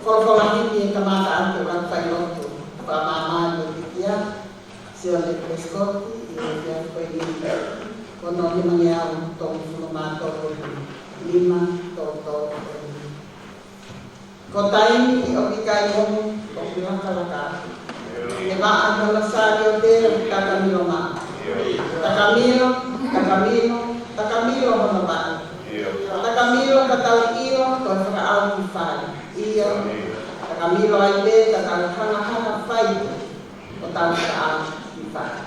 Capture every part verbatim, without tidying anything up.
Folofola himi ʻe kamata ʻaki ʻa e failotu fakamaama ʻa e pikia, Sione Pilisikoti, ʻi he efiafi ko eni, ko hono nimangeau tolungofulu mā tolu, nima tolu tolu. Ko e taimi ʻoku ʻikai mohe, ʻoku lakalaka. ʻE vaʻa hono saliote ʻoku takamilo maʻu. Takamilo, takamilo, takamilo hono vaʻe. Takamilo ka tau ʻilo ko e fakaʻau ki fale. ʻIo, takamilo ai pē ka tau hangahanga fai ʻo tau fakaʻau ki fale.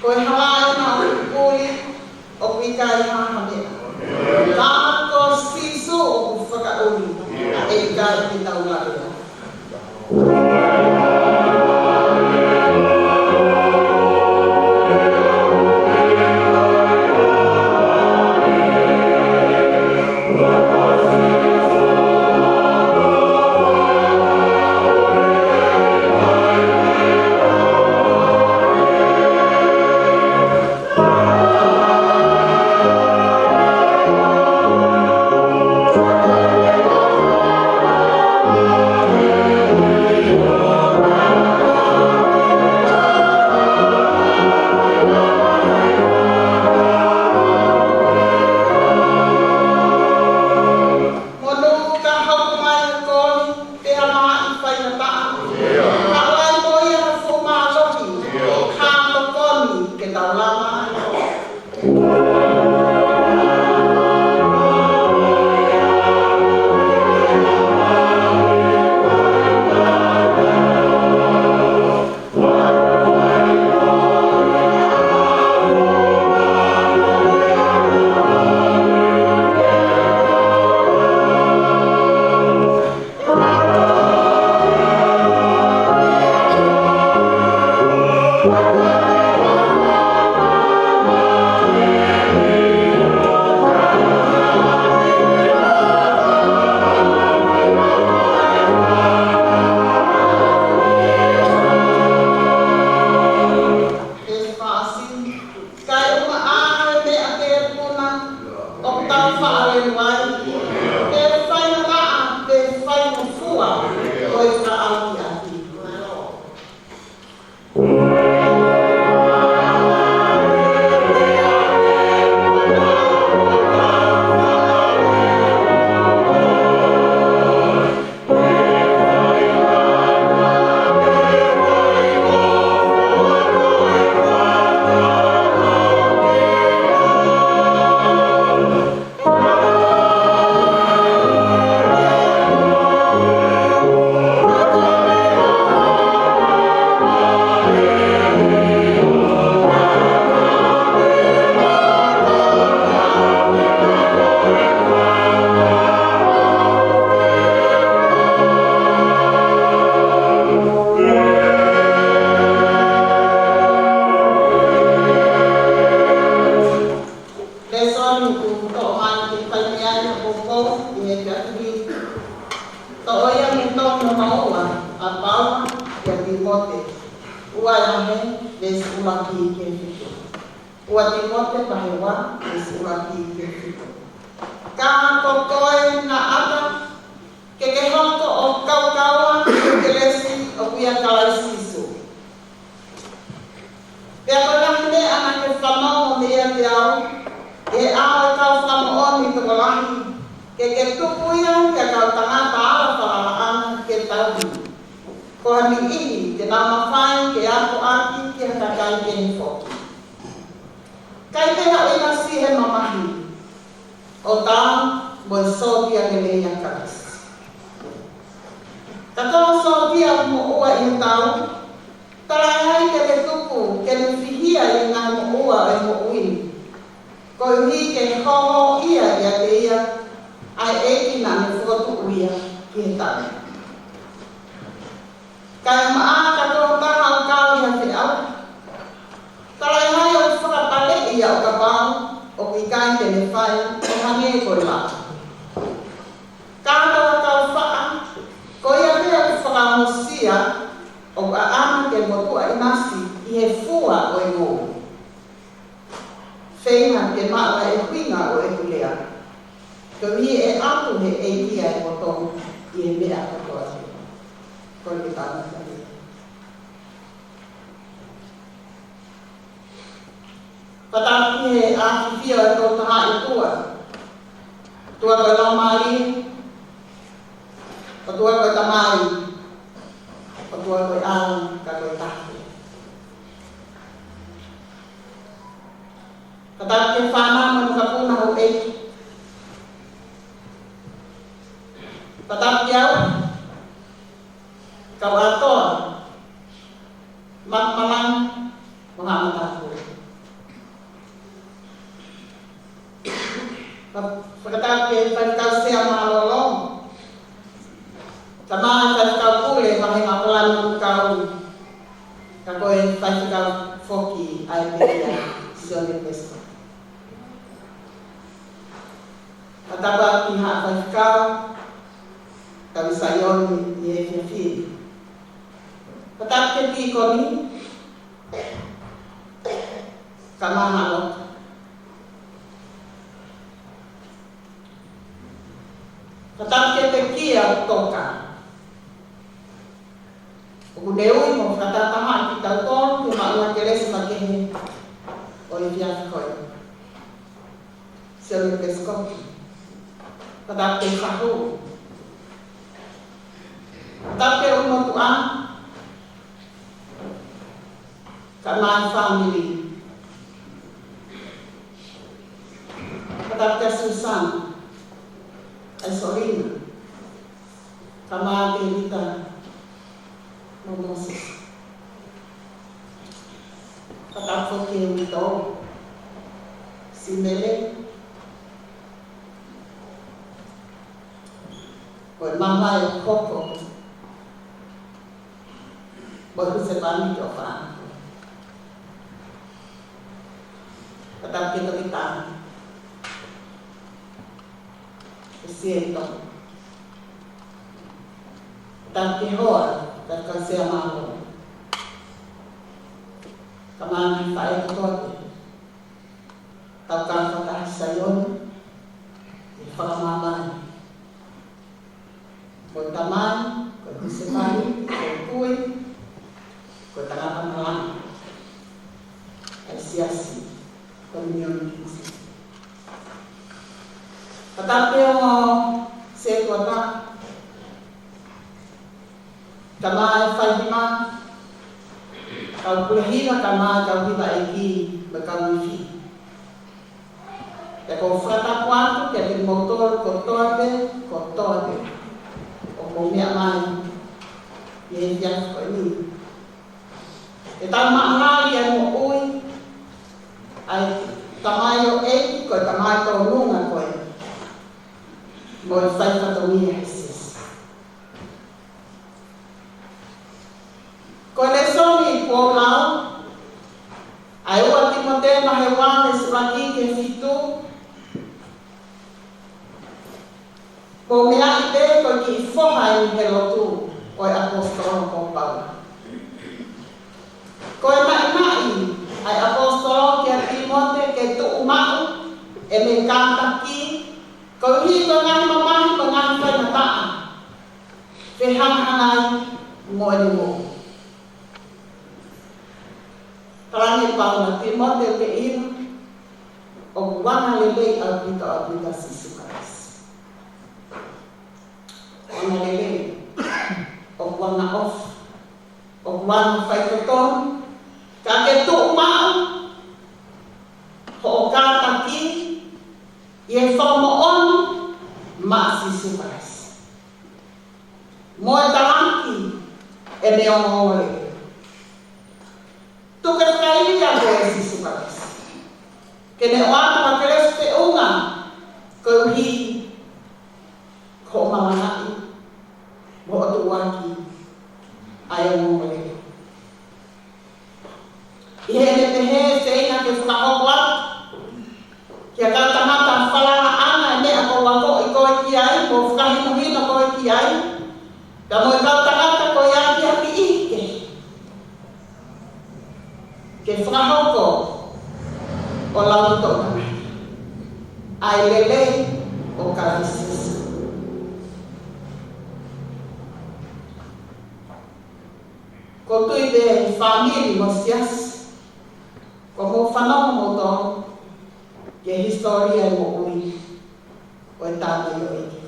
Ko e hala ʻena ʻoku puli, ʻoku ʻikai ha meʻa. Ka ko Sīsū ʻoku fakaʻuli, ʻe ʻikai te tau lavea. Monū ka hoko mai ʻa e koli, pea maʻi faingataʻa. Ka ʻoku ʻi ai mo ia ha fuʻu mālohi, ka tokoni ke tau lama. Veesi fā ʻosi. Kae ʻumaʻā ʻa e meʻa tēpuna ʻoku tau faʻa lelu ai, pe faingataʻa, pe faingofua, ko e fakaʻauʻauhi. Lēsoni ʻoku toʻo mai ke fai mei ai ʻa e poupou ʻi he efiafi ni. Toʻo ia mei he tohi hono ua ʻa Paula kia Tīmote. Ua vahe, veesi ʻuluaki ki he fitu. Ua Tīmote vahe ua, veesi ʻuluaki ki he fitu. Ka ko koe Naʻata, ke ke hoko ʻo kaukaua ʻi he kelesi ʻoku ʻia Kalaisi Sīsū. Pea ko e ngaahi meʻa naʻa ke fanongo meiate au ʻi he ʻao ʻo e kau fakamoʻoni tokolahi, ke ke tuku ia ki he kau tangata ala falalaʻanga ke tauhi. Ko ha niʻihi te nau mafai ke akoʻaki ki ha kakai kehe foki. ʻIkai te ke ʻinasi he mamahi, ʻo taau mo e sōtia lelei ʻa Kalaisi. Ka ko e sōtia ʻoku moʻua ʻi he tau, talaʻehai ke ne tuku ke ne fihia ʻi he ngaahi moʻua ʻo e moʻui ni, koeʻuhi ke hōhōʻia ʻiate ia ʻa e ʻEiki naʻa ne fokotuʻu ia ki he tau. Kae maʻa ka ko e taha ʻoku kau ʻi ha feʻauhi, talaʻehai ʻoku fakapaleʻi ia ʻo kapau ʻoku ʻikai te ne fai ʻo hangē ko e laʻā. Ka ko e kau faʻa, ko ia pē ʻoku fakaongosia ʻoku ʻaʻana ke motuʻa ʻinasi ʻi he fua ʻo e ngoue. Feinga ke maʻu ʻa e ʻuhinga ʻo ʻeku lea, koeʻuhi ʻe ʻatu ʻe he ʻEiki ʻa e poto ʻi he meʻa kotoa pē. Kole ke tau tali. Fakatapu ki he ʻafio ʻa e Tolu Tahaʻi ʻOtua. ʻOtua ko e Laumālie, ʻOtua ko e Tamai, ʻOtua ko e ʻAlo, ka ko e taha pē. Fakatapu ki he fānau mo e makapuna houʻeiki. Fakatapu ki he kau ʻātoa, mātuʻa malanga, mo haʻa matāpule. Fa-, fakatapu ki he faifekau sea mālōlō, tamai faifekau pule, vahe Makalani Kau, ka ko e faifekau foki ʻa e Pekia, Sione Pesko. Fakatapu ki haʻa faifekau, kau Saione ʻi he efiafi ni. Fakatapu ki he tīkoni, kae ʻumaʻā haʻa lotu. Fakatapu ki he pekia ʻoku toka. ʻOku ne ui mo fakatahatahaʻi kitautolu ke maʻu ʻa e kelesi makehe ʻo e efiafi ko eni. Sione Pesko. Fakatapu ki he fahu. Fakatapu ki he ʻū motuʻa, kae ʻumaʻā e fāmili. Fakatapu kia Susana, ʻa e Solina, kae ʻumaʻā Tēvita mo Mōsese. Fakatapu foki ki he uitou, Simele, ko e mamae ʻo Hoko, mo e husepāniti ʻo Fānako. Fakatapu ki he toketā, ʻa Siento. Fakatapu ki he hoa, fakatapu ki he sea mālōlō. Kae ʻumaʻā e faʻē kotoa pē. Tau kau fakataha ʻi Saione, ʻi he fakamāmani. Ko e tamai, ko e husepāniti, ko e kui, ko e tangata malanga ʻa e siasi, ko e Mīnioni Kingston. Fakatapu ki he ongo sētuata, kae ʻumaʻā e faihiva, kau pule hiva, kae ʻumaʻā e kau hiva ʻeiki mo e kau ifi. Pea ʻoku ou fakatapu atu kiate kimoutolu kotoa pē, kotoa pē ʻoku mou meʻa mai ʻi he efiafi ko eni. Ke tau maʻangali ʻa e moʻui ʻa e tamaioʻeiki ko e tamaitoʻonunga ko ē mo e fai fatongia ʻa e siasi. Ko e lēsoni kuo lau, ʻa e ua Tīmote vahe ua veesi ʻuluaki ki he fitu, ko e meʻa ʻi he ko e kiʻi foha ʻi he lotu ʻo e ʻaposetolo ko Paula. Ko e naʻinaʻi ʻa e ʻaposetolo kia Tīmote ke tuʻu maʻu ʻene kātaki, koeʻuhi ko e ngaahi mamahi mo e ngaahi faingataʻa fehangahangai mo ʻene moʻui. Talaange ʻe Paula, Tīmote ʻoku ke ʻilo, ʻoku ou anga lelei ʻaupito ʻaupito ʻia Sīsū Kalaisi. ʻOku ou anga lelei, ʻoku ou anga ʻofa, ʻoku ou anga faitotonu, ka ke tuʻu maʻu hoʻo kātaki ʻi he fakamoʻoni maʻa Sīsū Kalaisi. Mo e tala Pea ne ongoongo lelei. Tuku ke fakaivia koe ʻe Sīsū Kalaisi ke ne ʻoatu ha kelesi feʻunga koeʻuhi ko hoʻo malangaʻi mo hoʻo tuʻuaki ʻa e ongoongo lelei. ʻI heʻene pehē, feinga ke fakahoko atu ki he kau tangata falalaʻanga e meʻa kuo akoʻi koe ki ai, mo fakahinohino koe ki ai, pea mo e kau tangata ko ia ki ha niʻihi kehe, ke fakahoko ʻo lautoʻo ʻa e lelei ʻo Kalaisi Sīsū. ʻOku ou tui pē, fāmili mo e siasi, ʻoku mou fanongo moutolu ki he hisitōlia e moʻui ʻo e tama ʻo e ʻEiki.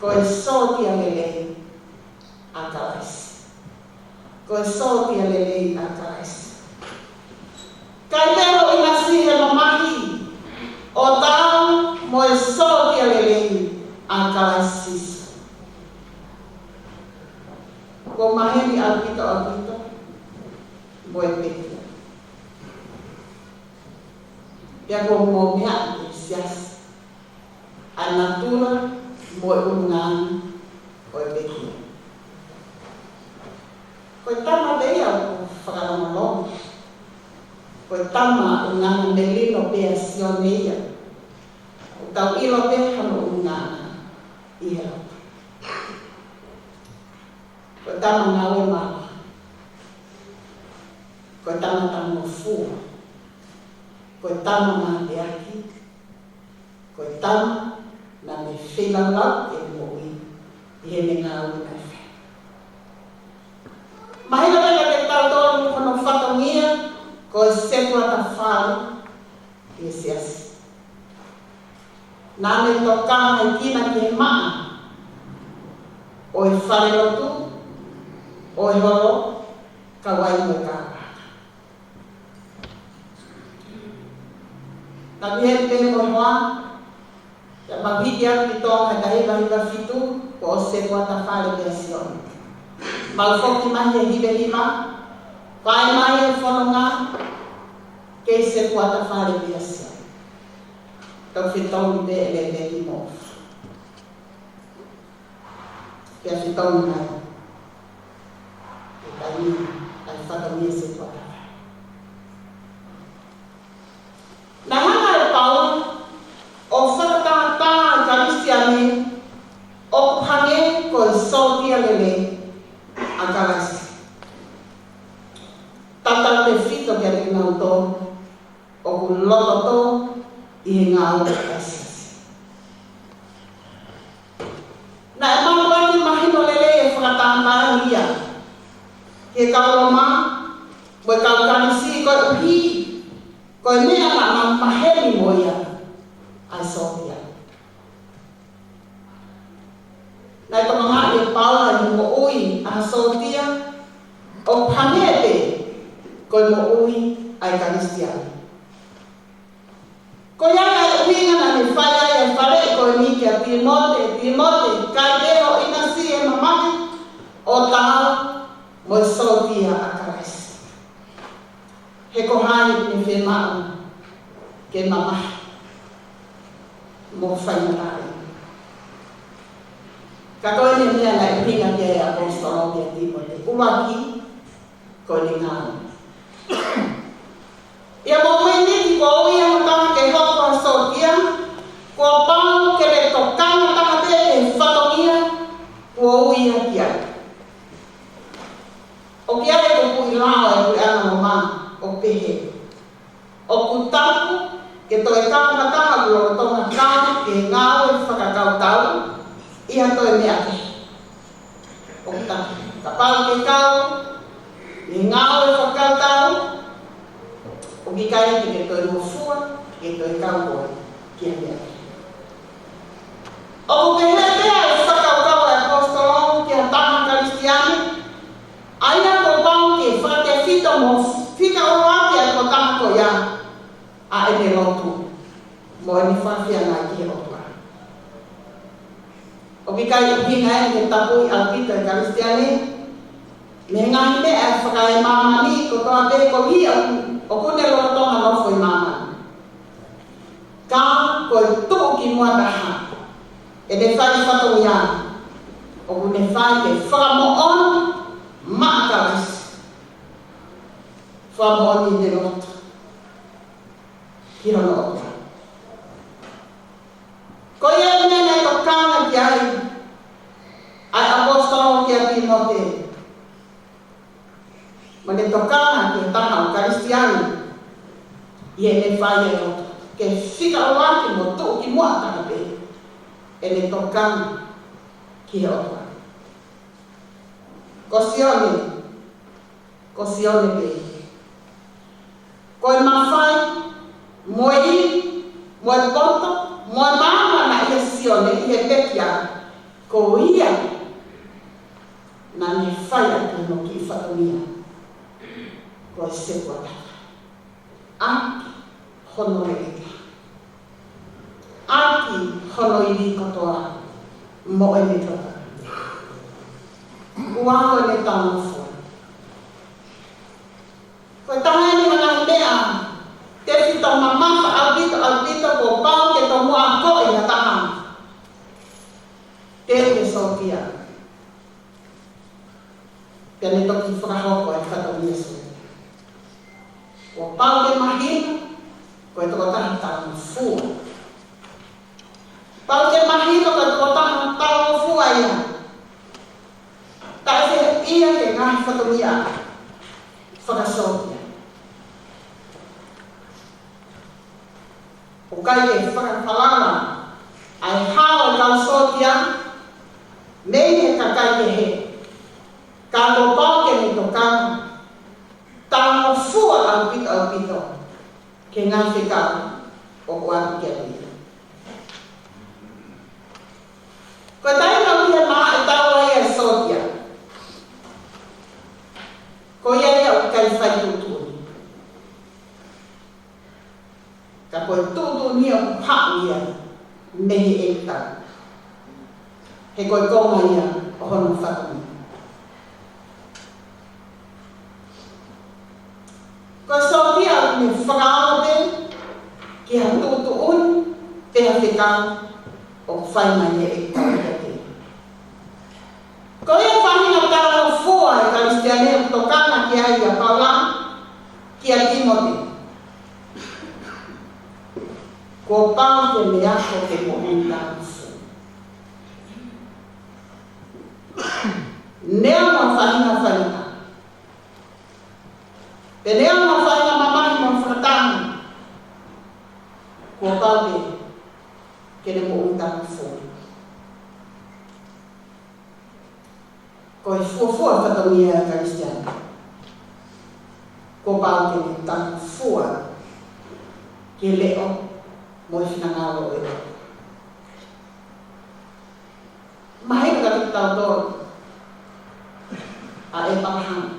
Ko e sōtia lelei ʻa Kalaisi. Ko e sōtia lelei ʻa Kalaisi. Kae ʻikai ke ʻinasi he mamahi ʻo taau mo e sōtia lelei ʻa Kalaisi Sīsū. Kuo maheni ʻaupito, ʻaupito mo e pekia. Pea kuo mou meaʻi ʻe he siasi ʻa e natula mo e ʻulungaanga ʻo e pekia. Ko e tama pē ia ʻoku fakalongolongo. Ko e tama ʻulungaanga melino pē ʻa Sione ia. ʻOku tau ʻilo pē hano ʻulungaanga ʻi he lotu. Ko e tama ngāue maʻa. Ko e tama talangofua. Ko e tama mateaki. Ko e tama naʻa ne feilaulau e moʻui ʻi heʻene ngāue naʻe fai. Mahino pē kiate kitautolu hono fatongia ko e setuata fale ʻi he siasi. Naʻa ne tokangaʻi kinautolu ki he maʻa ʻo e falelotu, ʻo e holo, kau ai mo e kāpaka. Naʻe pehē pē mo e hoa, ʻi he mau hiki atu ki Tonga he taha hiva hiva fitu, kuo ʻosi setuata fale pē ʻa Sione. Mau foki mai he hiva hiva, fai mai e fononga, kei setuata fale pē ʻa Sione. Tau fetau pē ʻe lelei mo. Pea fetau mai. ʻE kai ni, ʻai fata mia setuata. Naʻe hanga ʻe Paula ʻo fakatātā ʻa e Kalisitiane ʻoku hangē ko e sōtia lelei ʻa Kalaisi. Tautautefito kiate kinautolu ʻoku loto tō ʻi he ngāue ʻa e siasi. Naʻe mahuʻinga mahino lelei e fakatātā ia ki he kau Loma mo e kau Kalisi koeʻuhi ko e meʻa naʻa nau maheni mo ia ʻa e sōtia. Naʻe tokangaʻi ʻe Paula ʻi he moʻui ʻa e sōtia ʻoku hangē pē ko e moʻui ʻa e Kalisitiane. Ko ia ai e ʻuhinga naʻa ne fai ai e faleʻi ko eni kia Tīmote, Tīmote, kae ʻikai ke ʻinasi he mamahi ʻo taau mo e sōtia ʻa Kalaisi. He ko hai ʻe fiemaʻu ke mamahi mo faingataʻaʻia. Ka ko e meʻa naʻe ʻuhinga ki ai e ʻaposetolo kia Tīmote. ʻUluaki, ko e ngāue. ʻI he moʻui ni kuo ui ha taha ke hoko ko e sōtia, kuo pau ke ne tokanga taha pē he fatongia kuo ui ia ki ai. ʻOku ʻi ai e kupuʻi lao ʻa e puleʻanga Loma ʻoku pehē: ʻOku tapu ke toe kau ha taha ʻoku lolotonga kau ki he ngāue fakakautau ʻi ha toe meʻa kehe. ʻOku tapu. Kapau ʻoku ke kau ki he ngāue fakakautau, ʻoku ʻikai te ke toe ngofua ke toe kau koe ki ha meʻa kehe. ʻOku pehē pē ʻa e fakakaukau ʻa e ʻaposetolo ki ha taha Kalisitiane, ʻa ia kuo pau ke fakatefito mo fika ʻuluaki ʻa e tokotaha ko ia ʻa ʻene lotu mo ʻene fakafiefia ki he ʻOtua. ʻO ʻoku ʻikai ʻuhinga ia ke tapui ʻaupito e Kalisitiane mei he ngaahi meʻa ʻa e fakaemāmani kotoa pē ko ia ʻoku, ʻoku ne lolotonga nofo ʻi māmani. Ka ko e tuʻukimuʻa taha ʻene fai fatongia, ʻoku ne fai ke fakamoʻoni maʻa Kalaisi, fakamoʻoni ʻene loto ki hono ʻOtua. Ko ia e meʻa naʻe tokanga ki ai ʻa e ʻaposetolo kia Tīmote. Mo ne tokanga ki he taha ʻo e Kalisitiane ʻi heʻene fai e loto ke fika ʻuluaki mo tuʻukimuʻa taha pē ʻene tokanga ki he ʻOtua. Ko Sione, ko Sione pē. Ko e mafai, mo e ivi, mo e poto, mo e maama naʻe ʻia Sione ʻi he pekia, ko ia naʻa ne fai ʻaki hono kiʻi fatongia ko e setuata. ʻAki hono leʻeta, ʻaki hono ivi kotoa mo ʻene toka. Ua ko ʻene talangofua. Ko e taha eni ʻo e ngaahi meʻa tefito mamafa ʻaupito, ʻaupito kuo pau ke tomuʻa akoʻi ʻe ha taha. Teu ke sōtia. Pea ne toki fakahoko e fatongia Sione. Kuo pau ke mahino ko e tokotaha talangofua. Pau ke mahino ko e tokotaha talangofua ia. Taʻe fehiʻa ki he ngaahi fatongia fakasōtia. ʻOku ʻikai ke fakafalala ʻa e hao ʻo e kau sōtia mei he kakai kehe. Ka kuo pau ke ne tokanga talangofua ʻaupito, ʻaupito ki he ngaahi fekau ʻoku ʻalu kiate ia. Ko e taimi ʻoku ʻi he malaʻe taua ia e sōtia, ko ia ia ʻoku ʻikai fai tuʻutuʻuni. Ka ko e tuʻutuʻuni ʻoku haʻu ia mei he ʻEiki. He ko e konga ia ʻo hono fatongia. Ko e sōtia ʻoku ne fakaʻamu pē ki ha tuʻutuʻuni pe ha fekau ʻoku fai mai ʻe he ʻEiki kiate ia. Ko ia faʻahinga talangofua e Kalisitiane ʻoku tokanga ki ai ʻa Paula kia Tīmote. Kuo pau ke ne ako ke moʻui talangofua. Neongo ha faʻahinga faingataʻa, pe neongo ha faʻahinga mamahi mo fakataha, kuo pau pē ke ne moʻui talangofua. Ko e fuofua fatongia e Kalisitiane, kuo pau ke ne talangofua ki he leʻo mo e finangalo ʻo e ʻOtua. Mahino kiate kitautolu ʻa ʻĒpalahame.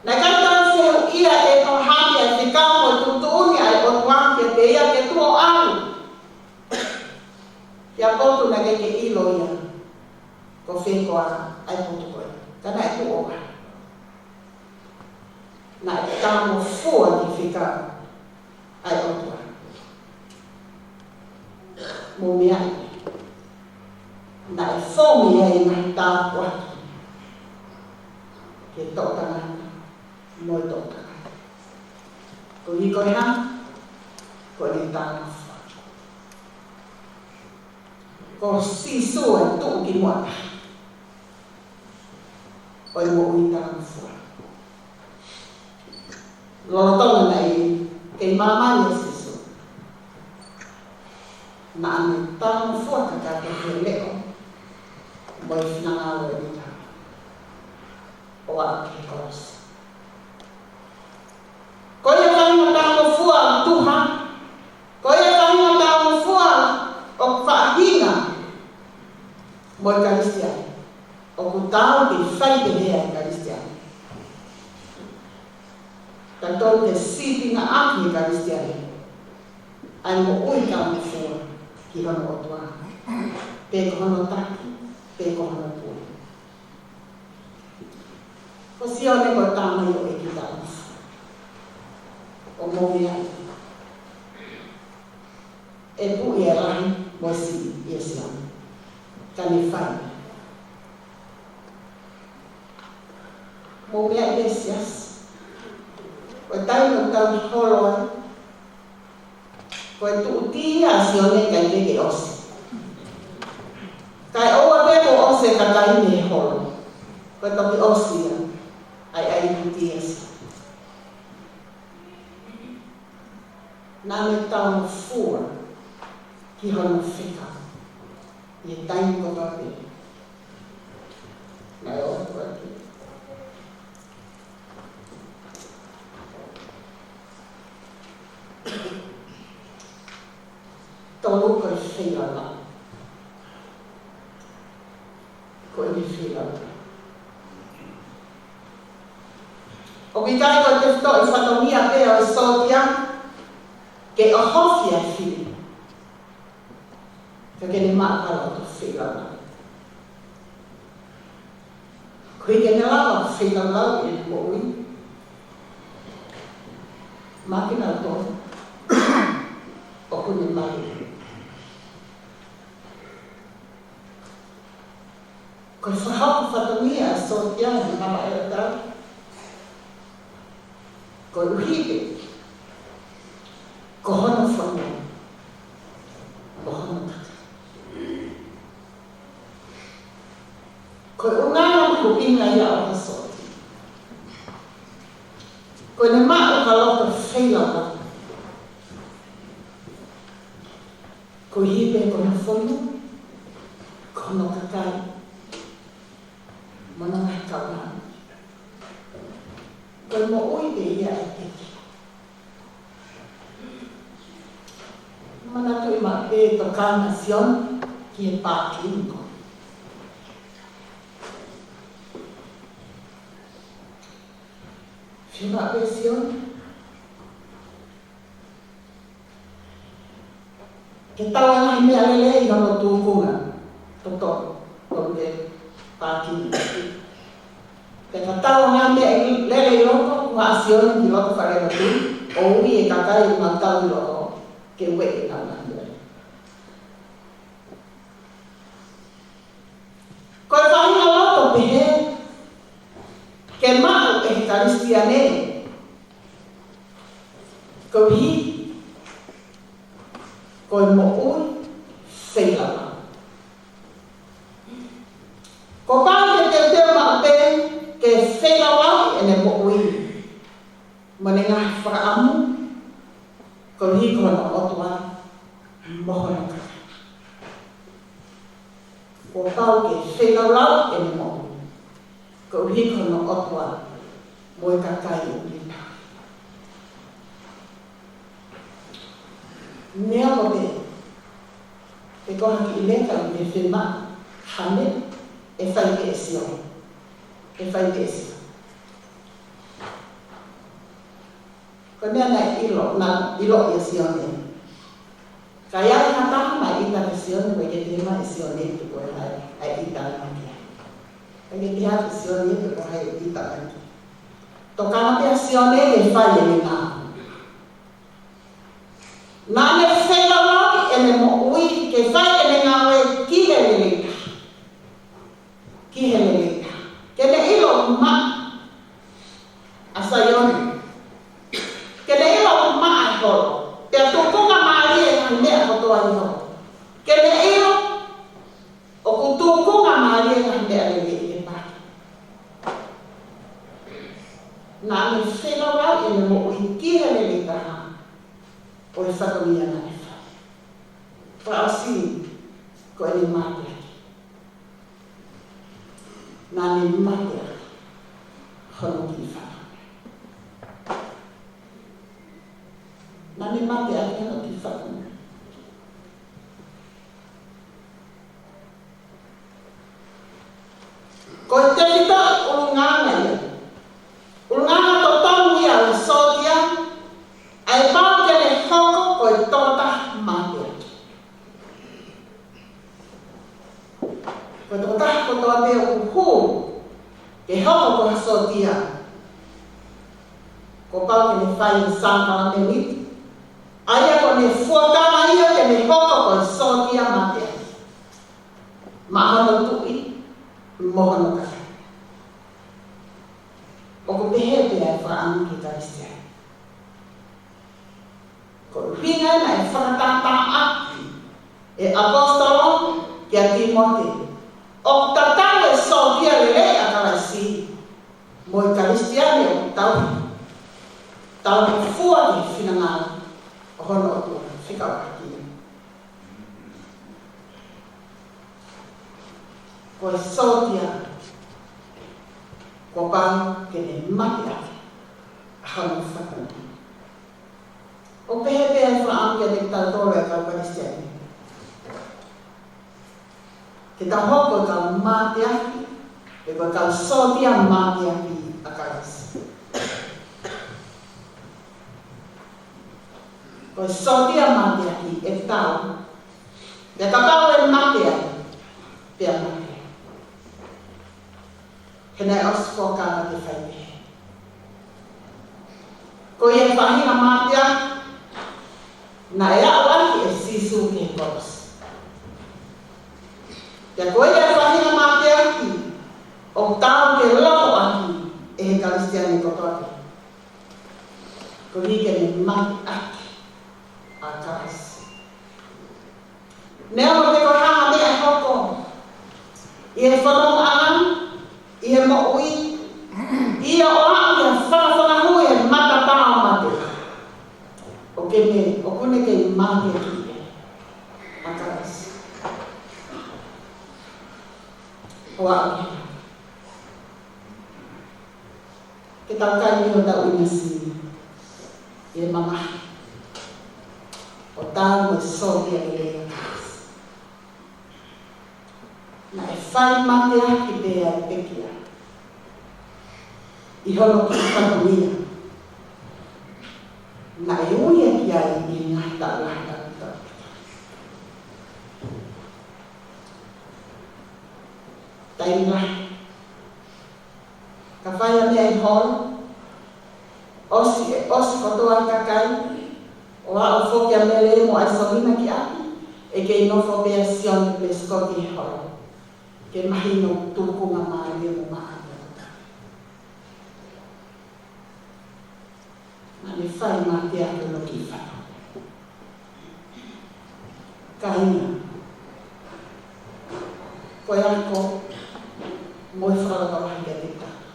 Naʻe ʻikai toe fehuʻia ʻe ʻĒpalahame ʻa e fekau mo e tuʻutuʻuni ʻa e ʻOtua kiate ia ke tuʻu ʻo ʻalu ki ha potu naʻe ʻikai ke ʻilo ia ko fē koā ʻa e potu ko ia. Ka naʻe tuʻu ʻo ʻalu. Naʻe talangofua ki he fekau ʻa e ʻOtua. Mo meʻa ia naʻe fou mei ai e ngaahi tāpuaki ki he toʻutangata mo e toʻutangata. Ko e hā? Ko ʻene talangofua. Ko Sīsū e tuʻukimuʻa taha ʻo e moʻui talangofua. Lolotonga naʻe kei māmani ʻa Sīsū, naʻa ne talangofua kakato ki he leʻo mo e finangalo ʻo e ʻOtua ʻo aʻu ki he kolosi. Ko ia faʻahinga talangofua ʻoku tuha, ko ia faʻahinga talangofua ʻoku faʻahinga mo e Kalisitiane. ʻOku tau ke fai pehē ʻa e Kalisitiane. Ka tau ke sīpinga ʻaki e Kalisitiane ʻa e moʻui talangofua ki hono ʻOtua. pe ko hono taki, pe ko hono pule. Ko Sione ko e tama ʻo e ʻEiki Taʻengata. ʻO moumeaʻi. ʻE puʻi e lahi mo e siʻi ʻia Sione. Ka ne fai. Moumeaʻi e siasi. Ko e taimi ʻoku tau holo ai. Ko e tuʻuti ʻa Sione ʻikai ke ʻosi. Kae ʻoua pē kuo ʻosi e kakai mei he holo. Ko e toki ʻosi ia. ʻAi ʻai tuʻuti ʻa Sione. Naʻa ne talangofua ki hono fekau. ʻI he taimi kotoa pē. Naʻe ʻoatu ʻaki. Tolu ko e feilaulau. Ko e feilaulau. ʻOku ʻikai ko e tefitoʻi fatongia pē ʻo e sōtia ke ʻohofi ʻa e fili. Ka ke ne maʻu ha loto feilaulau. Koeʻuhi ke ne lava feilaulau ʻi he moʻui. Mākina ʻo tō. ʻOku ne maʻu. Ko e fakahoko fatongia ʻa e sōtia ʻi he mamaʻo ʻo e tau. Koeʻuhi pē ko hono fonua mo hono kakai. Ko e ʻulungaanga mahuʻinga ia ʻo e sōtia. Ko ʻene maʻu ha loto feilaulau. Koeʻuhi pē ko hono fonua, ko hono kakai, mo hono ngaahi kaungāmeʻa. Ko e moʻui pē ia ʻa e ʻEiki. Manatuʻi maʻu pē e tokanga ʻa Sione ki he pākini ko ē. Fiemaʻu pē ʻe Sione ke tau ʻai ha meʻalele ʻi hono tukunga totonu, tonu ke pākini. Pea ka tau ʻai ha meʻalele ʻi loto, ko ʻa Sione ki loto falelotu, ʻo ui e kakai ʻoku nau tau ʻi loto, ke ueʻi ʻenau ngaahi meʻalele. Ko e faʻahinga loto pehē, ke maʻu ʻe he Kalisitiane, koeʻuhi ko e moʻui feilaulau. Kuo pau ke teuteu maʻu pē ke feilaulau ʻene moʻui mo ʻene ngaahi fakaʻamu, koeʻuhi ko hono ʻOtua mo hono kakai. Kuo pau ke feilaulau ʻene moʻui, koeʻuhi ko hono ʻOtua mo e kakai ʻoku ne tauhi. Neongo pē pe ko e hā e kiʻi leka ʻoku ne fiemaʻu, hangē ʻe fai pē ʻe Sione. ʻE fai pē ʻe Sione. Ko e meʻa naʻe ʻilo, naʻe ʻilo ʻe Sione. Ka ʻi ai ha taha naʻe ʻita kia Sione, ʻikai ke tala mai ʻe Sione pe ko hai ʻa e ʻita naʻe ki ai. ʻIkai ke tala ʻe Sione pe ko hai ʻa e ʻita naʻe ki ai. Tokanga pē ʻa Sione ke fai ʻene ngāue. Naʻa ne feilaulau ʻene moʻui ke fai ʻene ngāue ki he lelei taha. Ki he lelei taha. Ke ne ʻilo ʻoku maʻa ʻa Saione. Ke ne ʻilo ʻoku maʻa e holo. Pea tukunga mālie e ngaahi meʻa kotoa ʻi he holo. Ke ne ʻilo ʻoku tukunga mālie e ngaahi meʻalele ʻi he pākini. Naʻa ne feilaulau ʻene moʻui ki he lelei taha ʻo e fatongia naʻa ne fai. Fakaʻosi ko ʻene mateaki. Naʻa ne mateaki hono kiʻi fatongia. Naʻa ne mateaki hono kiʻi fatongia. Ko e tefitoʻi ʻulungaanga ia. ʻUlungaanga totonu ia ʻo e sōtia, ʻa e pau ke ne hoko ko e tokotaha mateaki. Ko e tokotaha kotoa pē ʻoku hū ke hoko ko ha sōtia, kuo pau ke ne fai e sākalamēniti, ʻa ia ko ʻene fuakava ia ke ne hoko ko e sōtia mateaki maʻa hono tuʻi mo hono kakai. ʻOku pehē pē ʻa e fakaʻamu ki he Kalisitiane. Ko e ʻuhinga ia naʻe fakatātāʻaki ʻe he ʻaposetolo kia Tīmote, ʻoku tatau e sōtia lelei ʻa Kalaisi mo e Kalisitiane ʻoku tau, tau fua ki he finangalo ʻo hono ʻOtua. Fika ʻuluaki. Ko e sōtia, kuo pau ke ne mateaki ʻa hono fatongia. ʻOku pehē pē ʻa e fakaʻamu kiate kitautolu ʻa e kau Kalisitiane, ke tau hoko ko e kau mateaki, pe ko e kau sōtia mateaki ʻa Kalaisi. Ko e sōtia mateaki ʻe tau, pea kapau ʻe mate ai, pea mate ai. He naʻe ʻosi fuakava ke fai pehē. Ko ia faʻahinga mateaki naʻe aʻu ʻaki ʻe Sīsū ki he kolosi. Pea ko ia faʻahinga mateaki ʻoku tau ke loto ʻaki ʻe he Kalisitiane kotoa pē. Koeʻuhi ke ne mateaki ʻa Kalaisi. Neongo pe ko e hā ha meʻa ʻe hoko ʻi he fononga, ʻi he moʻui, ʻi he ʻalu ʻi he fakafangahu ʻi he matapā ʻo mate, ʻoku ne, ʻoku ne kei mateaki ʻa Kalaisi. ʻO aʻu ki he ke tau kai ʻi hotau ʻinasi ʻi he mamahi ʻo taau mo e sōtia lelei ʻa Kalaisi. Naʻe fai mateaki pē ʻa e pekia ʻi hono kiʻi fatongia naʻe ui ia ki ai ʻi he ngaahi taʻu lahi ʻaupito. Taimi lahi ka fai ha meʻa ʻi holo, ʻosi, ʻosi kotoa e kakai, ʻo aʻu foki ʻa Mele mo ʻAisovina ki ʻapi, ʻe kei nofo pē ʻa Sione Pelesikoti he holo ke mahino tūkunga mālie mo maʻa ia. Naʻa ne fai mateaki ʻo loki fato. Kāinga, ko e ako mo e fakalotolahi kiate kitautolu.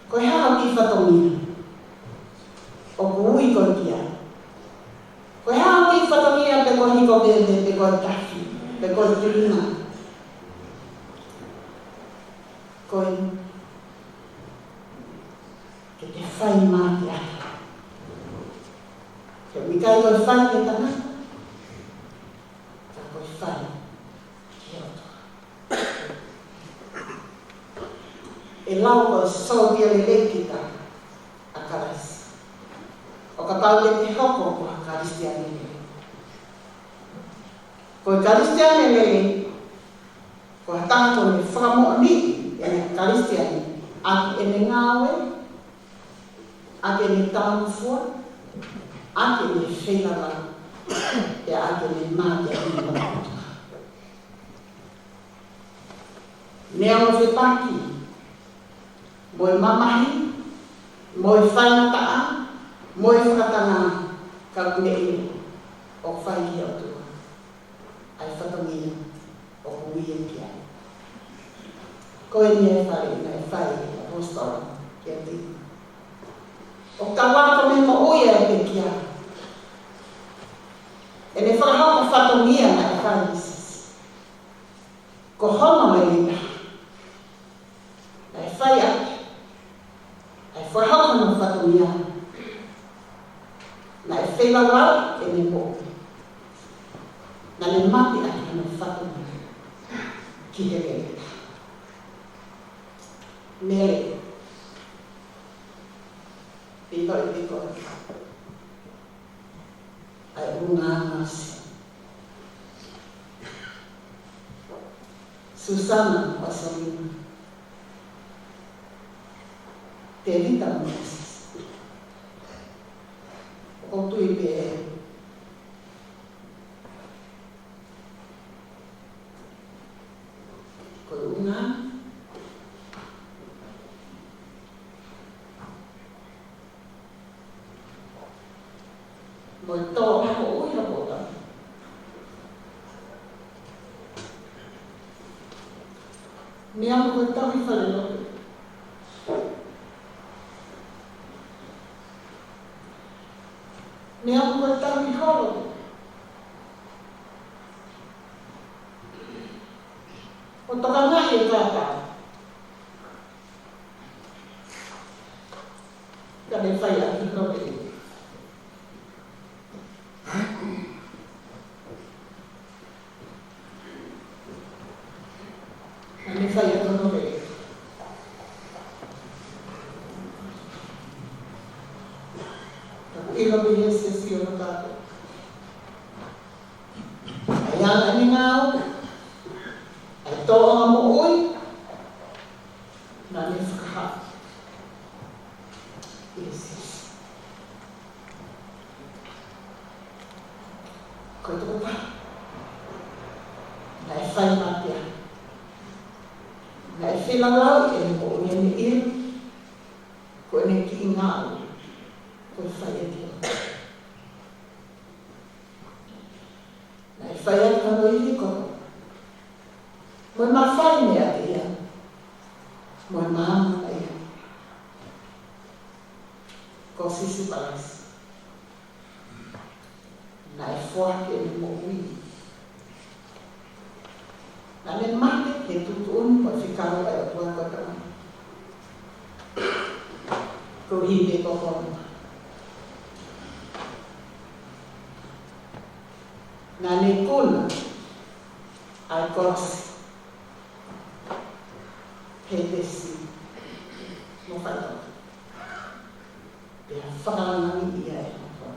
Ko e hā hoʻo kiʻi fatongia ʻoku ui koe ki ai? Ko e hā hoʻo kiʻi fatongia, pe ko e hiko pēpē, pe ko e tafi, pe ko e tuʻunga? Ko e ke te fai mateaki. He ʻoku ʻikai ko e fai ki he tangata, ka ko e fai ki he ʻOtua. ʻE lau ko e sōtia lelei kita ʻa Kalaisi ʻo kapau te te hoko ko ha Kalisitiane lelei. Ko e Kalisitiane lelei ko ha taha ʻoku ne fakamoʻoniʻi ʻene Kalisitiane ʻaki ʻene ngāue, ʻaki ʻene talangofua, ʻaki ʻene feilalau, pea ʻaki ʻene mateaki. Neongo e fepaki mo e mamahi, mo e faingataʻa, mo e fakatanga, ka ʻoku ne ʻilo ʻoku fai ki he ʻOtua ʻa e fatongia ʻoku ui ia ki ai. Ko eni e fale naʻe fai ʻe he ʻaposetolo kia Tīmote. ʻOku tau ako mei he moʻui ʻa e pekia, ʻene fakahoko fatongia naʻe fai ʻe Sīsū. Ko hono lelei taha naʻe fai ʻaki ʻa e fakahoko hono fatongia. Naʻe feilaulauʻi ʻene moʻui. Naʻa ne mate ʻaki hono fatongia ki he lelei taha. Mele, pea ʻilo ʻe koe ʻa e ʻulungaanga ʻo Sione. Susana mo ʻAsolina. Tēvita mo ʻEsisi. ʻOku ou tui pē ko e ʻuhinga mo e tōʻonga moʻui ʻa e poto. Meʻa mo e tauhi falelotu. Meʻa mo e tauhi holo. ʻO tokangaʻi e kātaki. Ka ne fai ʻaki hono lelei. Ka ne fai ʻaki hono lelei. Ka ʻoku ʻilo pē ʻe he siasi ʻo e kātaki ʻa e anga ʻene ngāue, ʻa e tōʻonga moʻui naʻa ne fakahā ʻi he siasi. Ko e tokotaha naʻe fai mate ai. Naʻe feilaulau ʻene moʻui, ʻene ʻilo ko ʻene kiʻi ngāue ko e fai ʻaki hono Naʻe fai ʻaki hono ivi kotoa, mo e mafai meiate ia, mo e maama ʻa ia. Ko Sīsū Kalaisi. Naʻe foaki ʻene moʻui. Naʻa ne mate he tuʻutuʻuni mo e fekau ʻa e ʻOtua ko e Tamai. Ko e hine ko hono. Naʻa ne ikuna ʻa e kolosi he tesi mo faitoʻo. Pea fakalangilangiʻia ʻe he ʻOtua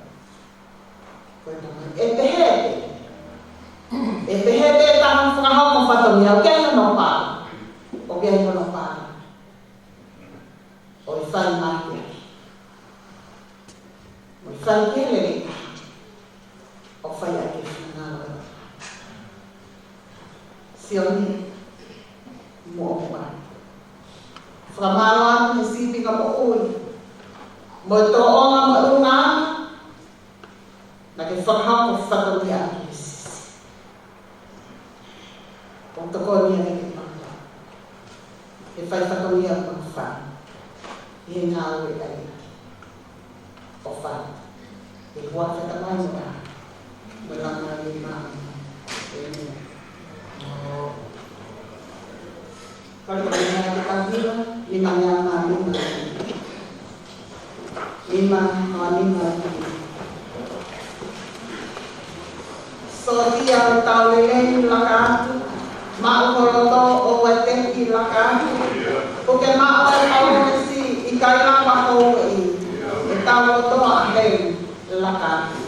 ko e Tamai. ʻE pehē pē, ʻe pehē pē ʻe taha fakahoko fatongia, ʻoku ʻi ai hono pala, ʻoku ʻi ai hono pala. ʻO e fai mate ʻaki, mo e fai ki he lelei taha, ʻo fai ʻaki e finangalo ʻo e ʻOtua. Sione, muʻomuʻa. Fakamālō atu he sīpinga moʻui, mo e tōʻonga mo e ʻulungaanga naʻa ke fakahoko fatongia ʻaki he siasi. ʻOku tokoni ia ke papa. Ke fai fatongia ʻoku fai. ʻI he ngāue ʻa ia ʻoku fai. ʻI he huafa ʻo e Tamai mo e Tamai mo e Laumālie Māʻoniʻoni. ʻĒmeni. Ko e tau nima, nima ngeau mā nima. Nima, nima, nima. Sōtia ʻo e tau lelei laka atu, maʻu ho loto ʻoua ʻe teʻi laka atu, puke maʻu ʻa e palōmesi ʻikai lava ʻo ueʻi, ʻe tau loto ʻa heli laka atu.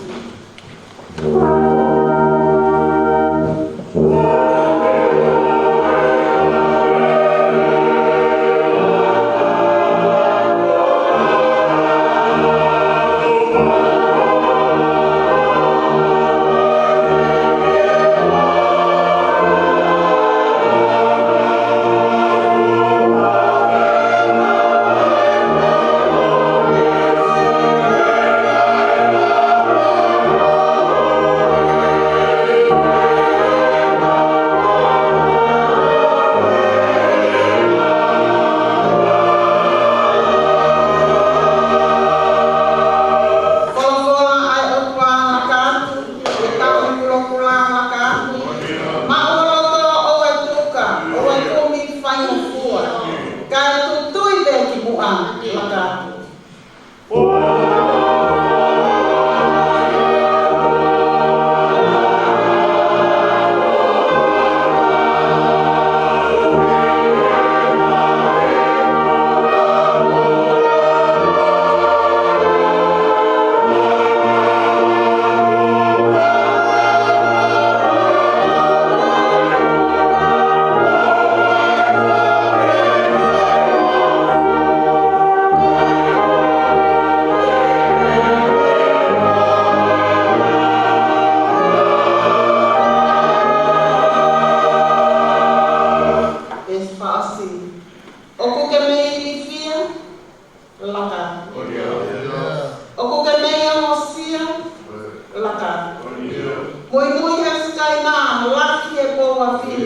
Mui Hesekaia, laki e pou afi.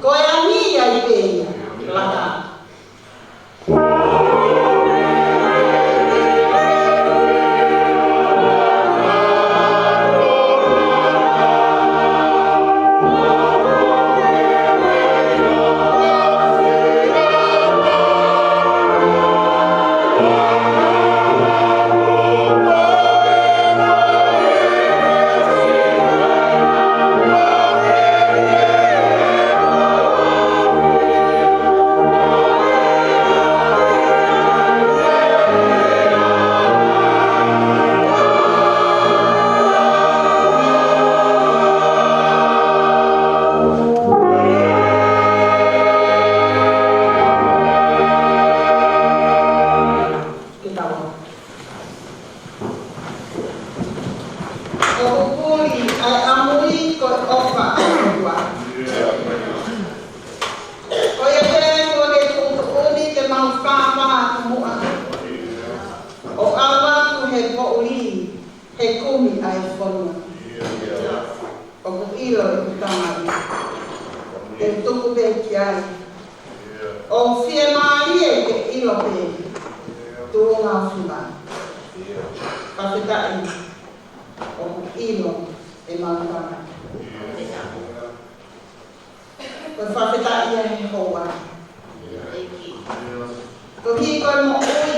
Ko e angi ai pē ia, laka. Ke tau. ʻOku puli ʻa e ʻamui ko e ʻofa ʻa e ʻOtua. Ko ia pē kuo ne tuʻutuʻuni ke mau fāfā atu muʻa, ʻo ʻalu atu he poʻuli, he kumi ʻa e fonua. ʻOku ʻilo ʻeku tama ia. Te u tuku pē ki ai. ʻOku fiemālie ke ʻilo pē tuʻunga fula. Fakafetaʻi, ʻoku ʻilo ʻemau tama. Ko e fakafetaʻi ia he houa. Koeʻuhi ko e moʻui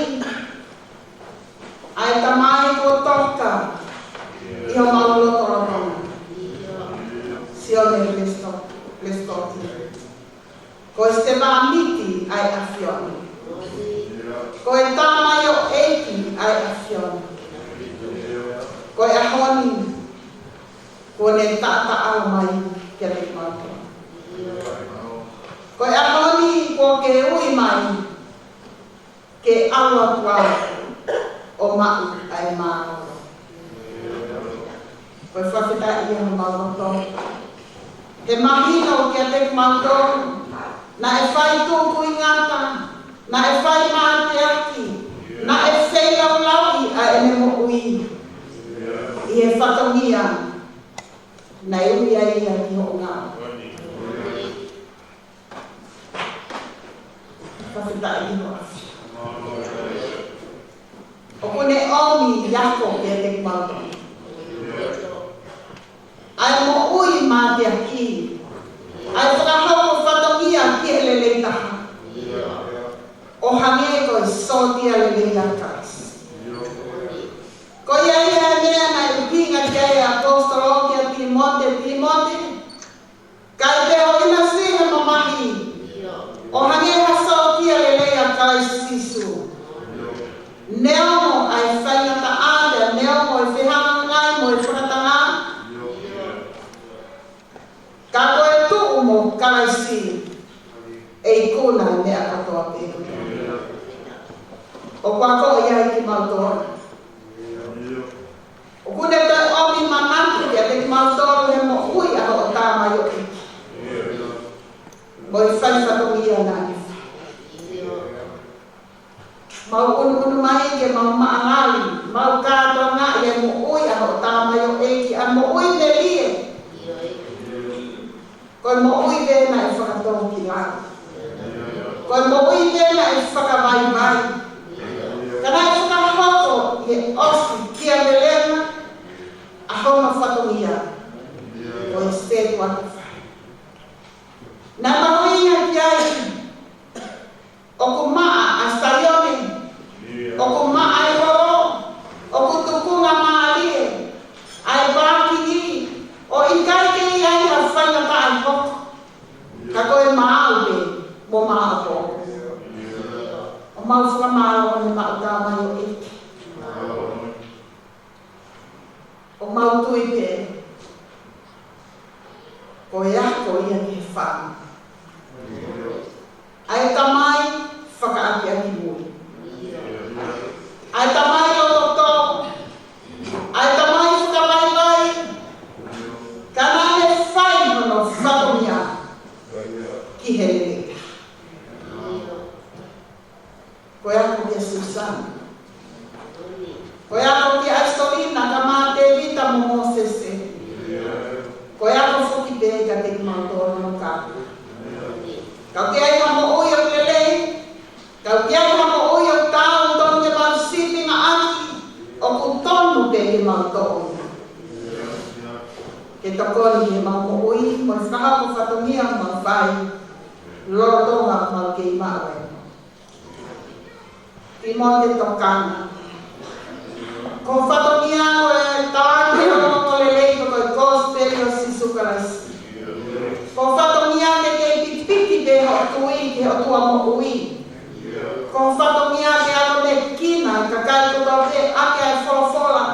ʻa e tamai kuo toka ʻi homau lotolotonga, Sione Lesto-, Lesitōti. Ko e Sitefāniti ʻa e ʻAfiona. Ko e tamaioʻeiki ʻa e ʻAfiona. Ko e ʻaho ni kuo ne taʻataʻa mai kiate kimautolu. Ko e ʻaho ni kuo ke ui mai ke ʻalu atu ʻo maʻu ʻa e mālōlō. Ko e fakafetaʻi ia homau loto. He mahino kiate kimautolu, naʻe fai tukuingata, naʻe fai mateaki, naʻe feilaulauʻi ʻa ʻene moʻui ʻi he fatongia naʻe ui ai ia ki hoʻo ngāue. Fakafetaʻi ʻi ho ʻAfio. ʻOku ne ʻomi ʻa e ako kiate kimautolu. ʻA e moʻui mateaki. ʻA e fakahoko fatongia ki he lelei taha. ʻO hangē ko e sōtia lelei ʻa Kalaisi. Ko ia ia e meʻa naʻe ʻuhinga ki ai ʻa e ʻaposetolo kia Tīmote, Tīmote, ka ʻi he ʻoina siʻi he mamahi, ʻo hangē ha sōtia lelei ʻa Kalaisi Sīsū. Neongo ʻa e faingataʻa, neongo e fehangahangai mo e fakatanga, ka ko e tuʻu mo Kalaisi, ʻe ikuna e meʻa kotoa pē. ʻOku akoʻi ai kimautolu. ʻOku ne toe ʻomi manatu kiate kimautolu he moʻui ʻa hoʻo tamaioʻeiki. Mo e fai fatongia naʻa ne fai. Mau ʻunuʻunu mai ke mau maʻangali, mau kātoangaʻi e moʻui ʻa hoʻo tamaioʻeiki, ʻa e moʻui melie. Ko e moʻui pē naʻe fakatōkilalo. Ko e moʻui pē naʻe fakavaivai. Ka naʻe fakahoko ʻi he ʻosi kiavelenga ʻa hono fatongia. Ko e setuata fai. Naʻe mahuʻinga ki ai. ʻOku maʻa ʻa Saione. ʻIo. ʻOku maʻa e holo. ʻOku tukunga mālie ʻa e pākingi. ʻOku ʻikai ke ʻi ai ha faingataʻa ʻe hoko. Ka ko e maau pē mo maau pē. ʻIo. ʻOku mau fakamālō he maʻu tamaioʻeiki. ʻOku mau tui pē ko e ako ia ki he fānau. ʻA e tamai fakaʻakiʻakimui. ʻA e tamai loto tō. ʻA e tamai fakavaivai. Ka naʻa ne fai hono fatongia ki he lelei. Ko e ako kia Susana. Ko e ako kia ʻAisitolina, kae ʻumaʻā Tēvita mo Mōsese. Ko e mau moʻui, ko e fakahoko fatongia mau fai, lolotonga mau kei maʻu ai. Tīmote tokanga. Ko e fatongia ko e talaki ʻo e ongoongolelei ko e kosipeli ʻo Sīsū Kalaisi. Ko e fatongia ke kei pipiki pē hoʻo tui ki he ʻOtua moʻui. Ko e fatongia ke akonekina e kakai kotoa pē ʻaki ʻa e folofola.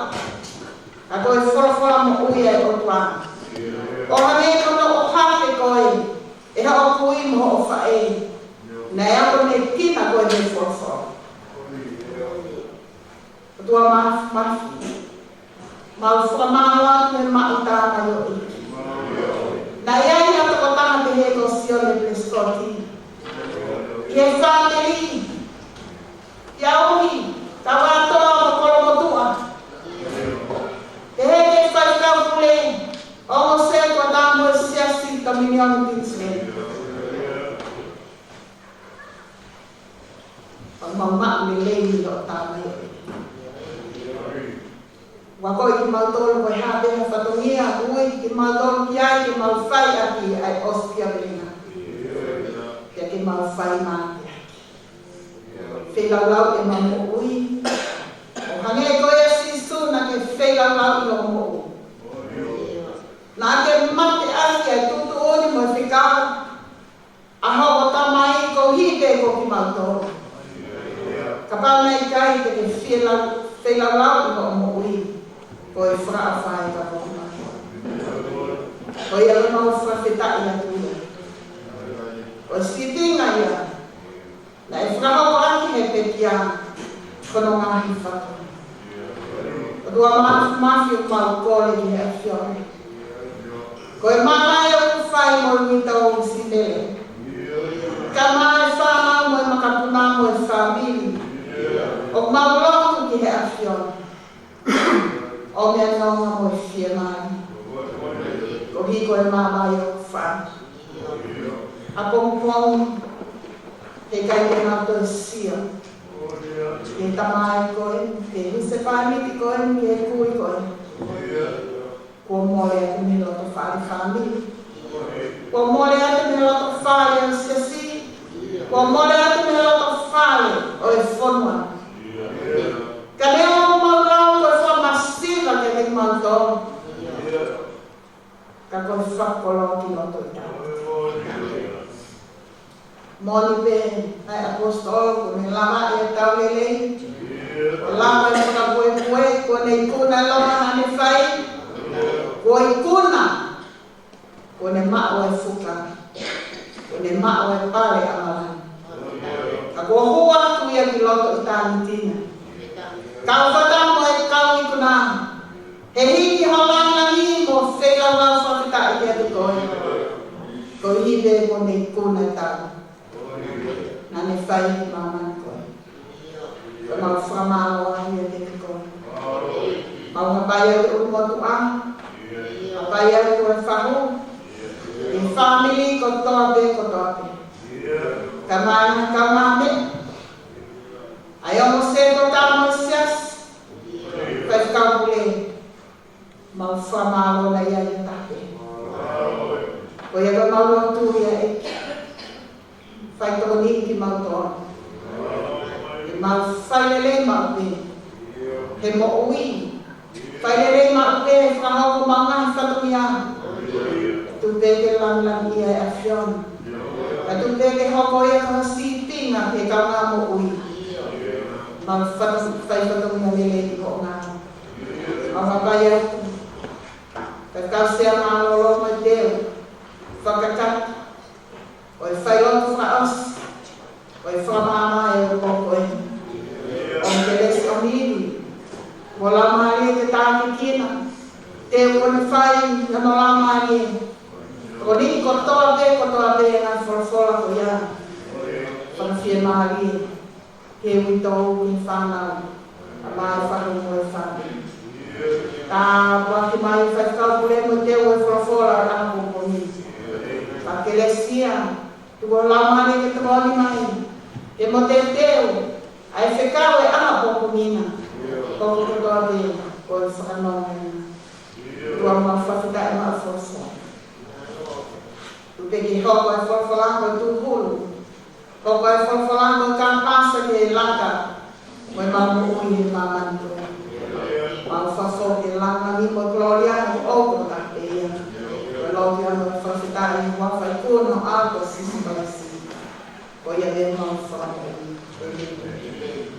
Ka ko e folofola moʻui ʻa e ʻOtua. ʻO hangē ko hono ʻohake koe ʻe hoʻo kui mo hoʻo faʻē. Naʻe akonekina koe mei he folofola. ʻOtua Māfimafi, mau fakamālō atu he maʻu tamaioʻeiki. Naʻe ʻi ai ha tokotaha pehē ko Sione Pelesikoti. ʻI he fāmili, ʻi he ʻaho ni, ka vātoa mo Kolomotuʻa. Pehē ki he faifekau pule, ʻo mo se ko tamo Siasi Kominione Queensland. Pea mau maʻu lelei ni ʻo tamaioʻeiki. Ua ko e kimautolu ko e hā pē ha fatongia ʻoku ui kimautolu ki ai ke mau fai ʻaki ʻa e ʻosikiavelenga. Pea ke mau fai mate ʻaki. Feilaulau ʻemau moʻui. ʻO hangē ko ia Sīsū naʻa ke feilaulau ʻi hoʻo moʻui. Naʻa ke mate ʻaki ʻa e tuʻutuʻuni mo e fekau ʻa hoʻo Tamai koeʻuhi pē ko kimautolu. Kapau naʻe ʻikai te ke feilau-, feilaulau ʻi hoʻo moʻui, ko e fakaʻofa ia ka ko kimautolu. Ko ia ʻoku mau fakafetaʻi atu ia. Ko e sīpinga ia naʻe fakahoko ʻaki he pekia ko hono ngaahi fatongia. ʻOtua Māfimafi, ʻoku mau kole ki he ʻAfiona. Ko e mālō ʻoku fai mo e uitou Simele, kae ʻumaʻā e fānau mo e makapuna mo e fāmili, ʻoku mau lotu ki he ʻAfiona. ʻO meʻa nonga mo e fiemālie. Koeʻuhi ko e mālō ʻoku fai. ʻApongipongi, he ʻikai te mau toe sio ki he tamai ko ē, ki he husepāniti ko ē, ki he kui ko ē. Kuo mole atu mei loto fale fāmili. Kuo mole atu mei loto fale ʻo e siasi. Kuo mole atu mei loto fale ʻo e fonua. Ka neongo mau lau ko e fakamasiva kiate kimautolu, ka ko e fakakoloa ki loto ʻi tautolu. Moʻoni pē, ʻa e ʻaposetolo, kuo ne lava ʻetau lelei. Kuo lava e fakapuepue, kuo ne ikuna e loto naʻa ne fai. Kuo ikuna, kuo ne maʻu e fuka, kuo ne maʻu e pale ʻa malanga. Ka kuo hū atu ia ki loto ʻitāniti na. Kau fata mo e kau ikuna. He hiki ho langilangi mo feilaulau fakafetaʻi kiate koe. Koeʻuhi pē kuo ne ikuna e tau naʻa ne fai ki māmani ko ē. Ka mau fakamālō atu ia kiate koe. Mau hapai atu ʻulumotuʻa. Hapai atu e fahu. ʻI he fāmili kotoa pē, kotoa pē. Kae ʻumaʻā e kaungāmeʻa. ʻA ia ʻoku mau sētuata mo e siasi. Faifekau pule. Mau fakamālō na ia ia tape. Ko ia ko mau lotu ia ʻEiki. Fai tokoni kiate kimautolu. Ke mau fai lelei maʻu pē he moʻui. Fai lelei maʻu pē he fakahoko ʻemau ngaahi fatongia. Tuku pē ke langilangiʻia e ʻAfiona. Ka tuku pē ke hoko ia ko ha sīpinga ki he kaungā moʻui. Mau fatu-, fai fatongia lelei ʻi hoʻo ngāue. Mau hapai atu. Ka tau sea mālōlō mai teu. Fakakakato. ʻO e failotu fakaʻosi. ʻO e fakamaama e ʻo ko koe. ʻO e kelesi ʻo e ʻEiki. Ko e Laumālie ke tākiekina. Teu kuo ne fai ʻi hono Laumālie. Ko e niʻihi kotoa pē, kotoa pē ngaahi folofola ko ia. Fakafiemālie. Ke uitou ki he fānau, kaeʻumaʻā e fahu mo e fāmili. Tāpuaki mai faifekau pule mo teu e folofola ʻo e ʻaho pongipongi. Ka kelesi ia, tuku ho Laumālie ke tokoni mai, ke mo teuteu ʻa e fekau e ʻaho pongipongi na. Ko kotoa pē, ko e fakanonga ia. ʻOtua, mau fakafetaʻi maʻu folofola. Tuku pē ke hoko e folofola ko e tūhulu. Hoko e folofola ko e kāpasa ke laka mo ʻemau moʻui he māmani ko eni. Mau fakafou ke langa ni mo e kolōlia ʻoku ʻoʻou kotoa pē ia. Ko e lotu ia mo e fakafetaʻi ʻi he huafa ʻo e ʻAlo ko Sīsū Kalaisi. Ko ia pē homau Fakamoʻui. ʻĒmeni.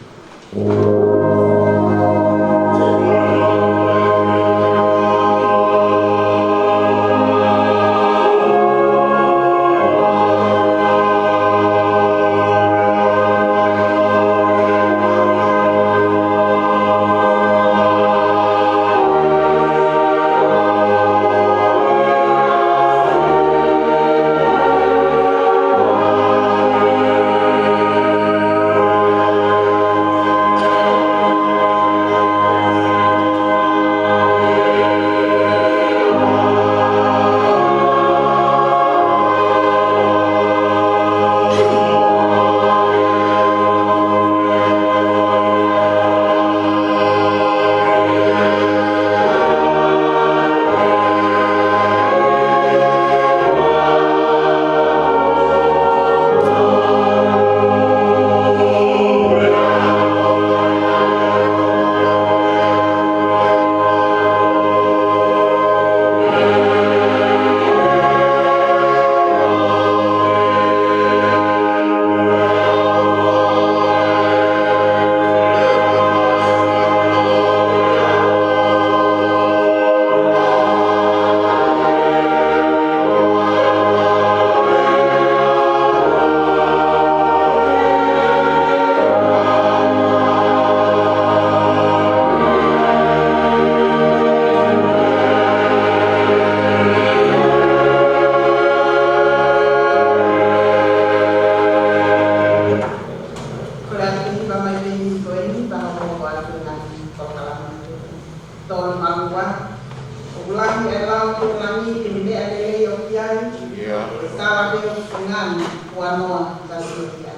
Ko e ʻaho ni ʻoku ʻomai pē ʻi he ʻaho ni, pea ʻoku ʻomai ʻa e ngaahi polokalama. Tolu mā ua. ʻOku lahi ʻa e lao ʻo e langi, ʻi he meʻa lelei ʻoku ʻi ai. ʻIo. Ko e tala pē ʻo e fungani, ua noa, tasi ʻo ia.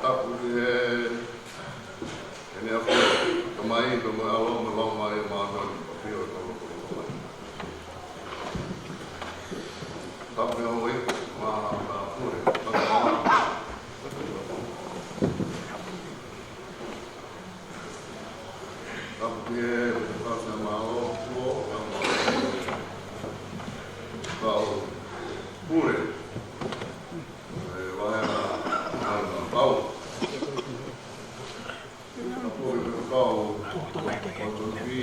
Tapu ki he, ki he ʻEiki, Tamai, pea mo e ʻAlo, mo e Laumālie Māʻoniʻoni, ʻo fai ʻo tau lotu mai. Tapu ki he ʻEiki, ma, ma pule, ma, ma. Tapu ki he, ma, ma, ma, ma, ma, pule. ʻE, vahe na, na, na, pau. Tapu ki he kau, ʻo tonu ki.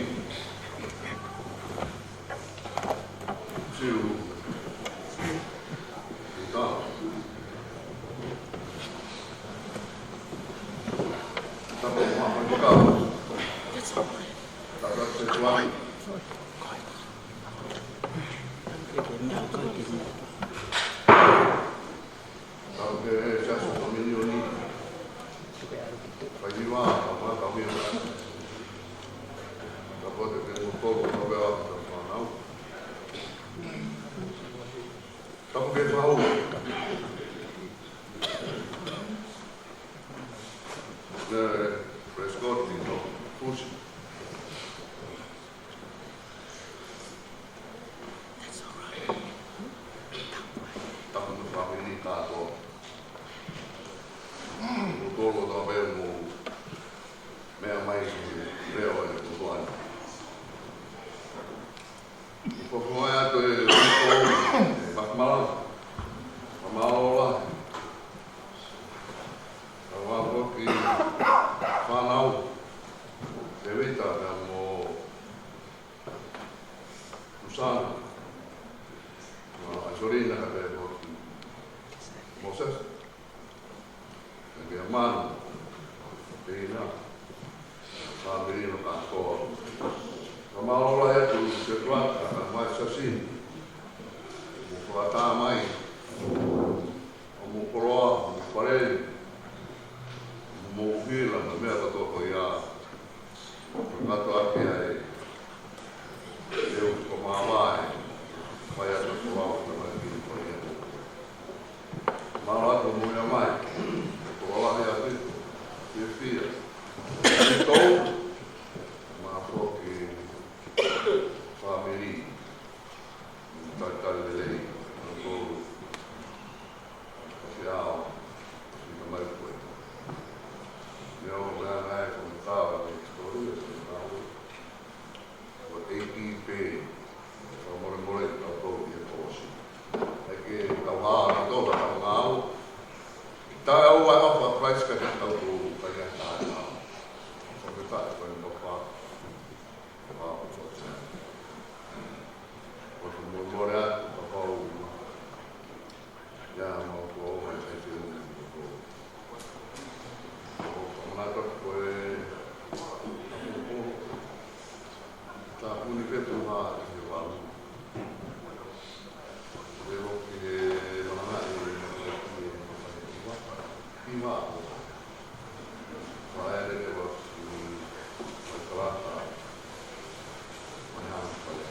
Siu. Ita. Tapu ki he kau. Tapu ki he kau. Tapu ki he siasi kominiuni. Fai hiva, tapu ki he kau hiva. Tapu ki he kau tolu, tapu ki he kau fānau. Tapu ki he fahu. Ko Prescott, ʻi no, Fusi. Tapu mo e fāmili kātoa. Mo tolo ta pē mo meʻa mai ki he leo ʻo e ʻOtua ni. ʻOku ou fakaʻamu atu e ʻoku, e, Makamala. Makamala ola. Ka ua foki fānau. Tevita pea mo Lusana, ʻa Solina, ka pehē foki Moses, pea mo Manu, Pina, fāmili no kātoa. Ka mālō lahi atu ki he tuʻa, ka mai sasini. Mo fakatā mai. ʻO mo koloa, mo palei, mo fila, mo e meʻa kotoa ko ia. Ko kātoa ki ai, ʻe u ko māmā e, mai atu ko au, ka mai ki ko ia. Mālō atu mo ia mai, ko lahi atu, fiefia. Tau, ma foki, fāmili. Ka ʻuni pē tuʻu hā ʻi he valu. Te o ke malanga ʻi he mataʻi ʻi he mataʻi ʻi he ua. ʻI he ua. Ka e le ke ua. Ka e kalata. Mai hana pale.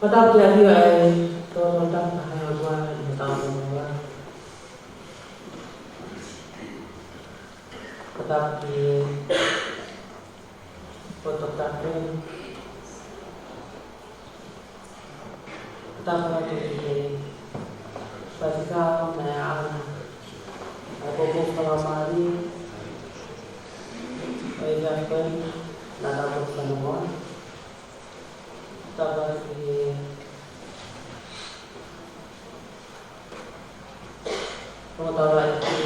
Patapu ki he ʻAfiona ʻi he tōtō tapu ka hai o tua ʻi he tau tōtō. Patapu ki he poto tapu. Patapu atu ki he faifekau naʻe ʻalu ʻa e koko fakamālie ʻo e kakai naʻa tau koko fanongoa. Patapu atu ki he Toketā Laʻeiki,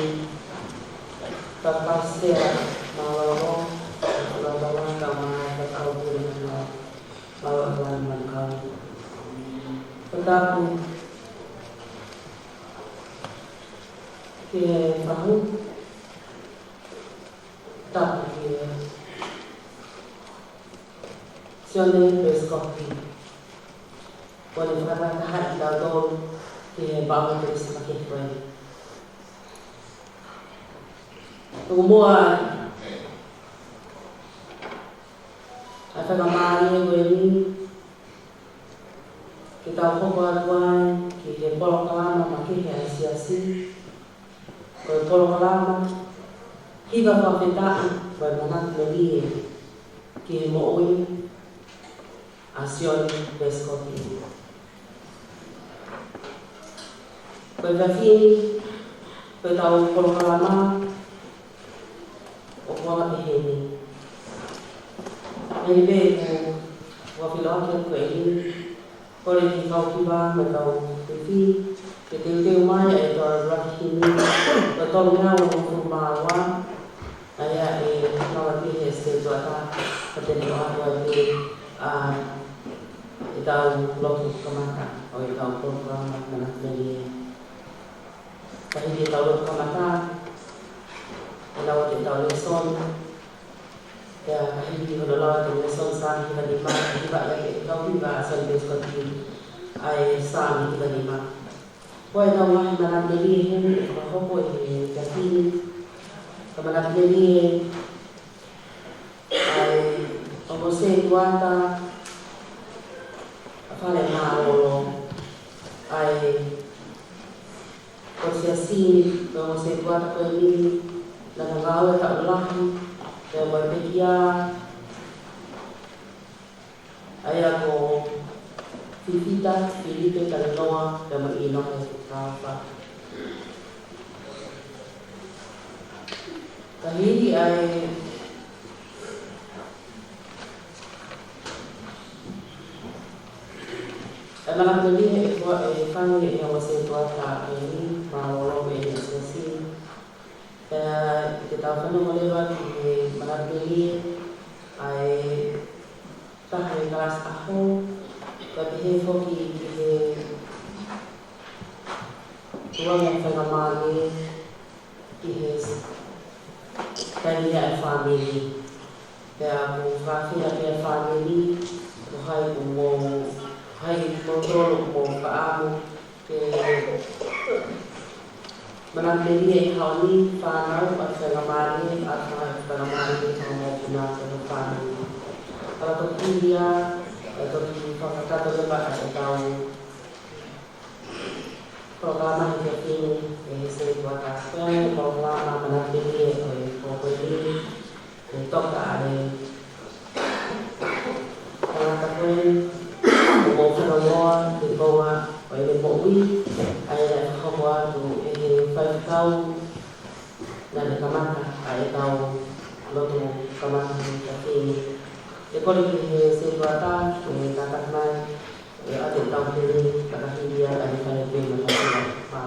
Toketā Sea Mālōlō, Toketā Langa, kae ʻumaʻā e kau pule mo e kau ʻotua ʻi Manukau. Patapu ki he fahu, patapu ki he Sione Pesikoti. Kuo ne fakatahatahaʻi kitautolu ki he pāpā Kilisimasi ko eni. Tuku muʻa ʻa e faingamālie ko eni ke tau hoko atu ai ki he polokalama makehe ʻa e Siasi, ko e polokalama hiva fakafetaʻi mo e manatu melie ki he moʻui ʻa Sione Pesikoti. Ko e efiafi ni, ko ʻetau polokalama ʻoku anga pehē ni. Hangē pē ko ʻeku fakaʻosi ko eni, kole ki he kau hiva mo e kau fefine ke teuteu mai ʻa ʻetau ʻuluaki himi, ko e tolungeau hongofulu mā ua, ʻa ia ʻe lava pē he setuata, ka te ne ʻoatu ai pē ʻa ʻetau lotu kamata ʻo ʻetau polokalama manatu melie. Ka hili ʻetau lotu kamata, ʻe lau atu ʻetau lēsoni, pea ka hili hono lau atu e lēsoni Saame hiva nima, ʻe hivaʻi ʻe he kau hiva ʻa Sione Pesikoti ʻa e Saame hiva nima. Ko ʻetau ngaahi manatu melie heni ʻe fakahoko ʻi he efiafi ni. Ko e manatu melie ʻa e ongo setuata ʻa Fale Mālōlō, ʻa e kau Siasi, ko e ongo setuata ko eni naʻa na ngāue taʻu lahi pea mo e pekia, ʻa ia ko Fifita Filipe Talanoa pea mo ʻInoke Taufa. Ka hili ʻa e, ʻa e manatu melie ʻe fai ʻe he ongo setuata ʻa eni, Mālōlō ʻa e Siasi. Pea ʻi heʻetau fanongo leva ki he manatu melie ʻa e taha ʻi he kalasi ʻaho, pea pehē foki ki he tuʻunga faingamālie ki he taimi ʻa e fāmili. Pea ʻoku fakafiha pē ʻa e fāmili, ko hai ʻoku mou, hai kimoutolu ʻoku mou fakaʻamu ke manatu melie he ʻaho ni, fānau, ʻa e faingamālie, ʻa e faingamālie, ʻa e mokopuna, ʻa e fānau. Ka la toki ia, ʻe toki fakakakato leva ʻa ʻetau polokalama he efiafi ni, ʻe he setuata. Ko e polokalama manatu melie ʻo e pō ko eni, ʻe toka ʻa e tangata ko eni, ʻoku mou fanongoa he konga ʻo ʻene moʻui, ʻa ia naʻe fakahoko atu ʻe he faifekau naʻa ne kamata ʻa ʻetau lotu kamata he efiafi ni. ʻE kole ki he setuata ke kātaki mai, ʻe ʻoatu ʻetau himi, ka ka hili ia ka ne fai pē mo e hā.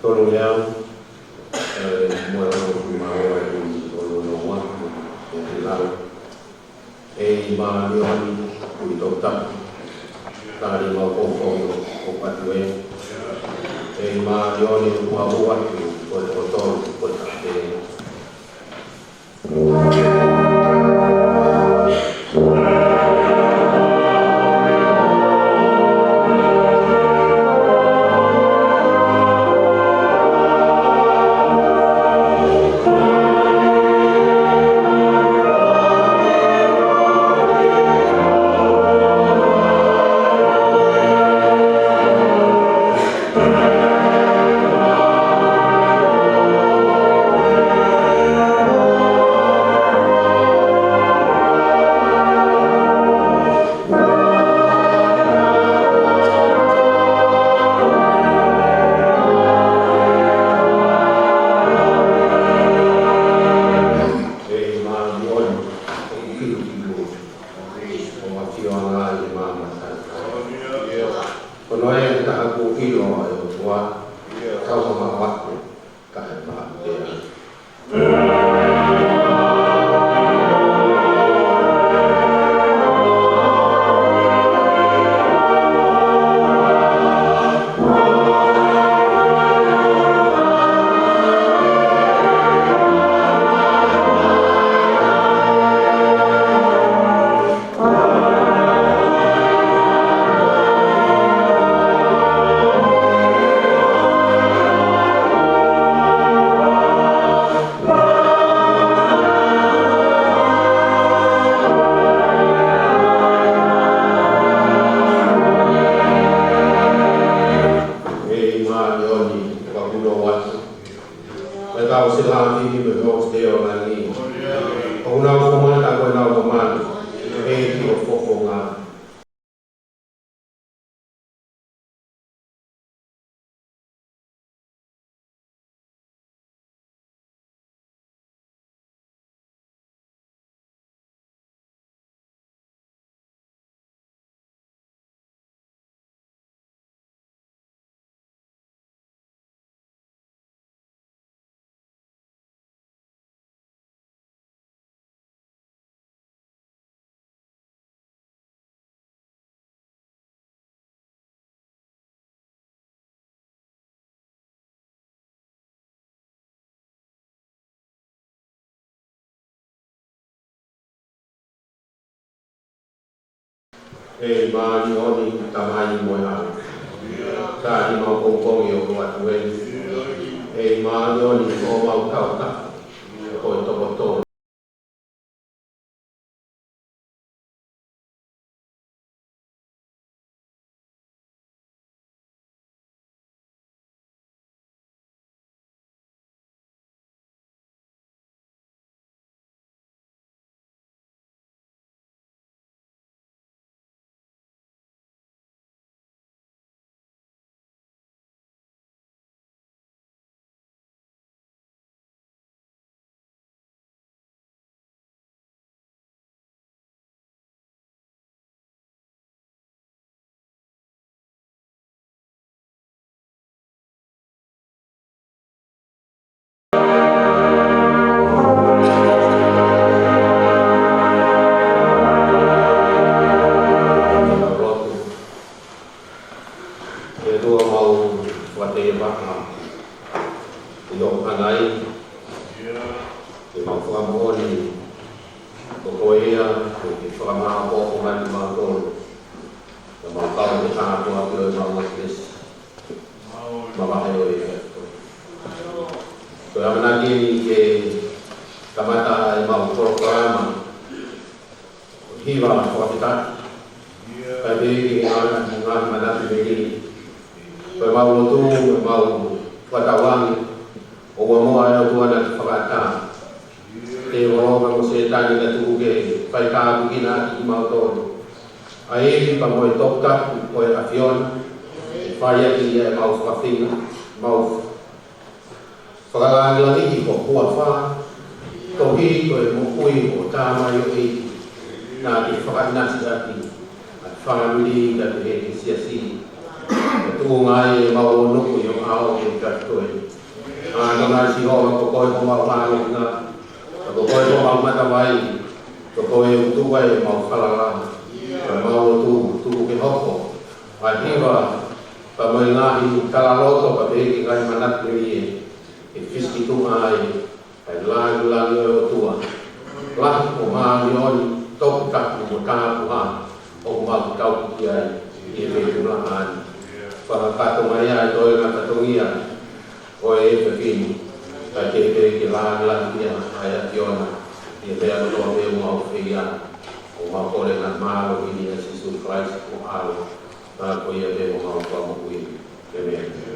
Tolu lea, ē, mo e ono kumau e ui ono noa, ē, lau. ʻEiki Māʻoniʻoni, ʻOtua Toputapu, tali maʻu ʻoku ʻoatu ē. ʻEiki Māʻoniʻoni, ʻOtua ʻoku ʻoatu, ko e toko tolu, ko e taha pē. ʻEiki Māʻoniʻoni, ʻoku kiʻi kiʻi ʻo ʻafioʻanga ʻi he māmani. Ko hono ʻi ai ha taha ʻoku ʻilo ʻa e ʻOtua, kau ma ma ʻoatu, ka he maha pea. ʻEiki Māʻoniʻoni, ʻoku mau ʻoatu. Ko e kau sila ʻi he ʻEiki mo e kau sila ʻo langi. ʻOku nau fomata ko ʻenau mamalu, ʻEiki ʻo fofonga. ʻEiki Māʻoniʻoni, Tamai mo e ʻAlo. Tali maʻu pongipongi ʻoku ʻoatu eni. ʻEiki Māʻoniʻoni, ko homau tautapa, ko e toko tolu. ʻE ʻOtua, mau fakatauange ʻi hoʻo ʻangai, ke mau fakamoʻoni ko koe ia, ko e fakamāʻopoʻopo mai kimautolu, ke mau kau he kātoa pē ʻo ʻemau ʻEkalesia. Mavahe ʻo e. Ko e ʻamanaki eni ke kamata ʻemau polokalama hiva fakafetaʻi. Kae pehē ki he ngaahi, ngaahi manatu mei heni. Ko ʻemau lotu, ʻemau fakatauange, ʻoua muʻa ʻe ʻOtua naʻa ke fakaʻatā tēvolo mo Sētane ka tuku ke fai tāpuekina ʻaki kimautolu. ʻA e ʻEiki pea mo e Toputapu ʻo e ʻAfiona, ʻe fai ʻaki ia ʻemau fakafihi, mau fakalāngilangiʻi ho huafa, koeʻuhi ko e moʻui ʻo e tamaioʻeiki naʻa ke fakaʻinasi ʻaki ʻa e fāmili kae pehē ki he siasi. Tuʻunga ai ʻemau ʻunuku ʻi ho ʻao ʻoku ʻikai toe. ʻA, Tonga Sihova, ko koe homau mālohinga, ko koe homau matavai, ko koe ʻoku tuku ai ʻemau falala, ko ʻemau lotu, tuku ke hoko ʻa e hiva, pea mo e ngaahi talaloto, pea pehē ki he ngaahi manatu ni ʻe, ʻe fisituʻa ai ʻa e lāngilangi ʻo e ʻOtua, lahi ʻo māʻoniʻoni, toputapu mo tāpuhā, ʻoku mau tauhi ki ai ʻi he feituʻu lahi ni. Fakakakato mai ʻa e toenga fatongia ʻo e efiafi ni, kae kehe pē ke lāngilangiʻia ʻa e ʻAfiona ʻi he meʻa kotoa pē ʻoku mau fai. ʻOku mau kole ʻi he mālohi ʻo Sīsū Kalaisi ko ho ʻAlo, ʻa ia ko ia pē homau Fakamoʻui. ʻĒmeni.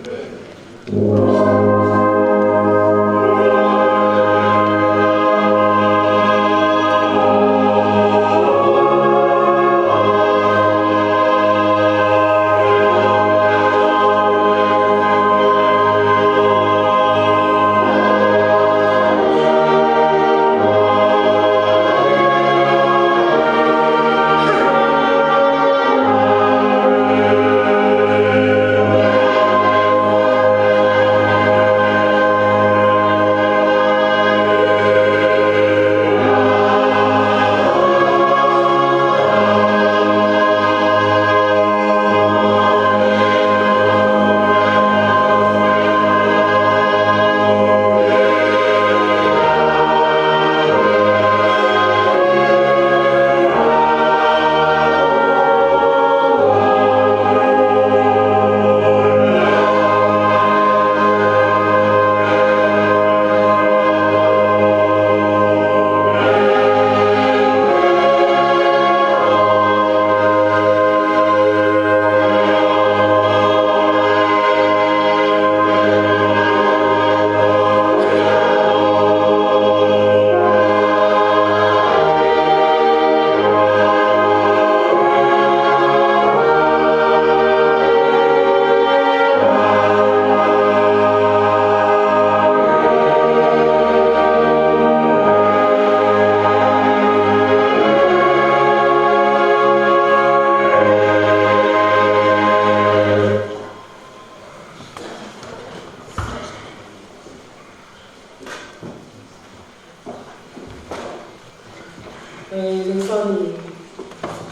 Ko e lēsoni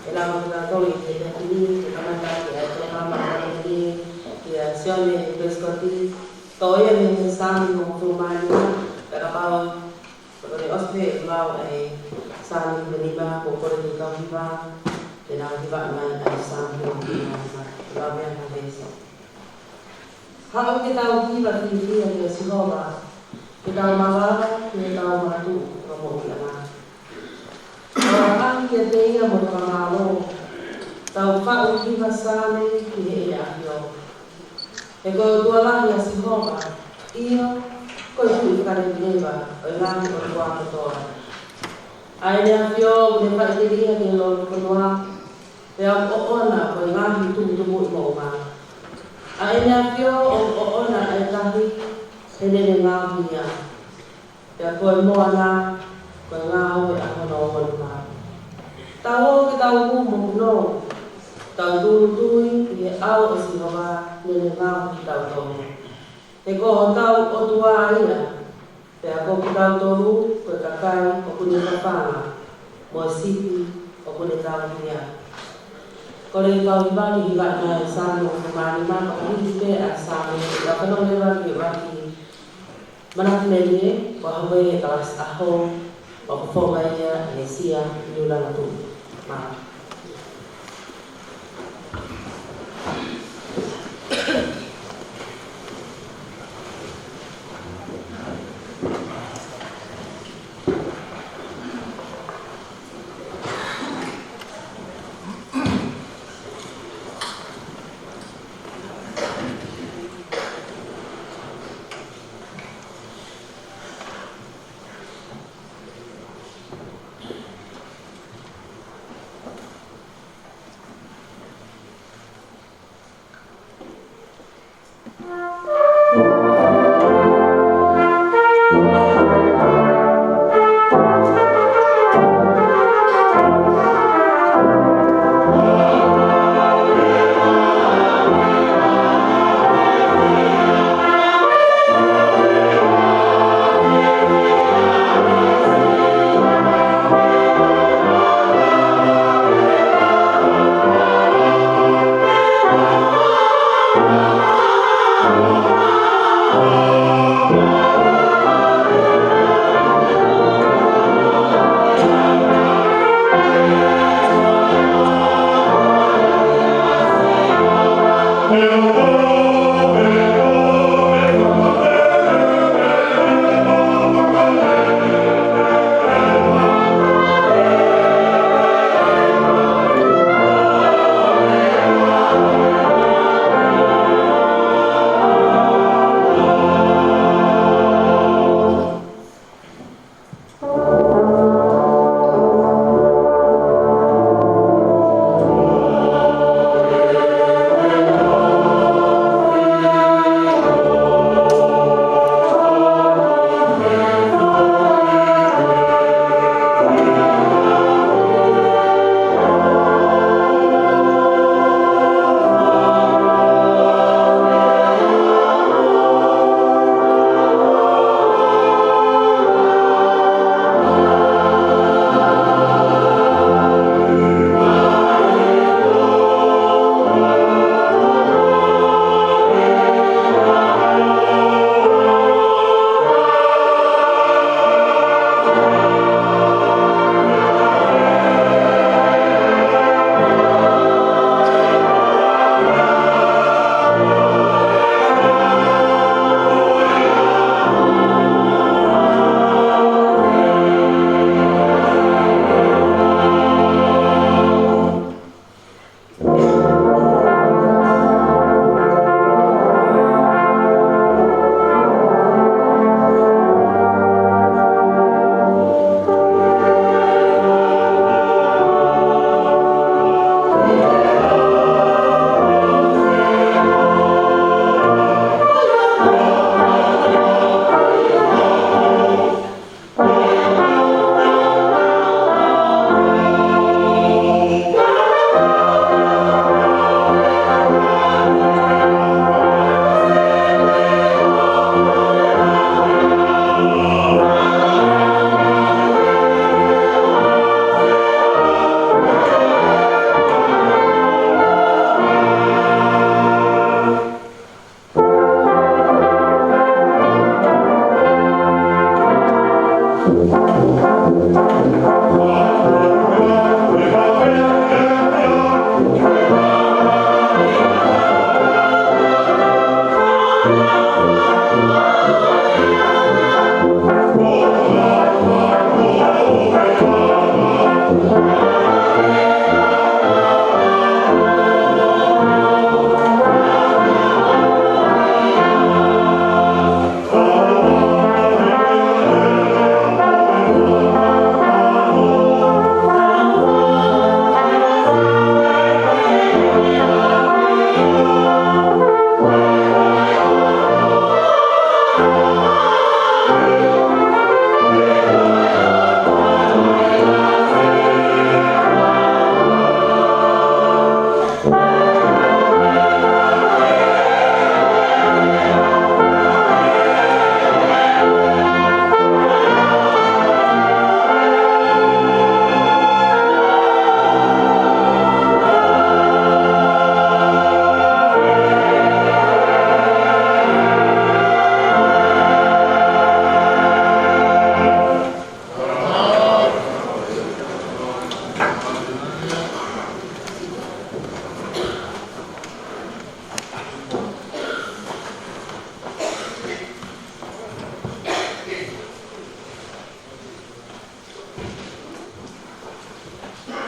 ʻe lau maʻatautolu ʻi he efiafi ni, ʻe kamata ʻaki ʻa e polokalama ʻo e efiafi ni ʻia Sione Pesikoti, toʻo ia mei he Saame hongofulu mā nima, pea kapau ʻoku ne ʻosi pē ʻeku lau ʻa e Saame hongofulu mā nima, ʻoku ou kole ki he kau hiva ke nau hivaʻi mai ʻa e Saame hongofulu mā nima, ʻe lau mai ʻa e veesi. Haʻu ke tau hiva fiefia kia Sihova, ke tau mavahe ki heʻetau Makatuʻu Fakamoʻuiʻanga. Tau ʻaʻahi kiate ia mo e fakamālō, tau faʻu hiva saame ki heʻene ʻafio. He ko e ʻOtua lahi ʻa Sihova, ʻio, ko e Tuʻi fakaleleva ʻo e ngaahi ʻotua kotoa. ʻA ʻene ʻafio ʻoku ne faʻiteliha ki he lolotonga, pea ʻoku ʻoʻona ko e ngaahi tumutumu ʻi moʻunga. ʻA ʻene ʻafio ʻoku ʻoʻona ʻa e tahi, he naʻa ne ngaohi ia. Pea ko e moana ko e ngāue ʻa hono ongoongoa. Tau ō ke tau hū mo punou, tau tūʻulutui ʻi he ʻao ʻo Sihova naʻa ne ngaohi kitautolu. He ko hotau ʻOtua ia, pea ko kitautolu ko e kakai ʻoku ne fafanga, mo e sipi ʻoku ne tauhi ia. Kole ki he kau hiva ke hivaʻi mai ʻa e Saame hongofulu mā nima, pea ko e hili pē ʻa e Saame, pea fanongo leva ki he ʻuluaki manatu melie, ʻo aʻu ki he kalasi ʻaho, ʻo fofonga ia ʻe Sia Niulana Tuʻi. Mālō.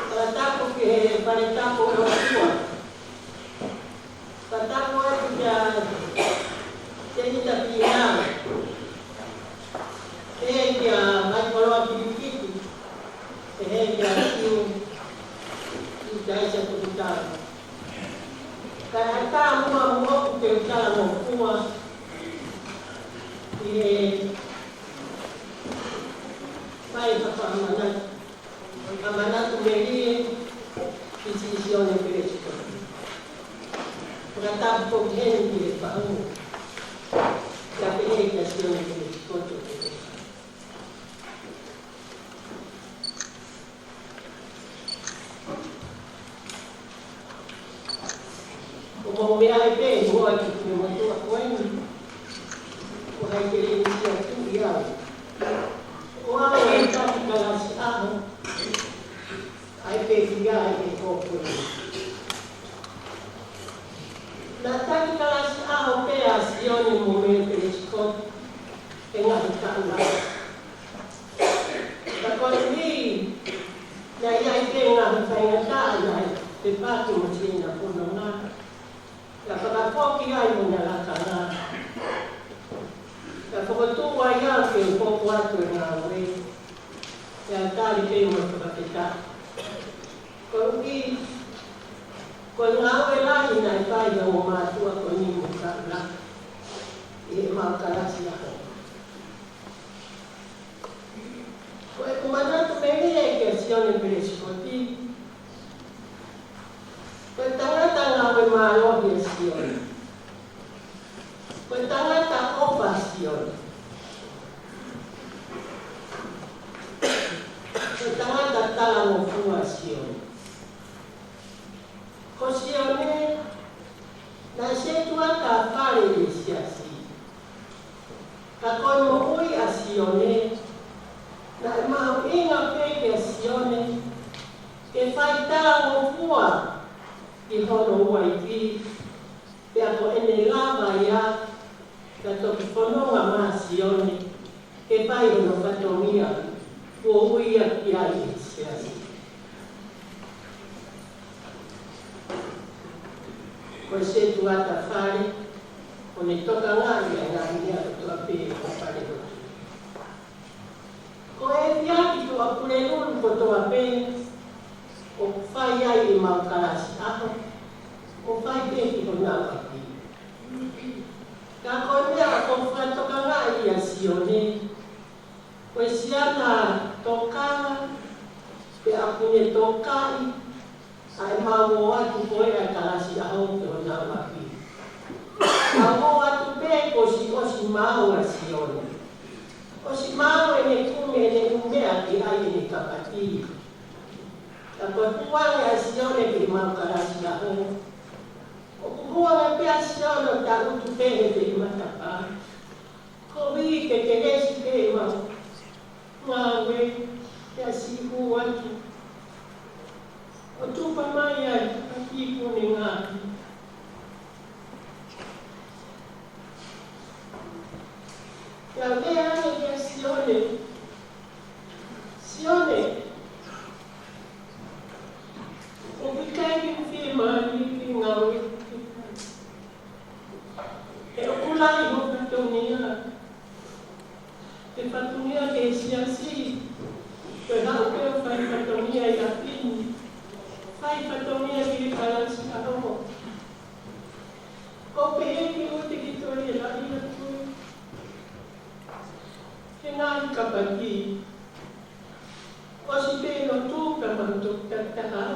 Fakatapu ki he fale tapu ʻo e ʻOtua. Fakatapu atu kia Senita Pina. Pehē kia Maikoloa Pilikiti. Pehē kia Siu Itaisa Tukutau. Kae ʻatā muʻa moʻoku ke u talangofua ʻi he fai ha fakamanatu, fakamanatu melie ki Siʻi Sione Pelesikoti. Fakatapu foki heni ki he faʻu, kae pehē kia Sione Pelesikoti. ʻOku mou meʻa ai pē, ʻoku ʻi ai pē mo e motuʻa ko eni. ʻOku ʻi ai pē ʻi he sia tuʻi au. ʻOku ʻi ai e taki kalasi ʻaho. ʻAi pē ki ai e kōkō. Naʻe taki kalasi ʻaho pē ʻa Sione mo Mele Pelesikoti he ngaahi taʻu lahi. Ka koeʻuhi naʻe ʻi ai pē ngaahi faingataʻa ʻi he paki mo Sione Pononga, naʻe fakafoki ai hona lakanga. Naʻe fokotuʻu ai au ke u hoko atu e ngāue, pea tali pē mo e fakafetaʻi. Koeʻuhi ko e ngāue lahi naʻe fai ʻe he ongo mātuʻa ko eni mo e kaula ʻi heʻemau kalasi ʻaho. Ko ʻeku manatu melie kia Sione Pelesikoti, ko e tangata ngāue mālohi ʻa Sione. Ko e tangata ʻofa ʻa Sione. Ko e tangata talangofua ʻa Sione. Ko Sione, naʻe setuata fale ʻi he siasi. Ka ko e moʻui ʻa Sione, naʻe mahuʻinga pē kia Sione ke fai talangofua ki hono uaifi, pea ko ʻene lava ia, ka toki fononga mai ʻa Sione ke fai hono fatongia kuo ui ia ki ai ʻe he siasi. Ko e setuata fale, ʻo ne tokangaʻi ʻa e ngaahi meʻa kotoa pē ʻo e fale lotu. Ko e efiafi Tuʻapulelulu kotoa pē ʻoku fai ai ʻemau kalasi ʻaho, ʻoku fai pē ki honau ʻapi. Ka ko e meʻa ʻoku fakatokangaʻi ʻa Sione, ko e siana tokanga, pea ʻoku ne tokaʻi ʻa ʻemau ō atu ko ē ʻa e kalasi ʻaho ki honau ʻapi. Mau ō atu pē kuo ʻosi, ʻosi maau ʻa Sione. ʻOsi maau ʻene kumi ʻene ʻū meʻa ke ʻai ʻene kapati. Ka ko e hū ange ʻa Sione ki heʻemau kalasi ʻaho, ʻoku hū ange pē ʻa Sione ʻo tangutu pē he matapā. Koeʻuhi ke kelesi pē ʻemau, ʻemau Siʻi hū atu, ʻo tupa mai ai ha kiʻi pune ngāue. Pea u lea ange kia Sione, Sione, ʻoku ʻikai ke u fiemālie ke ngāue. He ʻoku lahi ho fatongia. Ke fatongia ki he siasi, ke haʻu pē ʻo fai fatongia ʻi ʻapi ni, fai fatongia ki he kalasi ʻaho. Ko e pehē ki ʻoku te ki toi e lahi atu. He ngaahi kapaki, ʻosi pē lotu ka mau toki takitaha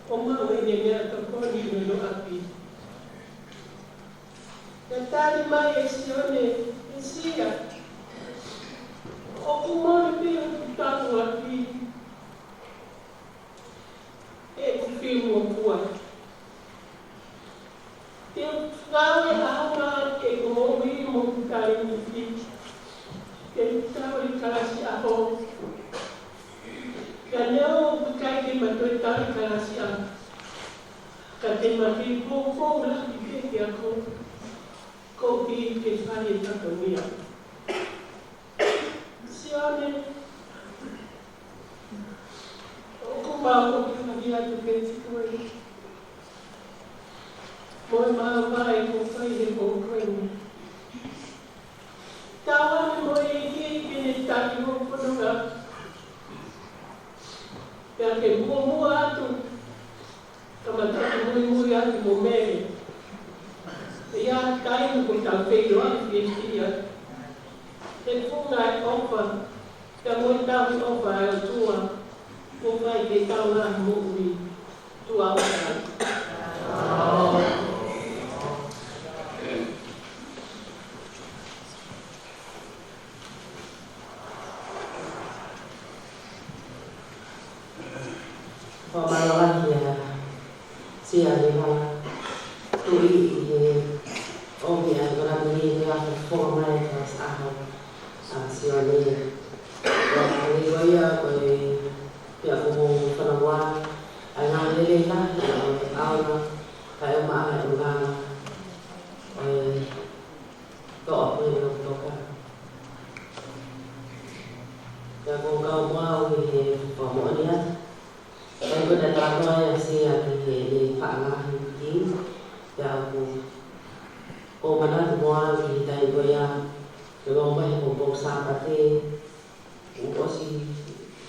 ʻo maʻu e ngaahi meʻatokoni ʻi hono ʻapi. Naʻe tali mai ʻe Sione, ʻe Sia, ʻoku mole pē hoku tauʻapi, ʻeku fiu mo kua. Te u ngāue ʻaonga ke u moʻui mo hoku talēniti. Ke u tau e kalasi ʻaho. Ka neongo ʻoku ʻikai ke ma toe tau e kalasi ʻaho, ka te ma kei poupou lahi pē ki he ako, koeʻuhi ke fai e fatongia. Sione, ʻoku mau ʻoku ʻamanaki atu ke tiko e mo e māvae ko fai he ko koe ni. Tau ame mo e ʻEiki ke ne taki ho fononga. Pea ke muʻomuʻa atu, ka ma taki muimui atu mo Mele. ʻI he taimi ko tau feiloa fiefia, he funga e ʻofa, pea mo e tauhi ʻofa ʻa e ʻOtua, ko fai ke tau ngaahi moʻui. Tuʻa ʻofa. Fakamālō lahi kia Sia Livala, tuʻi ʻi he ʻomi ʻa e kola ni he ʻaho foʻou mai ʻa e kalasi ʻaho ʻa Sione. Ko e ʻaho ni ko ia ko e pea ko hoʻo fanongoa ʻa e ngaahi lelei lahi ʻo e ʻaonga, kae ʻumaʻā e ʻulungaanga ʻo e toʻa ko ē ʻo Toka. Pea ko e kau moʻui he fakamoʻoni atu. Pea ko e talanoa ʻa Sia ki heʻene faʻa ngaahi kiu. Pea ʻoku ou manatu mo au ki he taimi ko ia, ke lau mai he kuo pau Sāpate, kuo ʻosi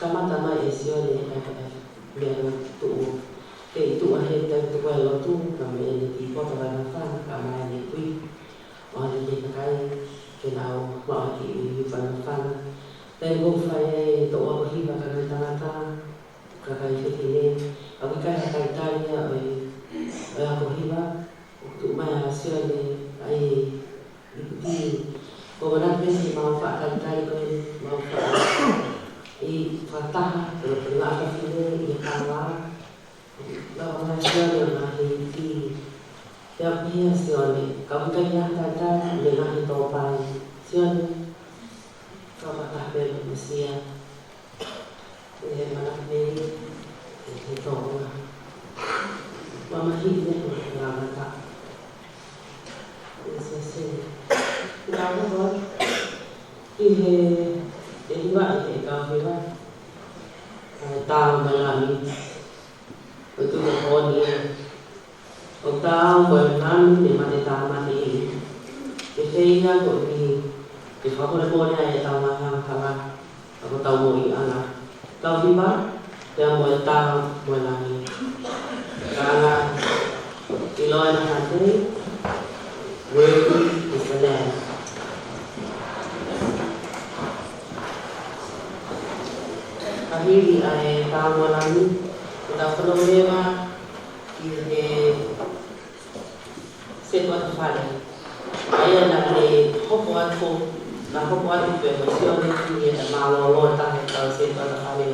kamata mai ʻe Sione ʻa e meʻa tuʻu. Kei tuʻu ʻa e taimi tuʻu ʻa e lotu, ka mei heʻene kiʻi poto ʻa e nafana, ka mai ʻene kui. ʻO ʻene kiʻi kakai, ke nau maʻu ha kiʻi ʻuhinga ʻo e nafana. Taimi ʻoku fai ai e toʻu ako hiva ki he ngaahi tangata, kakai fefine, ʻoku ʻikai ha talitali ia ʻo e, ʻo e ako hiva, ʻoku tuʻu mai ʻa Sione ʻa e ʻi he, ko e ʻuhinga pē siʻi mau faʻa talitali ko e mau faʻa ʻi fakataha, ko e ngaahi fefine ʻi he kāinga, lau mai ʻa Sione ʻo ngaahi ʻi he, pea pehē ʻa Sione, ka ʻoku ʻikai ha talitali ʻi he ngaahi tōpai. Sione, ka fakataha pē mo Sia. ʻE manako mei he, he tōʻonga. Mamahi ne ko ngata. ʻE se se. Ngā hoko. ʻI he, ʻe hiva ʻi he kau hiva. ʻA e tau malami. ʻO tuku ko ni. ʻO tau ko e ngaahi ne mate tāmate ʻi. Ke feia ko ʻi, ke fakamolemole ai e tau ngaahi hala. Ako tau moʻui ʻana. Tau hiva, pea mo e tau mo e langi. Ka ʻanga, ʻiloa na hate, worthy is the Lamb. Ka hili ʻa e tau mo e langi, ko tau fanongo leva, ʻi he setuata fale. ʻA ia naʻe hoko atu, naʻe hoko atu pē mo Sione ki he mālōlō taha ʻetau setuata fale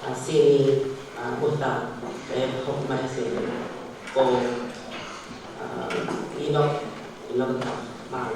ʻa Sini, ʻa Mota, ʻe hoko mai Sini. Ko, ʻa, ʻInoke, ʻInoke Tau, mālō.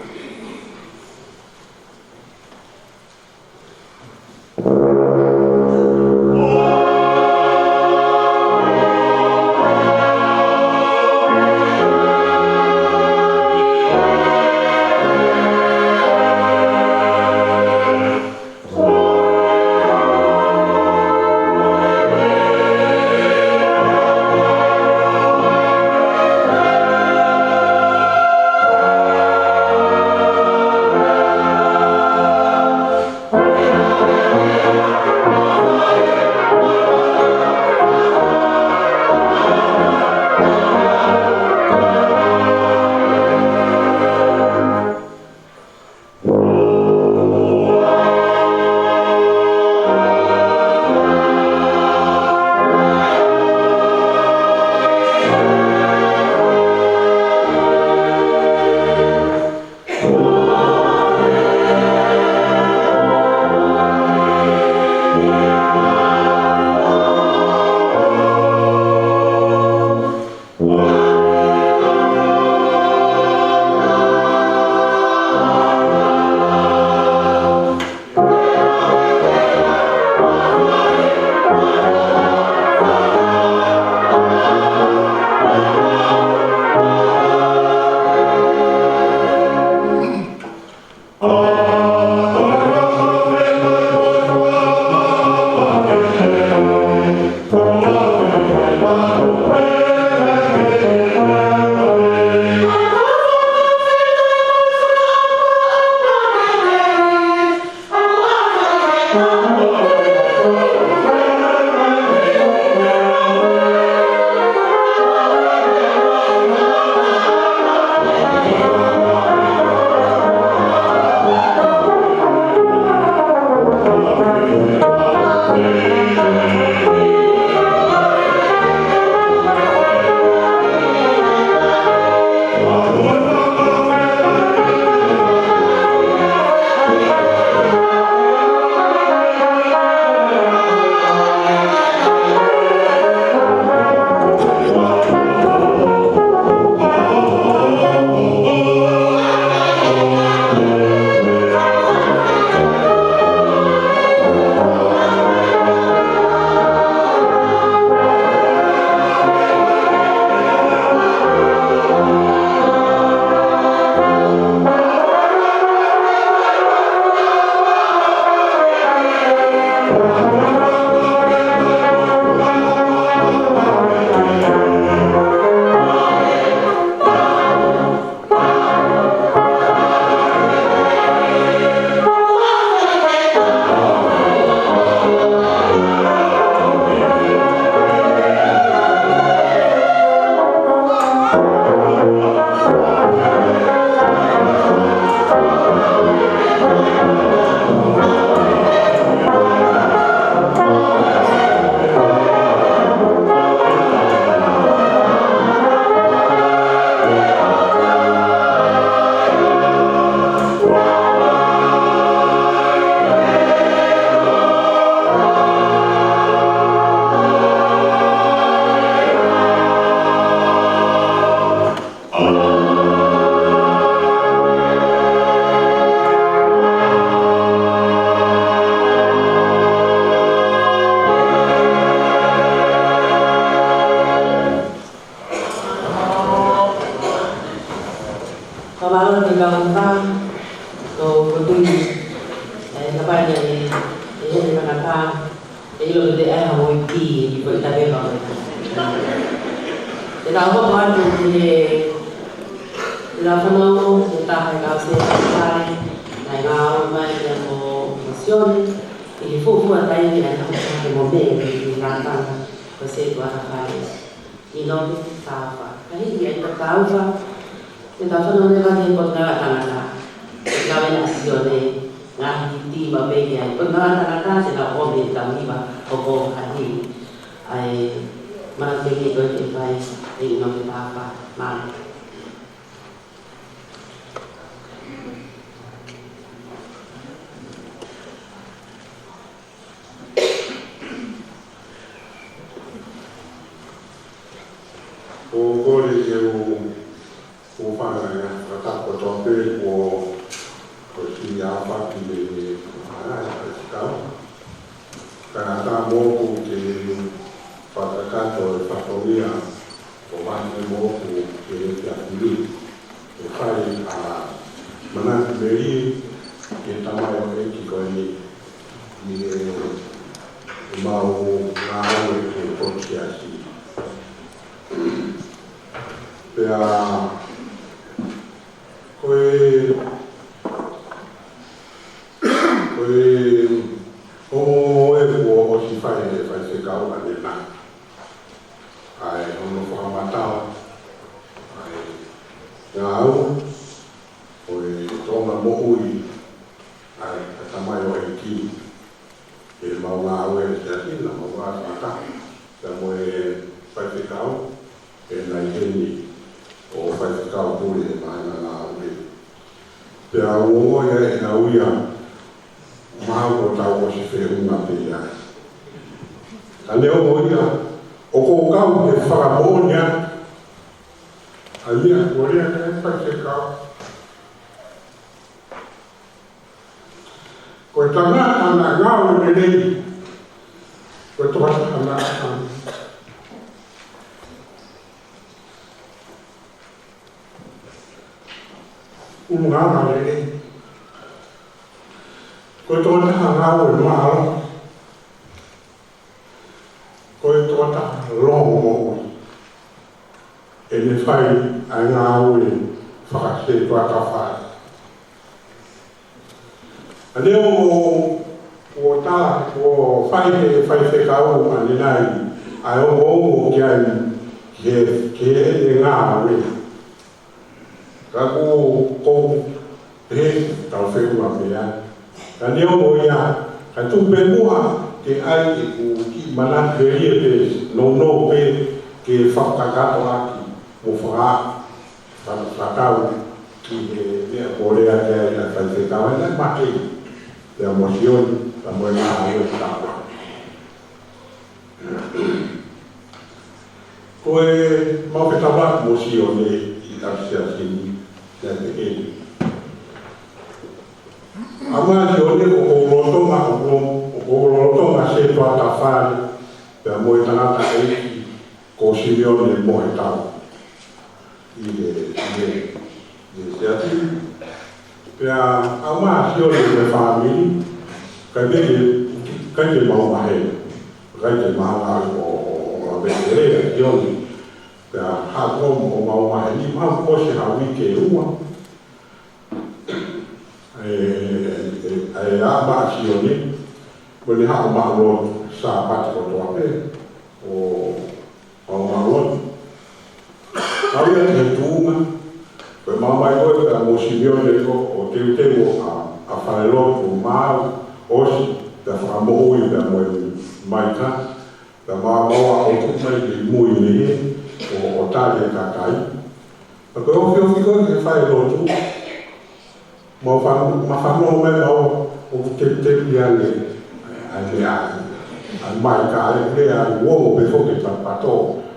Fakamālō ki he kau tangata, ʻoku ou tui, ē, kapau ʻe, ʻe, ʻe he tangata, ʻe ʻilo te ai ha moʻui pē, ʻi ko i tape ma. Te tau hoko atu ki he, ki he fanongo, ʻe taha e kau sētuata, naʻe ngāue mai ia mo, mo Sione, ʻi he fuofua taimi naʻe hoko atu mo Mele, ʻi he ngaahi tangata, ko e sētuata fale. ʻInoke Taufa. Ka hiki ai ko Taufa, te tau fanongo leva ki he potungāue ʻa e tangata. Ko e kau ʻa Sione, ngaahi hiti maʻu pē ki ai. Potungāue ʻa e tangata, te tau ʻomi e tau hiva ʻo ko hai. ʻAi, manatu ki he ko e ke fai, ʻe ʻInoke Taufa. Mālō. ʻOku ou kole ke u, u fanga ia, fakatapu kotoa pē kuo, kuo siʻi aofaki mei he, ʻa e, ʻa e kau. Ka ʻatā moʻoku ke fakakakato e fatongia ʻo fai moʻoku ke ke afili. ʻE fai ʻa Manatu Mele, ke tamaioʻeiki ko eni, ʻi he, ʻemau ngāue ki he potu siasi. Pea, ko e, ko e, ʻo e kuo ʻosi fai ʻe he faifekau ʻanenai. ʻAi, hono fakamatala ʻa e ngāue ʻo e toʻonga moʻui ʻa e tamaioʻeiki. ʻEmau ngāue ʻi he siasi, naʻa mau ngāue fakataha pea mo e faifekau, ʻe nai heni ʻo faifekau pule ʻi he māhina ngāue. Pea u ongoʻi ai ʻe au ia, mahalo kuo tau ʻosi feʻunga pē ia. Ka neongo ia, ʻoku ou kau he fakamoʻoni atu ʻa ia kuo lea ki ai e faifekau. Ko e tangata naʻa ngāue lelei, ko e tokotaha naʻa ʻulungaanga lelei. Ko e tokotaha ngāue mālohi. Ko e tokotaha longomoʻui. ʻEne fai ʻa e ngāue fakasetuata fale. ʻA ia ʻoku, ʻoku tala, ʻoku fai he faifekau ʻanenai ʻa e ongoongo ki ai, ki he, ki heʻene ngāue. Ka ʻoku ou pehē, tau feʻunga pē ai. Ka neongo ia, ka tuku pē muʻa ke ʻai ʻeku kiʻi manatu lelei pē, nounou pē ke fakakakato ʻaki mo faka-, faka-, fakakau ki he meʻa ko e lea ki ai ʻa e faifekau, ʻa e makehe. Pea mo Sione, pea mo e ngāue ʻa e tapa. Ko ʻemau fetaulaki mo Sione ʻi he Siasi ni, naʻe pehē ni. ʻAmai Sione, ʻoku ou lolotonga, ʻoku ou, ʻoku ou lolotonga setuata fale, pea mo e tangataʻeiki ko Simione Mohetau. ʻI he, ʻi he, ʻi he Siasi. Pea ʻaumai ʻa Sione mo e fāmili, ʻikai pē ke, ʻikai ke mau maheni, ʻikai ke mahanga ʻo, ʻo, ʻo, ʻo lave ki he lea ʻa Sione. Pea haʻu ʻo, ʻo mau maheni, mau ʻosi ha uike ʻe ua. ʻE, ʻe, ʻe, ʻe ʻaumai ʻa Sione, mo ʻene haʻu ʻo maʻu lotu, Sāpate kotoa pē, ʻo, ʻo maʻu lotu. Kau ia ki he tuʻunga, ko e maumau ko ē pea mo Simione ko ē ʻo teuteu ʻa, ʻa e fale lotu ʻo maʻu, ʻosi, pea fakamoʻui pea mo e maika, pea maumau ʻo tuʻu mai ki mui mei hē, ʻo, ʻo tali e kakai. Pea ko e ofi ofi ko ē ki he fale lotu, mau fan-, mau fanongo mai mau ʻoku tepitepi ange ʻa e meʻa, ʻa e maika, ʻa e lea, ʻoku ongo pē foki e patopato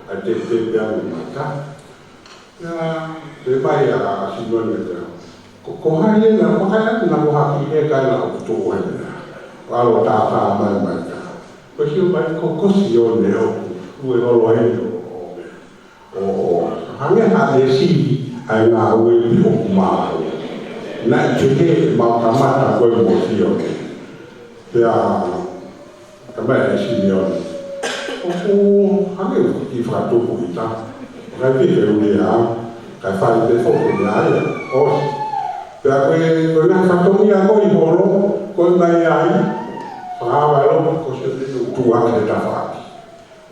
ʻa e tepitepi ange e maika. Pea pehē mai ʻa Simione kia au, ko, ko hai ena, ko hai atu na ko haki e kai na ʻoku tuʻu ai na. ʻAlu ʻo tātā mai e maika. Ko Sio mai, ko, ko Sione ʻoku, ʻoku ʻi holo ai ʻo, ʻo, ʻo, ʻo, hangē ha lēsoni ʻa e ngāue ʻi ʻoku mau. Naʻe pehē ʻemau kamata ko ē mo Sione. Pea, ka mai ʻe Simione. ʻOku hangē ʻoku kiʻi fakatupu ʻita. Kae pehē ke u lea, kae fai pē foki e lea ia. ʻOsi. Pea ko e, ko e ngaahi fatongia ko ē ʻi holo, ko e mai ai. Fakaava lo, ko Sione ʻoku tuʻu hake he tafaʻaki.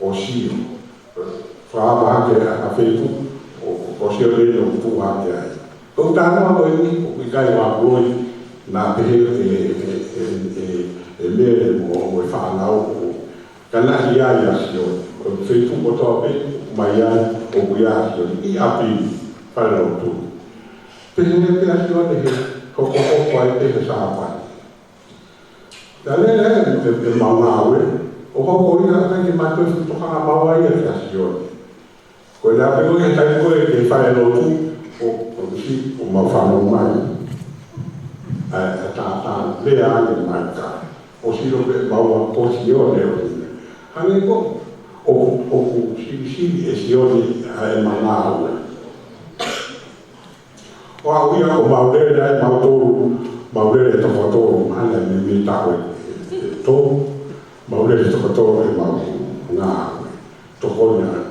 ʻO Sio. Fakaava hake ʻa, ʻa feituʻu, ʻo, ʻo Sione ʻoku tuʻu hake ai. Ko e talanoa ko eni, ʻoku ʻikai ʻo ʻapuloi, naʻa pehē ʻe, ʻe, ʻe, ʻe, ʻe Mele mo, mo e fānau ʻoku, ka naʻe ʻi ai ʻa Sione. Ko e feituʻu kotoa pē, mai ai, ʻoku ʻi ai ʻa Sione. ʻI ʻapi, fale lotu. Pehē pē ʻa Sione he, hokohoko ai pē he Sāpate. Pea lele e, e, ʻemau ngāue, ʻo hoko ia ʻikai ke mātuʻaki tokanga maua ia kia Sione. Ko e lea pē ko ē he taimi ko ē ke fai e lotu, ʻo, ʻo ʻosi, ʻo mau fanongo mai. ʻA e, ʻa e tātā, lea ange mai ka. ʻOsi lo pē maua ko Sione ʻo ʻi. Hangē ko, ʻo, ʻoku silisili ʻe Sione ʻa ʻema ngāue. ʻO aʻu ia ʻo mau lele ai mautolu, mau lele toko tolu, mahalo naʻe meimei taʻu ʻe, ʻe, ʻe tolu, mau lele toko tolu ʻemau ngāue, tokoni ai,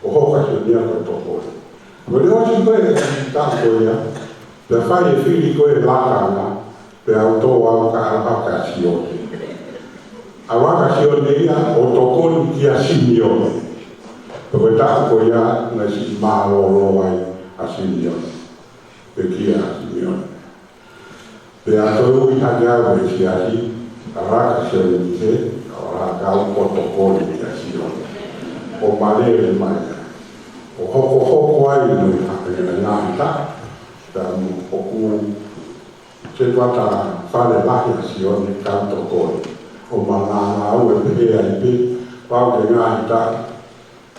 ʻo hoko ʻa Sione ia ko e tokoni. Ko e ʻosi ko ē taʻu ko ia, pea fai e fili ko ē lakanga, pea u tō au ka ʻalu hake ʻa Sione. ʻAlu hake ʻa Sione ia ʻo tokoni kia Simione. Pea ko e taʻu ko ia naʻe siʻi mālōlō ai ʻa Simione. Pekia ʻa Simione. Pea toe ui hake au ʻe he Siasi, ʻalu hake ʻa Sione ki hē, ʻalu hake au ʻo tokoni kia Sione. ʻO malele mai ai. ʻO hokohoko ai mo e hake ʻa e ngaahi taʻu. Pea ʻoku setuata fale lahi ʻa Sione kau tokoni. ʻO mau ngāue pehē ai pē, pau ke ngaahi taʻu,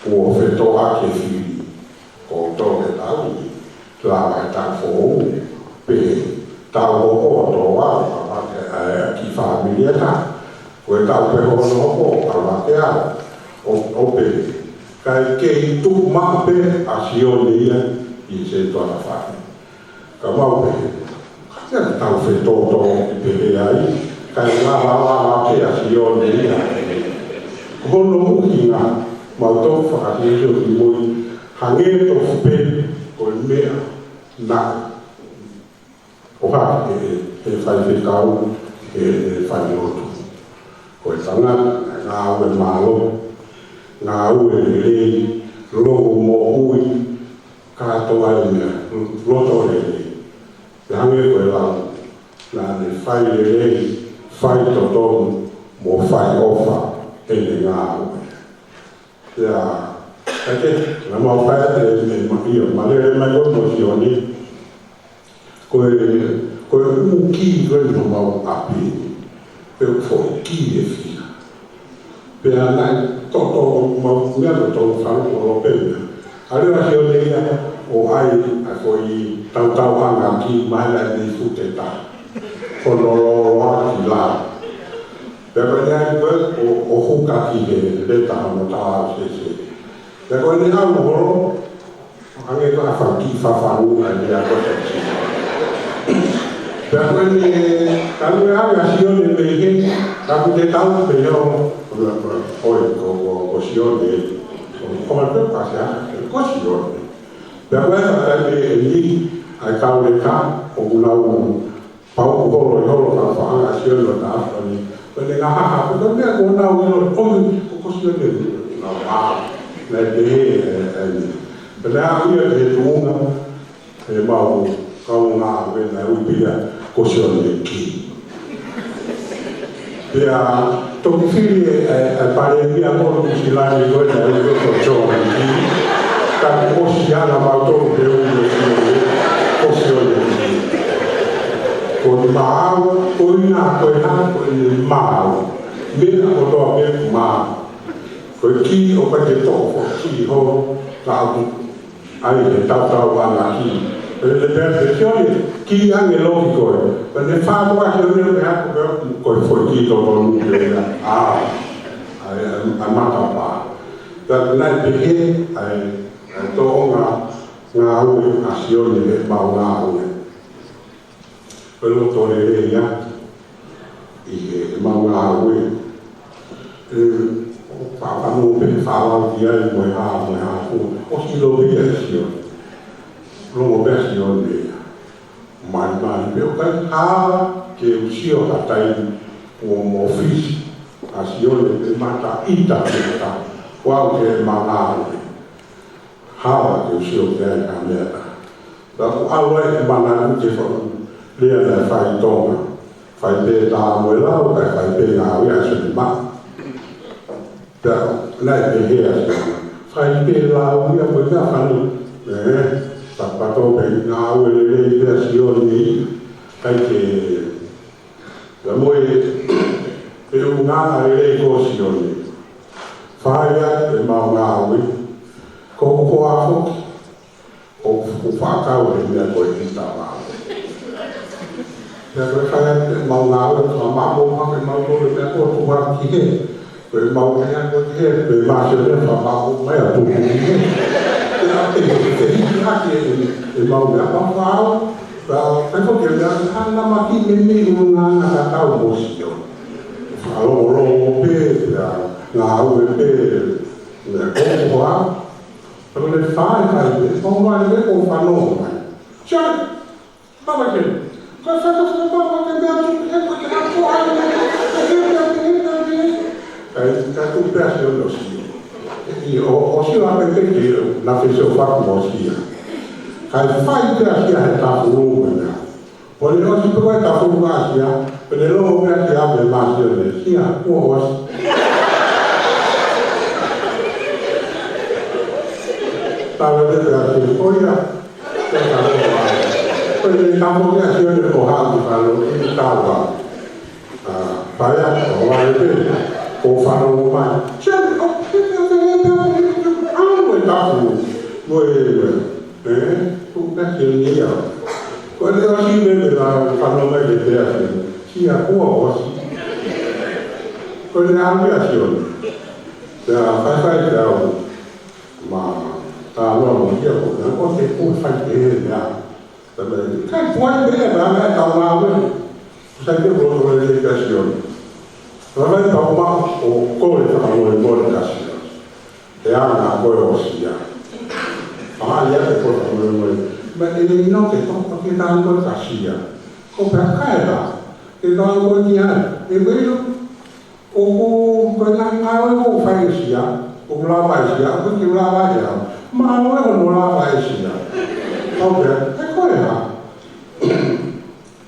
kuo fetōʻaki e fili. Ko e tō ke tau ni, lava e taʻu foʻou, pehē, taʻu hoko ʻo tō au, ʻa, ʻa, ʻa, ki fāmili ʻe taha. Ko e taʻu pē hono hoko, ʻalu hake au, ʻo, ʻo pehē. Kae kei tuʻu maʻu pē ʻa Sione ia ʻi he setuata fale. Ka mau pehē, ka ke tau fetōtō ki pehē ai, Kae lava lava pē ʻa Sione ia. Ko hono ʻuhinga, mau toki fakasio ki mui, hangē tofu pē ko e meʻa naʻe ʻohake ʻe he faifekau, ʻe he failotu. Ko e tangata, ngāue mālohi, ngāue lelei, loto moʻui, kātoa e meʻa, loto lelei. Pea hangē ko e lau, naʻa ne fai lelei, fai totonu, mo fai ʻofa ʻene ngāue. Pea, kae kehe, naʻa mau fai atu e, e, ma, ʻio, ma lele mai ko ē mo Sione. Ko e, ko e ʻū kī ko ē ʻi homau ʻapi, pe ko e foʻi kī ʻe fiha. Pea naʻe toto, mau meʻa ko e tolu falu ko lo pē meʻa. ʻAlu ʻa Sione ia ʻo ʻai ʻa e foʻi tautauʻanga kī mai naʻe mei fute ta. Ko hono loloa ki lalo. Pea ko ʻene ʻai ko ē ʻo, ʻo huka ki he leta hono taʻau sese. Pea ko ʻene ʻalu holo, hangē ko e fanga kiʻi fafangu ʻa e meʻa ko ē. Pea ko ʻene, ka ʻoku ʻi ai ʻa Sione mei hē, ka ʻoku te tau pē ʻio, ʻoi, ko, ko, ko Sione, ko, ko ma pē ka sia, ko Sione. Pea ko e fakatai pē ʻe ni, ʻa e kau leka, ʻoku nau pau ʻoku holo ʻi holo ka faʻanga Sione ʻo taʻafa ni. Pea ne ngahaha, ko e meʻa ko ē naʻa nau ʻilo, ʻoi, ko, ko Sione, naʻa nau ʻā, naʻe pehē, ē, ē, ni. Pea naʻe aʻu ia ki he tuʻunga, ʻe mau kaungā ʻave naʻe ui pē ia ko Sione Kī. Pea toki fili e, e, e palēmia ko Nuʻu Sila ni ko ē naʻe ui ko John Key. Ka kuo ʻosi ʻa mautolu ke ui ko Sione, ko Sione Key. Ko e maau, ko e ʻuhinga, ko e hā, ko e maau. Meʻa kotoa pē maau. Ko e kī ʻoku ʻikai ke toʻo foʻi kī holo, ka ʻoku ʻai he tautauʻanga kī. Pea ne pehē atu pē Sione, kī ange loki koe. Pea ne fātuʻaki ʻo ne pehē atu pē ko e foʻi kī totonu pē ia. ʻA, ʻa, ʻa, ʻa matapā. Pea naʻe pehē ʻa e, ʻa e tōʻonga ngāue ʻa Sione ʻi heʻemau ngāue. Ko e loto lelei ia ʻi heʻemau ngāue. ʻE, ʻo faʻa fanongo pē he fālau ki ai mo e hā, mo e hā fua. ʻOsi ʻilo pē ia ʻe Sione. Longo pē ʻa Sione ia. Malimali pē ʻoku ʻikai hā ke u sio ha taimi kuo mōfisi ʻa Sione pe mata ʻita pe ʻita. Kuo au ke ma ngāue. Hala ke u sio ki ai ha meʻa. Pea ʻoku ʻalu ai e manatu ke faʻu lea naʻe fai ʻi Tonga. Fai pē tā mo e lau, kae fai pē ngāue ʻa Sione mā. Pea naʻe pehē ʻa Sione. Fai pē lau ia mo e meʻa fanu. Ē, pea, pea tō pē ngāue lelei pē ʻa Sione ni. ʻIkai ke Pea mo e, e ʻulungaanga lelei ko Sione. Fai atu ʻemau ngāue, ko hoku hoa foki, ʻoku, ʻoku fakakau he meʻa ko e ʻita maau. Pea ko e fai atu ʻemau ngāue, fakamāʻopoʻopo hake mautolu e meʻa ko e tuʻu hake ki hē. Ko ʻemau meʻa ko ē ki hē, ko e mā Sione fakamāʻopoʻopo mai ʻa tuku ki hē. Pea te, te hiki hake e, ʻemau meʻa pau pau. Pea, pea ko e meʻa, hana maki meimei ʻulungaanga tatau mo Sione. Fakalongolongo pē, pea ngāue pē, meʻa ko ē ko ā. Pea ko e fai, fai pē, ko ā pē ko e fanongo mai. Sione, papa ke. Ko e faka, faka, papa ke meʻa tu, he ko e hako ai, he, he, he, he, he, he. Kae, kae tuʻu pē ʻa Sione ʻo sio. ʻI ʻo, ʻo sio ʻa pē pē ke, na fe sio faku ʻo sio. Kae fai pē ʻa Sione he tafulu mo e meʻa. Ko ʻene ʻosi pē ko e tafulu ʻa Sione, pea ne longo pē ʻa Sione mā Sione, Sione, kuo ʻosi. Tala pē pē ʻa Sione, ko ia, pea ka longo ai. Ko ʻene tafulu ʻa Sione ko haʻu ki falo, ʻi taua. ʻA, paea, ʻo vale pē, ko falo mai. Sione, ʻo, pea, pea, pea, pea, pea, ʻa, mo e tafulu, mo e, mo e. Ē, tuʻu pē Sione ia. Ko ʻene ʻosi meʻa pē la fanongo mai ke pehē atu. Sione kuo ʻosi. Ko ʻene ʻalu pē ʻa Sione. Pea faifai pē au. Ma, tā loa mo ia ko, na ko te ko fai pē meʻa. Pea me, kai puai pē meʻa, meʻa tau ngāue. Sai ke ʻoku loto lelei kia Sione. Lava ʻi pau ma o kole fakamolemole kia Sione. He anga ko ē ʻo Sia. Pea ia ke kole fakamolemole. Ma e le no ke toko ke tau ko kia Sia. Ko pea kae la. Ke tau ko kia. E velo. ʻOku ko e ngaahi ngāue ʻoku fai ʻe Sia. ʻOku lava ʻe Sia. ʻOku ke lava ʻe au. Ma ʻoku lava ʻe Sia. Pau pea. E ko e ha.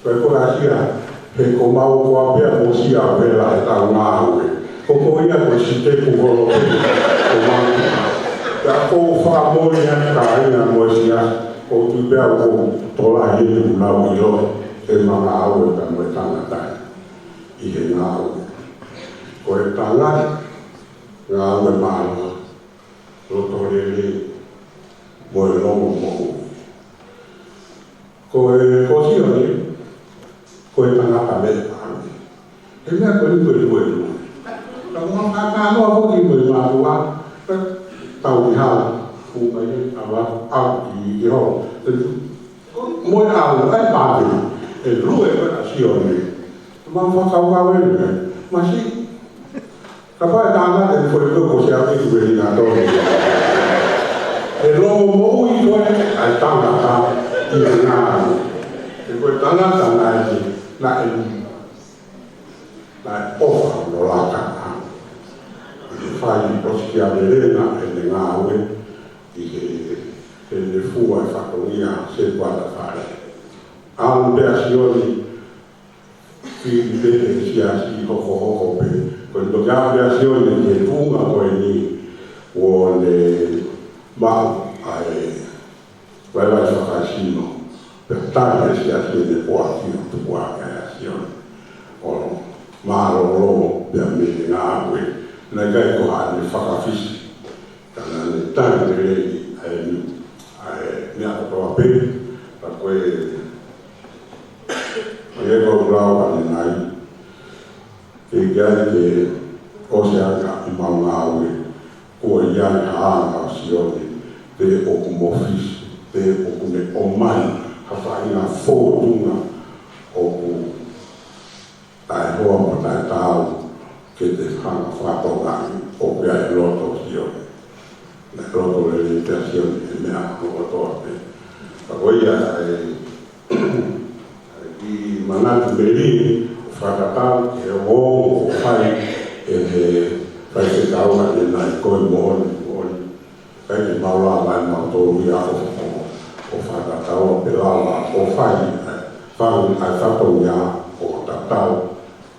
Ko e ko e Sia, he ko mau ko ā pea mo Sia ʻo hela he tau ngāue. Ko ko ia ko e sitepu holo pē ko mau. Pea ko fakamolemole atu kāinga mo e Sia, ko tu pea ko tola he tu nau ʻilo, he ma ngāue ka mo e tangata ʻi he ngāue. Ko e tangata, ngāue mālō, loto lelei, mo e longomoʻui. Ko e, ko Sione, ko e tangata meʻa pāme. He meʻa ko eni ko e lue lue. Ka ʻoku ma kākā noa foki mo e mātuʻa, ka tau ki hala, ʻo mai e ava, au ki, ki holo. Mo e au, ʻai pāme. E lue ko ē ʻa Sione. Ma fakau au e lue. Ma si, Kapau ʻe tangata ʻe foʻi ko ko se ake tu e ina tō. ʻE longomoʻui ko ē ʻa e tangata ʻi he ngāue. ʻE ko e tangata naʻe, naʻe, naʻe ʻofa no laka. ʻE fai ʻosi kia lelena ʻene ngāue ʻi he, ʻene fua e fatongia se kuata fale. ʻAlu pea Sione, Fili pē he siasi hokohoko pē. Ko e toki ʻave ʻa Sione ki he tuʻunga ko eni, ʻo ne maʻu ʻa e vaivai fakaesino. Pea tali ʻe he siasi ʻene poaki ʻo tukuake ai ʻa Sione. ʻO mālōlō pea mei he ngāue. Naʻe ʻikai ko haʻane fakafisi. Ka naʻa ne tali lelei ʻa e, ʻa e meʻa kotoa pē, ka ko e, ʻa e ko lau ʻanenai, ke ʻikai ke ʻosi ʻa e mau ngāue, kuo ʻi ai ha anga ʻo Sione, pe ʻoku mofisi, pe ʻoku ne ʻomai ha faʻahinga fōtunga ʻoku taʻehoa mo taʻetaau ke te hanga fakatokangaʻi ʻoku ʻi ai e loto ʻo Sione. Naʻe loto lelei pē ʻa Sione he meʻa kotoa pē. Ka ko ia ʻa e, ʻa e kiʻi manatu meli, ʻo fakatatau ki he ongoongo ʻoku fai ʻe he faifekau ʻanenai ko e moʻoni, moʻoni. ʻIkai ke mau lava ʻe mautolu ia ʻo, ʻo, ʻo fakatatau pe lava ʻo fai, ʻa e, fau, ʻa e fatongia ʻo tatau,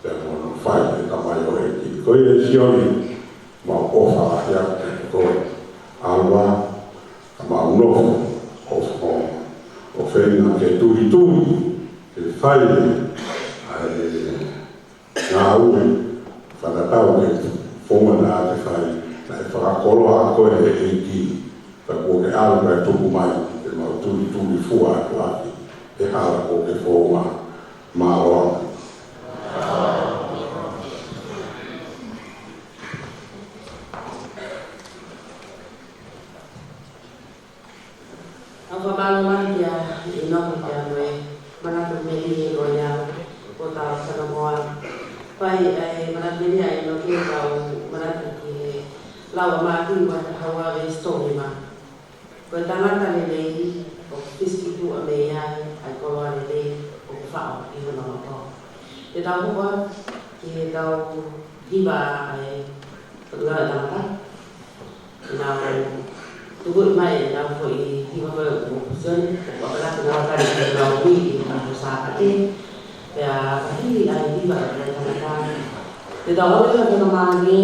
pea mo hono fai ʻe he tamaioʻeiki. Ko ia Sione, mau ʻofa lahi atu kiate koe, ʻalu ā, ka mau nofo, ʻo, ʻo, ʻo feinga ke tulituli, ke fai, ʻa e, ngāue, fakatatau ki he founga naʻa ke fai, naʻe fakakoloa koe ʻe he ʻEiki, ka kuo ke ʻalu kae tuku mai, ke mau tulituli fua atu ʻaki, he hala kuo ke foua, mālō. ʻOku ou fakamālō lahi kia ʻInoke pea mo e manatu meli ko ia ʻoku tau sano moa. Pea ʻi he manatu meli ʻa ʻInoke, tau manatu ki he lau ʻa Mātiu vahe taha ua veesi tolu nima. Ko e tangata lelei ʻoku fisi ki tuʻa mei ai ʻa e koloa lelei ʻoku faʻo ʻi hono loto. Te tau hoko atu ki heʻetau hiva ʻa e Potungāue ʻa e Tangata. Naʻa ku tuku mai ʻenau foʻi hiva ko ē ʻo Sione, ʻo kapela ke nau tali ke nau ui ʻi he ʻaho Sāpate. Pea ka hili ʻa e hiva ʻa e tangata, te tau ʻave ʻa e tangata mai,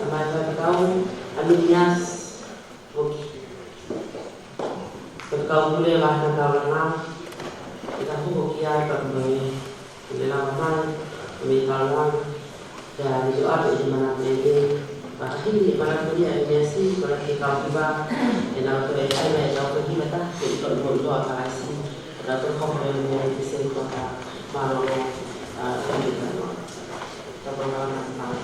ʻa mai faifekau, ʻa Miniasi, foki. Faifekau Pule, Vahevahe Taulanga, te tau hoko ki ai pea mo e Ko e lava mai, ko e meʻa taulanga, pea ne ʻoatu ʻe he manatu meli, ka hili ʻe he manatu meli ʻa Miniasi, ko e lava ke kau hiva, ʻenau toe ʻai mai ʻenau toe hiva taha, ke ʻi loto mo ʻiloa ka ʻai si, ʻenau toe hoko mai mo e te se ko ka mālōlō, ʻa, ko e meʻa taulanga. Ka ko e lava mai.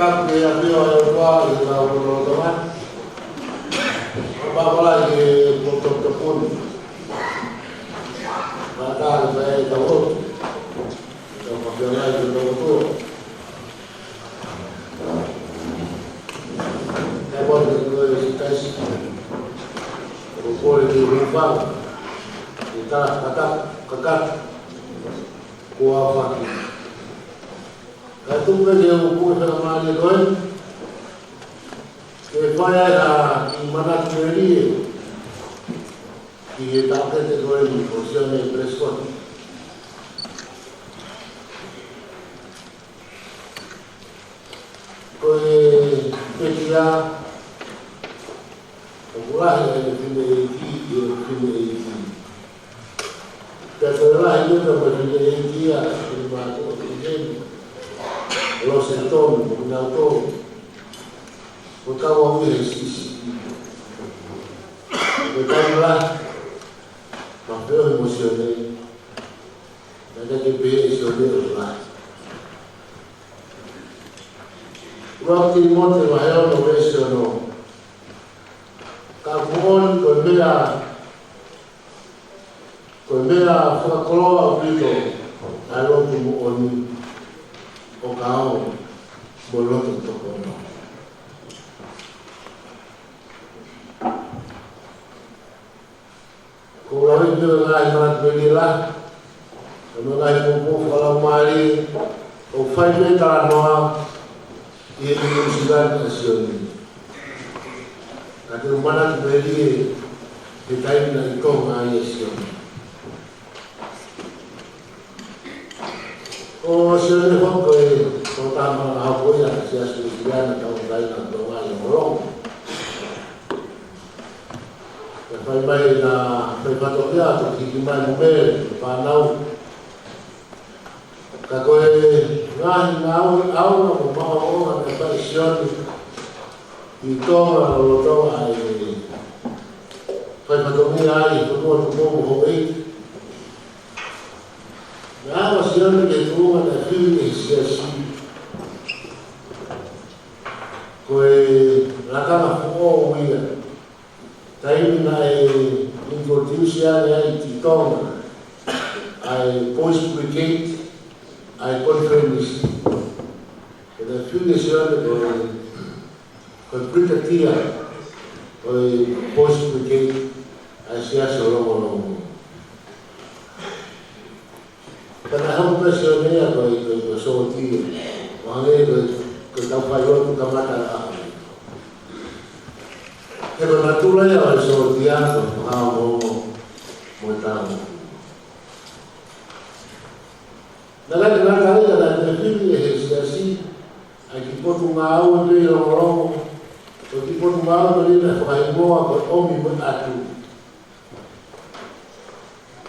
Kaku ke a pio e ua i lau kono tama. Pāpala i ke poto tokoni. Mātā i pae tau. Tau kapia lai ke tau koto. Tau koto ke koe si taisi. Ko kore ke hūfanga. Ke tala kaka, kaka. Ko a faki. Ka tuku ke u kue whakamālie koe. Ke fai ai ha kiʻi manatu melie ki he taʻokete ko eni ko Sione Prescott. Ko e pekia, ʻoku lahi e fineʻeiki, ʻi he fineʻeiki. Pea ko e lahi ʻo e fineʻeiki ʻa e finemātuʻa ko eni. Lose tonu, ko kinautolu. Ko e kau ʻa e siʻisiʻi. Ko e kau lahi, ma feohi mo Sione, naʻe ʻikai ke pehē ʻe Sione ʻoku lahi. ʻUluaki Tīmote vahe ono veesi ono. Ka moʻoni ko e meʻa, ko e meʻa fakakoloa ʻaupito ʻa e lotu moʻoni, ʻo kau mo e loto tokoni. Ko ʻOku lahi pē ngaahi manatu pē ki la, ʻa e ngaahi poupou fakalaumālie, ʻoku fai pē talanoa ʻi he Niu Sila ʻa Sione. Ka te u manatu pē ʻi he taimi naʻe ʻi Tonga ai ʻa Sione. ʻO Sione foki ko e tokotaha maʻu hao ko ia ʻa e Siasi Uēsiliana Tauʻatāina ʻo Tonga ʻi Longolongo. Pea fai mai ʻena fai fatongia ʻo toki hiki mai mo Mele, fānau. Ka ko e ngaahi ngāue ʻaonga mo māʻolunga naʻe fai ʻe Sione ʻi Tonga lolotonga ʻene fai fatongia ai ʻi he fonua tuʻutupu mo houʻeiki. Naʻe ʻalu ʻa Sione ki he tuʻunga naʻe fili ʻe he Siasi. Ko e lakanga foʻou ia. Taimi naʻe introduce ai ʻi Tonga ʻa e Boys Brigade, ʻa e Conference. Ko e fili ʻe Sione ko e, ko e Brigadier ʻo e Boys Brigade ʻa e Siasi ʻo Longolongo. Ka naʻe hoko pē ʻa Sione ia ko e, ko e, ko e sōtia. ʻO hangē ko e, ko e tau fai ʻo tu kamata la. He ko e natula ia ʻo e sōtia ko e fakaongoongo mo e tau. Naʻe lahi ngata ai ka naʻe fili ʻe he Siasi ʻa e kiʻi potungāue pē ʻi Longolongo, ko e kiʻi potungāue ko eni naʻe fakahinohino ko e ʻOmi mo e ʻAtu.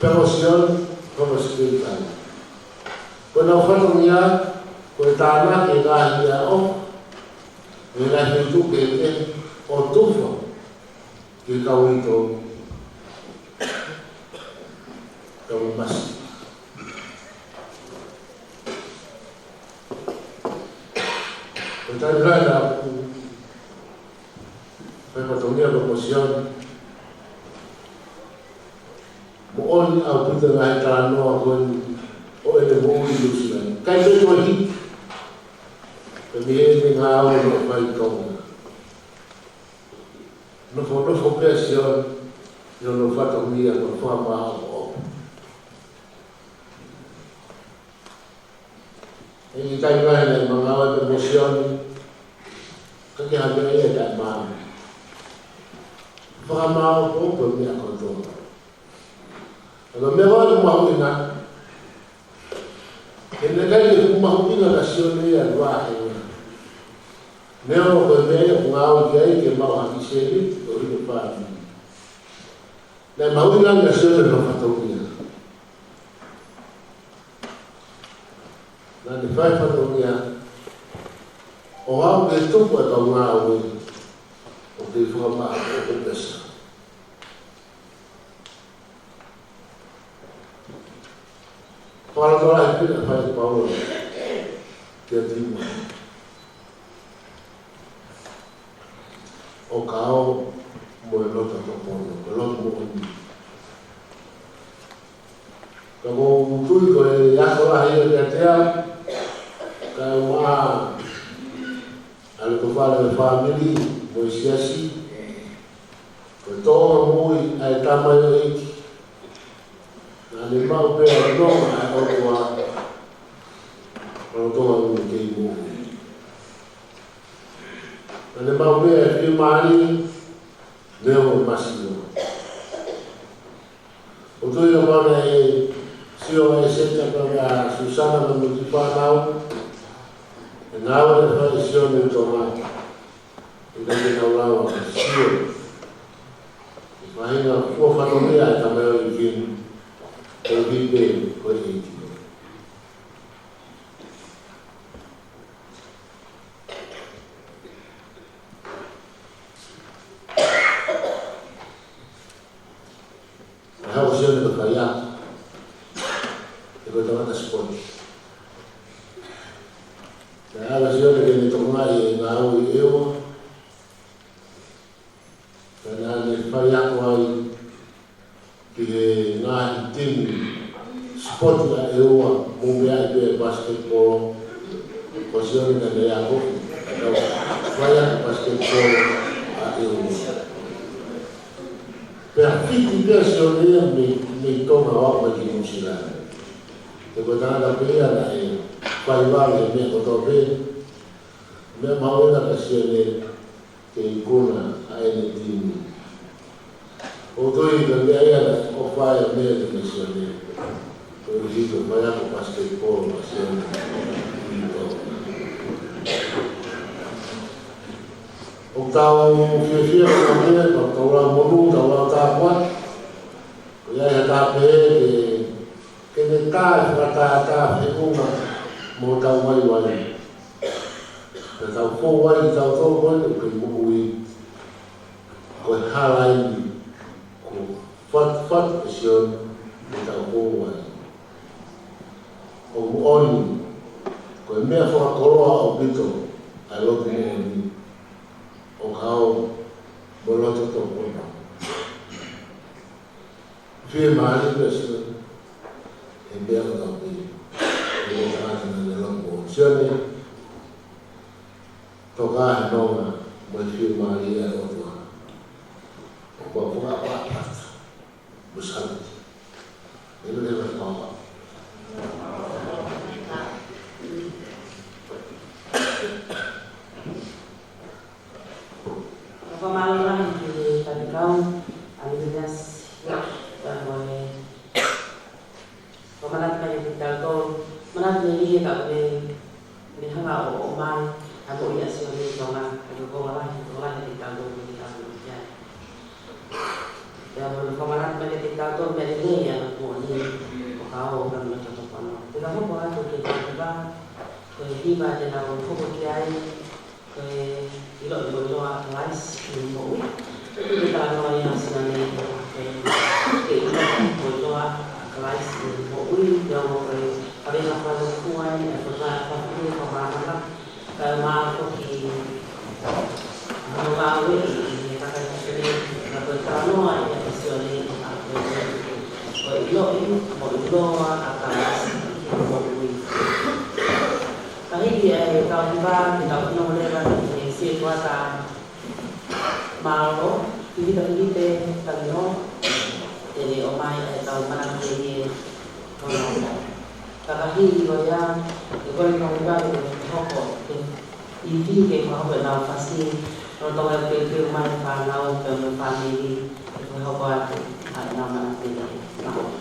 Pea ko Sione, ko e Sione. Ko ʻena fatongia, ko e tānaki e ngaahi meʻaʻofa, mo e ngaahi feituʻu kehekehe ʻo tufa ki he kau uitou. Kau masi. Ko e taimi lahi naʻa ku fai fatongia ko Sione. Moʻoni ʻaupito ngaahi talanoa ko eni ʻo ʻene moʻui ʻi Nuʻu Sila. ʻIkai pē toe hiki. Pea mei heʻene ngāue naʻe fai ʻi Tonga. Nofonofo pē ʻa Sione ʻi hono fatongia mo e fakamāʻopoʻopo. ʻI he taimi lahi naʻe ma ngāue pē mo Sione, ka ke hanga ia ʻe taʻemaau. Fakamāʻopoʻopo e meʻa kotoa. Ka ko e meʻa ʻoku mahuʻinga, he naʻe ʻikai ke mahuʻinga kia Sione ia ʻa e vahe. Meʻa ko e meʻa ia ʻoku ngāue ki ai ke maʻu ha kiʻi sēniti ʻo hino fāmili. Naʻe mahuʻinga kia Sione hono fatongia. Naʻa ne fai fatongia ʻo aʻu ki he tupu ʻa e kau ngāue ʻo kei fakamāʻopoʻopo pē Sione. Fakalotolahi pē naʻe fai ʻe Paula kia Timoti. ʻO kau mo e loto tōpono, ko e loto moʻoni. Ka ʻoku ou tui ko e ako lahi ia kiate au, kae ʻumaʻā ʻa e loto fale ʻo e fāmili mo e siasi, ko e tōʻonga moʻui ʻa e tamaioʻeiki. Naʻa ne maʻu pē ʻa e nonga ʻa e ʻOtua, ʻa e tōʻonga moʻui kei moʻui. Naʻa ne maʻu pē ʻa e fiemālie, neongo e masiva. ʻOku ou tui naʻe sio ʻa e sēniti pea mo Susana mo e kiʻi fānau, ʻi he ngāue naʻe fai ʻe Sione ʻi Tonga. ʻIkai ke nau lava ʻo sio. ʻI he faʻahinga fua fatongia ʻa e tamaioʻeiki ni, ko e vipe, ko e ʻeiki. Naʻe haʻu ʻa Sione ko e faiako. He ko e tangata sipoti. Naʻe ala ʻa Sione ke ne tokangaʻi e ngāue ʻi ʻEua. Pea naʻa ne faiako ai ki he ngaahi timi sipoti ʻa ʻEua, mo e meʻa ʻi he basketball. Ko Sione naʻa ne ako, naʻa ne faiako basketball ʻa ʻEua. Pea fiti pē ʻa Sione ia mei, mei Tonga ʻo aʻu mai ki Nuʻu Sila. He ko e tangata pē ia naʻe fai vale he meʻa kotoa pē. Meʻa mahuʻinga kia Sione ke ikuna ʻa ʻene timi. ʻOku ou tui ko e meʻa ia naʻe ʻofa ai ʻa Mele kia Sione, koeʻuhi ko e faiako basketball ʻa Sione ʻi Tonga. ʻOku tau fiefia ko e meʻa, ko e tau lau monū, tau lau tāpuaki. Ko ia ʻi ha taha pē ke, ke ne tā e fakatātā feʻunga mo hotau vaivai. Pea tau fou ai, tau tō ko eni ʻoku kei moʻui. Ko e hala eni, ko e fatufatu ʻa Sione, pea tau fou ai. ʻOku moʻoni, ko e meʻa fakakoloa ʻaupito ʻa e lotu moʻoni, ʻo kau mo e loto tō kona. Fiemālie pē Sione, he meʻa ʻoku tau pē, he ʻoku tau ʻi he lotu moʻoni. Sione, toka he nonga mo e fiemālie ʻa e ʻOtua. ʻOku ou fakaʻapaʻapa atu mo e salute. Inu leva e kau. Fakamālō lahi ki he faifekau, ʻa Mele Leasi, pea mo e fakamanatu mai kiate kitautolu, manatu melie ka ʻoku ne, ne hanga ʻo, ʻomai ʻa e moʻui ʻa Sione ʻi Tonga, ʻa e konga lahi, konga lahi kiate kitautolu, kiate kitautolu, kiate. Pea mo e fakamanatu mai kiate kitautolu, meʻa lelei ʻa e moʻoni, ʻo kau ʻo kau mai ki Tonga. Pea ka hoko atu ki he hiva, ko e hiva te nau hoko ki ai, ko e ʻiloʻi mo ʻiloa ʻa Kalaisi ʻi hoʻo moʻui. Ko e talanoa ia ʻa Sione, ko e, ko e ʻiloʻi mo ʻiloa ʻa Kalaisi ʻi hoʻo moʻui, pea mo e, ʻa e hā fua ai, ʻa e fua, fua, fua, fua, fua, kae ʻumaʻā foki hono ngāueʻi ʻe he kakai Sione, ka ko e talanoa ia ʻa Sione, ʻa ko e, ko e ʻiloʻi mo ʻiloa ʻa Kalaisi ʻi hoʻo moʻui. Ka hiki ʻa e kau hiva, ke tau nofo leva ki he sētuata mālōlō, hiki pē, hiki pē, tau nofo, te ne ʻomai ʻa e tau manatu melie, hono. Ka ka hiki ko ia, ʻe kole kau hiva ke hoko, ke ivi ke fakahoko ʻenau fasi, lolotonga e peupeu mai e fānau, pea mo e fāmili, ke fakahoko atu ʻa ʻenau manatu melie.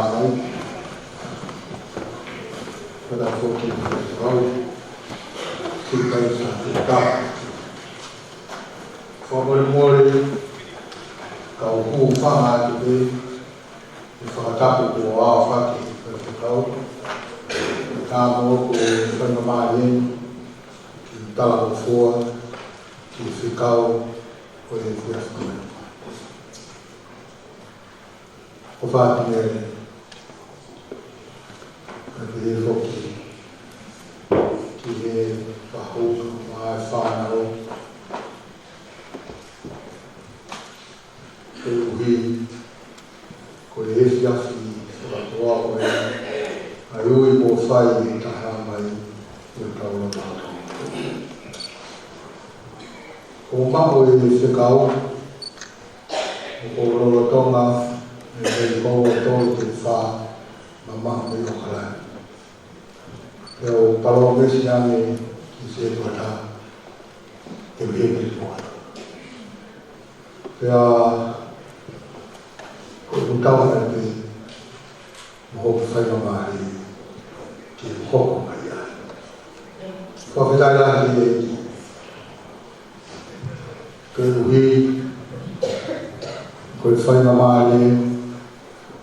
Ai, pea foki ki he kau, ki he kau sa ki he kau. Fakamolemole, kau hūfanga atu pē, ʻi he fakatapu kuo aofaki ʻe he kau. Ka mo ko e faingamālie, ke talangofua, ki he fekau, ko e fiafia. Ko Fatimele, ka pehē foki ki he fahu mo e fānau, koeʻuhi ko e efiafi fakatoa ko ē, ʻa e ui kuo fai ʻe he Tamai ʻi hotau lotolotonga. Ko e maʻu ʻe he fekau, ʻoku lolotonga e meʻa ko ē ʻo tolu ki he fā, mamaʻo mei ʻAokalani. Pea u palōmesi ange ki he sētuata, te u hiki poa. Pea ko e ʻuhinga ia pē, mo hoku faingamālie ke hoko mai ai. Fakafetaʻi lahi ki he ʻEiki. Koeʻuhi ko e faingamālie,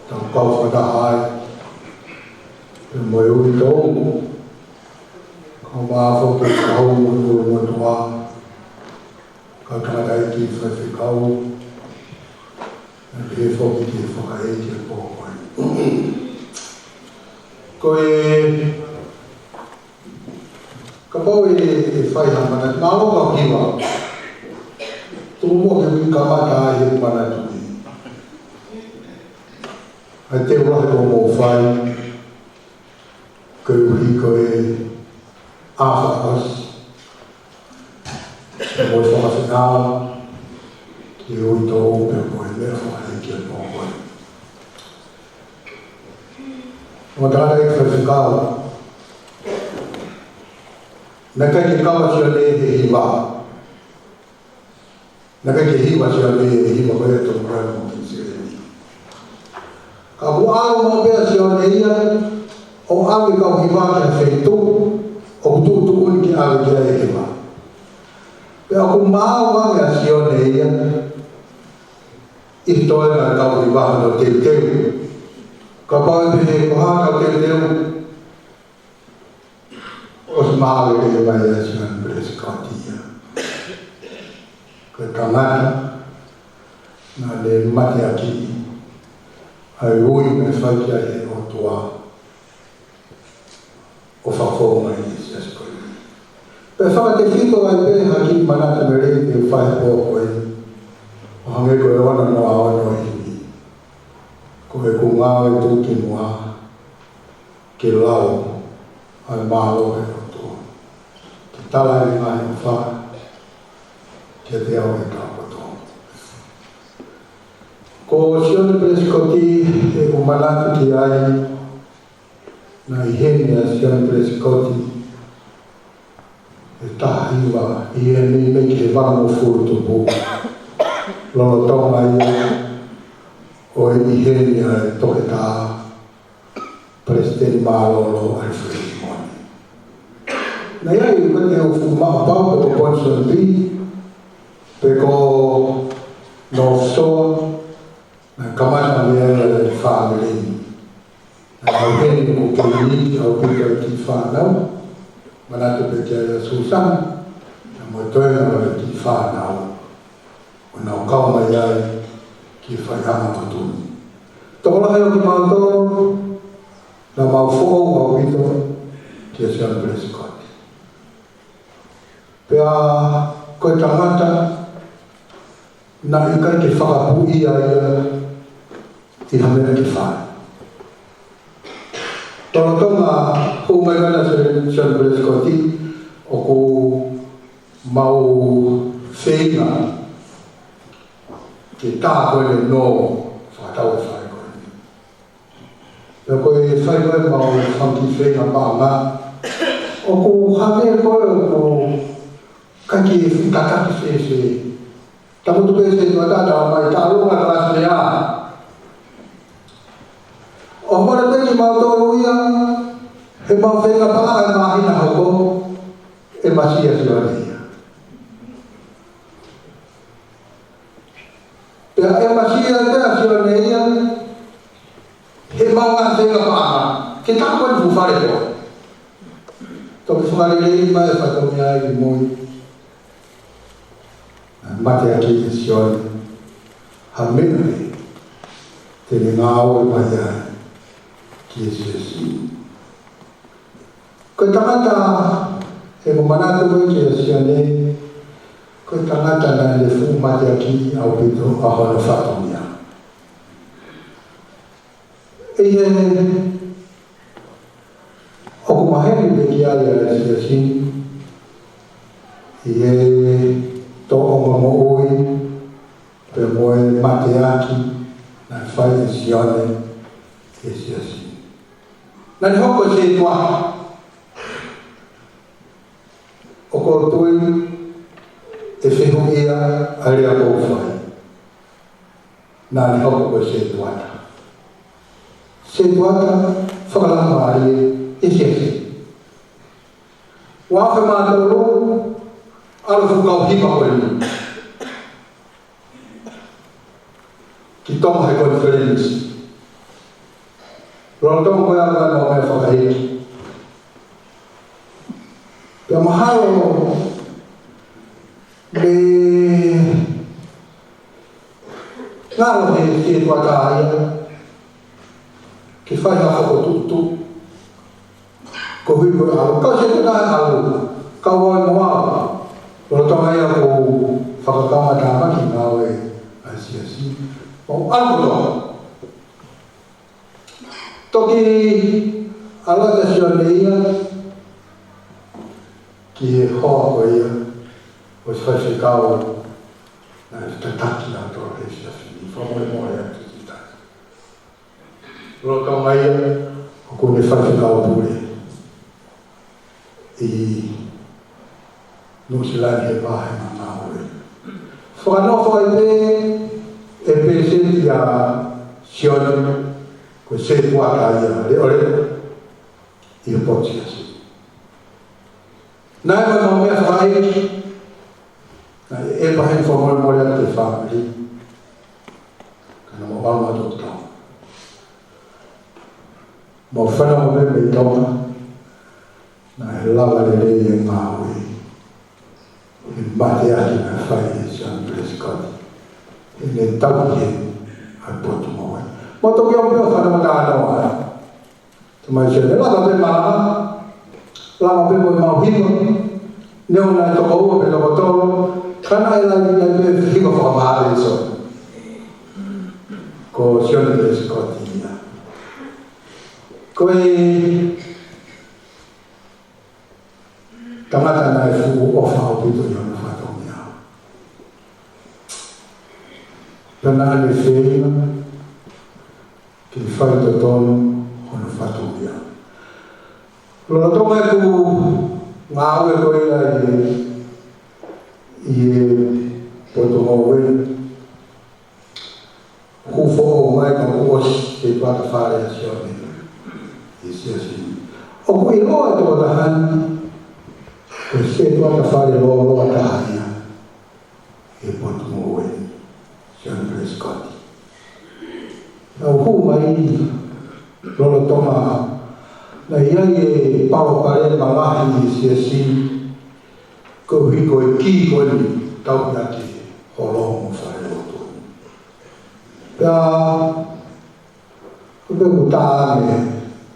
tau kau fakataha ai, pea mo e uitou, kau maʻu foki e kau mo e kolomotuʻa, kau tangataʻeiki faifekau, pea pehē foki ki he fakaʻeiki ʻo e pō ko eni. Ko e Kapau ʻe, ʻe fai ha manatu, mālō ka hiva. Tuku muʻa ke u kamata ai he manatu ni. ʻA e teu lahi kuo mou fai, koeʻuhi ko e ʻaho ʻosi. Mo e fakafetaʻi, ki he uitou pea mo e meʻa fakaʻeiki ʻo e pō ko eni. Mo tala e faifekau. Naʻe ʻikai ke kava Sione he hiva. Naʻe ʻikai ke hiva Sione he hiva ko ia ʻa Tom Brown mo King Sione. Ka ʻoku ʻalu maʻu pē ʻa Sione ia, ʻo ʻave kau hiva ki ha feituʻu, ʻoku tuʻutuʻuni ke ʻave ki ai e hiva. Pea ʻoku maʻu ange ʻa Sione ia, ʻi he toenga ʻo e kau hiva hono teuteu. Kapau ʻe pehē ko e hā ʻetau teuteu, ʻosi maʻu e lea mai ʻa Sione Pelesikoti ia. Ko e tangata naʻa ne mateakiʻi ʻa e ui naʻe fai ki ai ʻe he ʻOtua ʻo fakafoʻou mai ʻi he siasi ko eni. Pea fakatefito ai pē ha kiʻi manatu melei te u fai he pō ko eni. ʻO hangē ko e ʻoua naʻa ʻoua naʻa hili. Ko ʻeku ngāue tuʻukimuʻa ke lau ʻa e mālō ʻo e ʻOtua. Ke tala ʻene ngaahi ʻofa kiate au ʻi he taʻu kotoa. Ko Sione Pelesikoti, ʻeku manatu ki ai, naʻe ʻi heni ʻa Sione Pelesikoti he taha hiva ʻi he meimei ki he valungofulu tupu. Lolotonga ia ʻo e ʻi heni ʻa e toketā Palesiteni Mālōlō Alfred Moani. Naʻe ʻi ai ko e teau fuʻu maʻu pau pe ko Ponsonby, pe ko North Shore, naʻe kamata mei ai e fāmili ni. Naʻe ʻi heni ko Keini, ʻaupito e kiʻi fānau, manatu pē ki ai ʻa Susana, mo e toenga ʻo e kiʻi fānau. ʻO nau kau mai ai ki he faiʻanga motuʻa ni. Tokolahi ʻo kimautolu, naʻa mau foʻou ʻaupito kia Sione Pelesikoti. Pea ko e tangata naʻe ʻikai ke fakapuʻia ia ʻi ha meʻa ke fai. Lolotonga hū mai ʻa Sione Pelesikoti, ʻoku mau feinga ke tā ko ē ʻene nō fakatau e fai ko eni. Pea ko e fai ko ē mau fanga kiʻi feinga paʻanga. ʻOku hake ko ē ʻoku ʻikai ke fuʻu tataki fēfē. Tamutu pē sētuata ʻo tala mai, tālunga kalasi meʻa. ʻOku mole pē kimautolu ia, he ʻemau feinga paʻanga ʻe māhina hoko, ʻe Masia Sione ia. Pea ʻe Masia pē ʻa Sione ia, he ʻemau ngaahi feinga paʻanga, ke tāpuaki e fuʻu fale ko ē. Toki fakalelei mai e fatongia ʻi mui. Naʻe mateaki ʻe Sione ha meʻa te ne ngāue mai ai ki he siasi. Ko e tangata ʻoku ou manatu ko ē kia Sione, ko e tangata naʻe fuʻu mateaki ʻaupito ʻa hono fatongia. ʻI he ʻoku maheni pē ki ai ʻa e siasi, ʻi he tōʻonga moʻui, pea mo e mateaki naʻe fai ʻe Sione ki he siasi. Naʻa ne hoko ko e sētuata. ʻOku ou tui ʻe fehuʻia ʻa e lea ʻoku ou fai. Naʻa ne hoko ko e sētuata. Sētuata fakalaumālie ʻi he siasi. Ua afe mā tolu, ʻalu e fuʻu kau hiva ko eni ki Tonga he konifelenisi. Lolotonga ko ia ʻoku ʻi ai ʻemau meʻafakaʻeiki. Pea mahalo mei ngalo he sētuata ia ke fai ha fokotuʻutuʻu. Koeʻuhi ko e ʻalu, kau sētuata ʻalu, kau ai mo au. Lolotonga ia ʻoku ou fakakaumatāmaki ngāue ʻa e siasi, ʻoku ou ʻalu kotoa. Toki ʻalu atu ʻa Sione ia ki he hoa ko ia ʻo e faifekau naʻe tataki ʻa e tolo he siasi ni, fakamolemole atu ki ai. Lolotonga ia ʻoku ne faifekau pule ʻi Nuʻusila he vahe ngāue. Fakanofo ai pē ʻe Palesiteni ʻa Sione ko e sētuata ia leʻoleʻo ʻi he potu siasi. Naʻe ʻi ai ʻemau meʻafakaʻeiki, naʻe ʻi ai pē ha fakamolemole atu ki he fāmili. Ka naʻa mau ʻalu atu ki Tonga. Mau fanongo pē mei Tonga, naʻe lava lelei e ngāue. He mateaki naʻe fai ʻe Sione Pelesikoti. He naʻe tauhi ʻe he ʻa e potungāue. Mau toki ʻalu pē ʻo fanongo talanoa. Tamai Sione, lava pē malanga, lava pē mo ʻemau hiva. Neongo naʻe toko ua pe toko tolu, ka naʻe lahi, lahi pē hiva fakamālō ʻa Sione. Ko Sione Pelesikoti ia. Ko e tangata naʻe fuʻu ʻofa ʻaupito ʻi hono fatongia. Pea naʻa ne feinga ke faitotonu hono fatongia. Lolotonga ʻeku ngāue ko ia ʻi he, ʻi he potungāue, kuo foʻou mai ka kuo ʻosi e sētuata fale ʻa Sione ʻi he siasi ni. ʻOku ʻiloa ʻe he tokotaha ni ko e sētuata fale lōloa taha ia ʻi he potungāue, Sione Pelesikoti. Naʻa ku hū mai lolotonga naʻe ʻi ai e palopalema lahi ʻi he siasi ni, koeʻuhi ko e kī ko eni tauhi ʻaki e holo mo e falelotu. Pea ko e pē ʻoku tā ange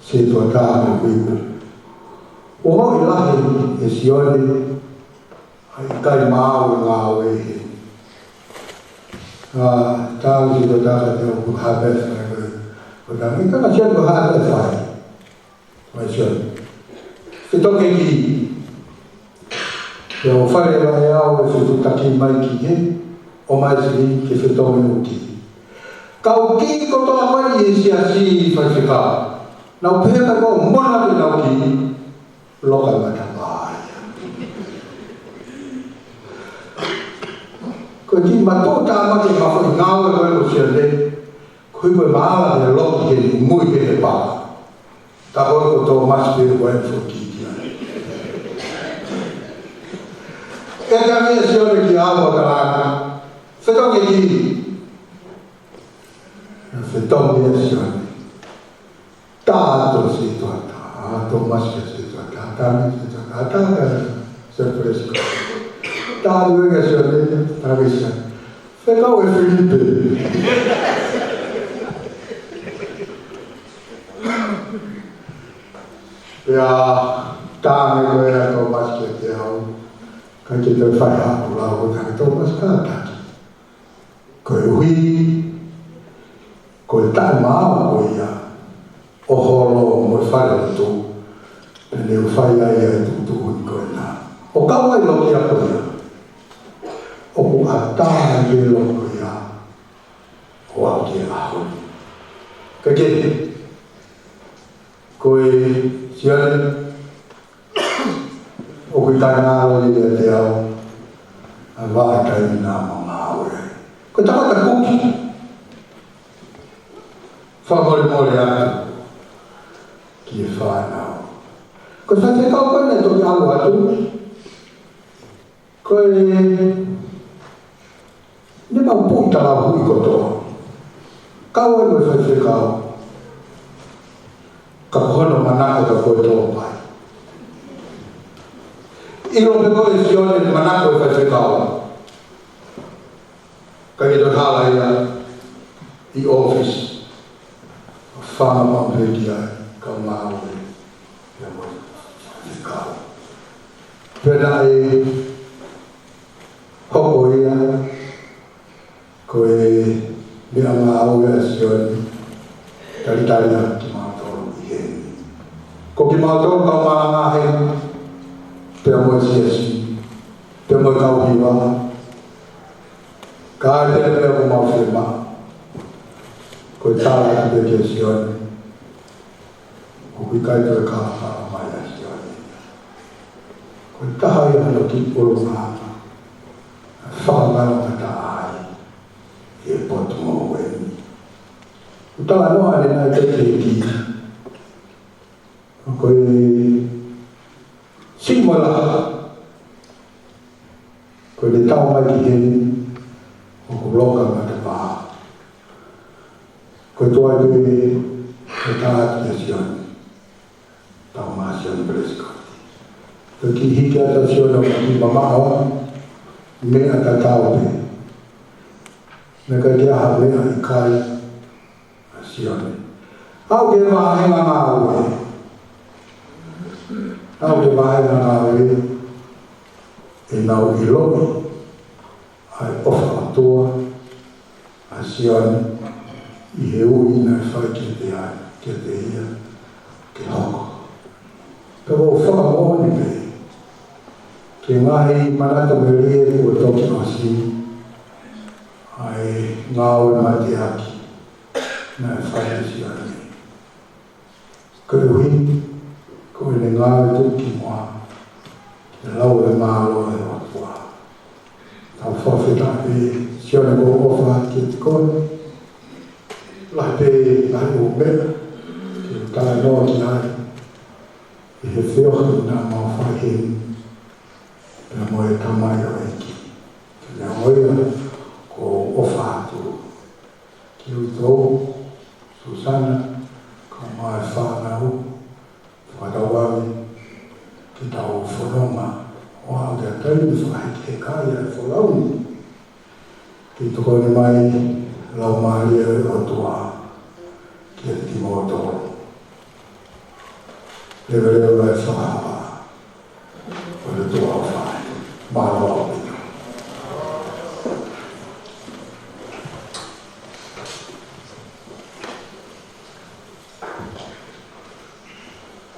sētuata mo e uiuiʻi. ʻOku ʻi ai e lahi ʻe Sione, ʻa e ʻikai maʻu e ngāue ʻi heni. ʻA, tā ange sētuata ka te u hā pē fai ko e, ko e tā ange, ka ka Sione ko e hā pē fai. Mai Sione. Fetoke ki. Pea u fai leva ʻe au e fetuʻutaki mai ki he, ʻomai Sione ke fetoke ʻeku kī. Kau kī kotoa mai ʻi he siasi faifekau. Naʻa ku pehē mai ko e mona ke nau kī, loka e matapā ia. Ko e kiʻi matuʻutāmaki ʻo e ngāue ko ē ʻo Sione. Ko Ko e mahala ke loki ke mui ke he pā. Tā ko e ko Tōmasi pē ko e foki ki ai. ʻE kami ʻe Sione ki ʻapi ʻo talaange, fetaʻi ki. Fetaʻi ʻe Sione. Tā to si to tā. Tōmasi ke si to tā. Tā mi si to tā. Tā ka San Francisco. Tā luenga Sione. Tā ki Sione. Fekau ʻe Filipe. Pea tā ne ko e Tōmasi kiate au. Ka ke te fai haku lau ko tā Tōmasi ka taki. Koeʻuhi, ko e taʻemaau ko ia, ʻo holo mo e fale lotu, pea ne u fai ai ʻa e tuʻutuʻuni ko ena. ʻO kau ai loki ako ia, ʻoku ʻatā ai pē loki ko ia, ʻo aʻu ki he ʻaho ni. Ka ke, ko e Sione, ʻoku ʻikai ngalo ia ʻiate au, ʻa e vaʻa taimi naʻa mau ngāue ai. Ko e tangata kuki, fakamolemole atu ki he fānau. Ko e faifekau ko ena ʻe toki ʻalu atu. Ko e, ne mau puʻi talauhuʻi kotoa. Kau ai mo e faifekau. Ka ko hono manako ka ko e tō pai. ʻIlo pē ko e Sione manako e faifekau. Ka ke toe hala ia ʻi ʻōfisi. Fanga pamphlet ai, ka ngāue. Ia mo e faifekau. Pea naʻe hoko ia, ko e meʻangāue ʻa Sione, talitali ʻa kimautolu ʻi heni. Ko kimautolu kau malanga heni, pea mo e siasi, pea mo e kau hiva, ka ʻi ai pē meʻa ʻoku mau fiemaʻu, ko e tala atu pē kia Sione, ʻoku ʻikai toe kākaaʻi mai ʻa Sione. Ko e taha ia hono kiʻi ʻulungaanga, fakangaloʻanga ai, ʻi he potu mo eni. ʻOku talanoa ʻanenai teʻeki ke, ko e siʻi mo e laha, ko ʻene tau mai ki heni, ʻoku loka matapā. Ko e tuai pē, ko e tā atu kia Sione. Tau mā Sione Prescott. Ko e kiʻi hiki atu ʻa Sione ʻo kiʻi mamaʻo, meʻa tatau pē. Naʻe ʻikai ke ʻi ai ha meʻa ʻikai, ʻa Sione. Aʻu ki he vāhenga ngāue. Aʻu ki he vāhenga ngāue. ʻE nau ʻiloʻi ʻa e ʻofa ʻa e ʻOtua, ʻa Sione, ʻi he ui naʻe fai kiate ia, kiate ia, ke hoko. Pea ʻoku ou fakamoʻoni pē, ki he ngaahi manatu melie kuo toki ʻosi, ʻa e ngāue mateaki, naʻe fai ʻe Sione. Koeʻuhi, ko ʻene ngāue tuʻukimuʻa, ke lau e mālō ʻo e ʻOtua. Tau fakafetaʻi pē, Sione ko e ʻofa kiate koe. Lahi pē, lahi ʻo e meʻa, ke u talanoa ki ai. ʻI he feohi naʻa mau fai heni, pea mo e tamaioʻeiki. Pea mo ia, ʻoku ou ʻofa atu. Ki utou, Susana, kae ʻumaʻā e fānau, fakatauange, ke tau fononga, ʻo aʻu ki he taimi fakahekeheka ia e folau ni. Ke tokoni mai, Laumālie ʻo e ʻOtua, kiate kimoutolu. Leveleva e fakahā. Ko e tuʻa ʻofa. Mālō ʻaupito.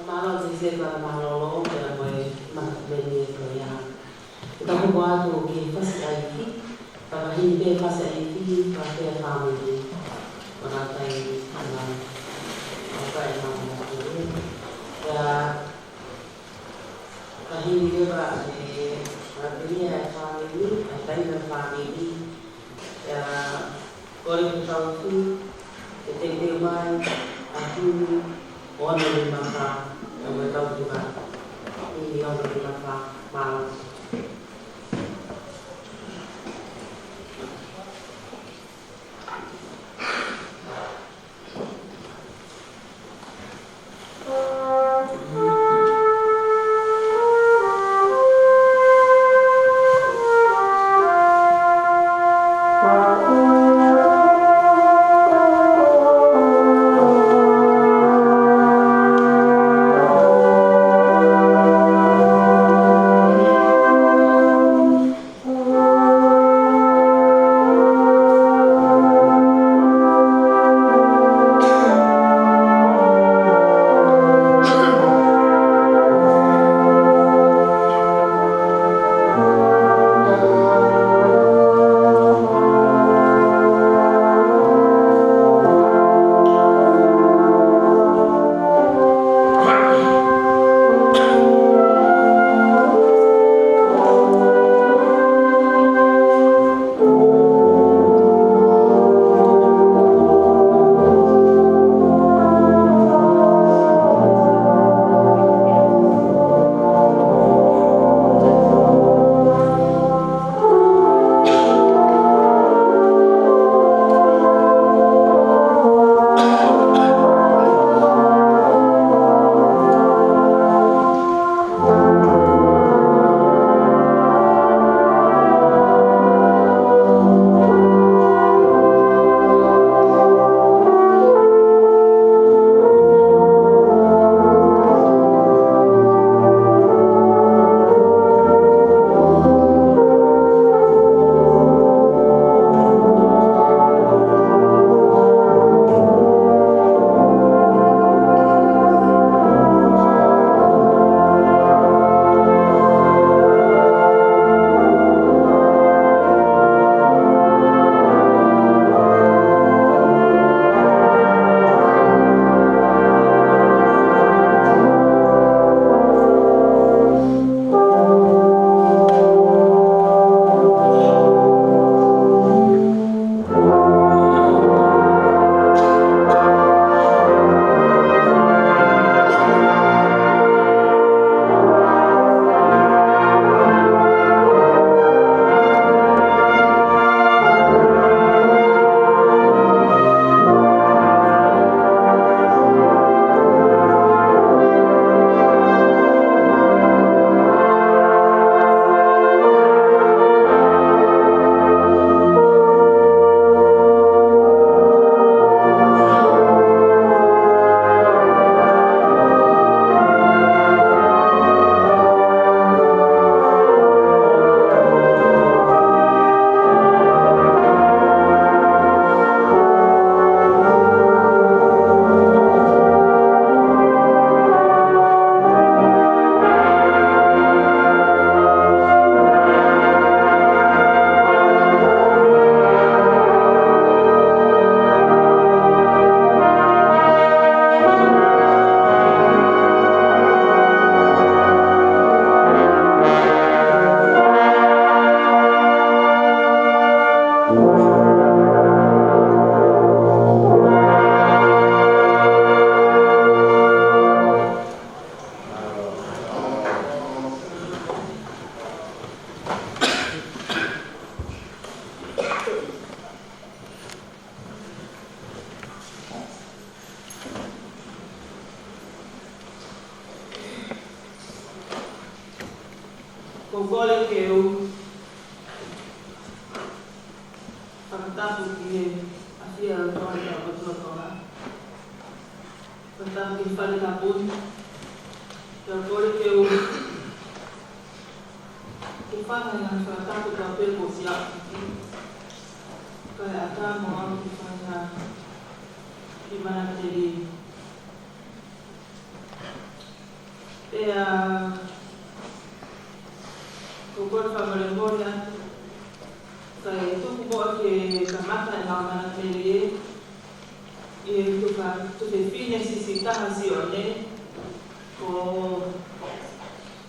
Mālō Sisela, mālō Lolo, pea mo e ma meni e ko ia. Ka hoko atu ki he fasi ʻa e ifi, ka ka hini pē fasi ʻa e ifi, ka pea fāmili. Mana tai, mana, mana tai, mana tai. Ka Ka hili leva e, ʻa e pili ʻa e fāmili, ʻa e taimi ʻa e fāmili, ʻa e kole ke tau tu, Ono nima fā, ʻa e tau nima, ʻi ono nima fā, mālō. Ko e kole ke u fakatapu ki he ʻafio ʻa e ʻOtua ʻi he ʻOtua Tonga. Fakatapu ki he fale tapu ni. Pea kole ke u ke fanga ʻi he ngaahi fakatapu ka pē ko siaʻu ki. Kae ʻatā mo au ke fanga ʻi he mana teli. Pea, ko e kole fakamolemole atu. Kae tuku muʻa ke kamata ʻenau mana teli ē. ʻI he tufa, tufa fefine siʻisiʻi taha Sione, ko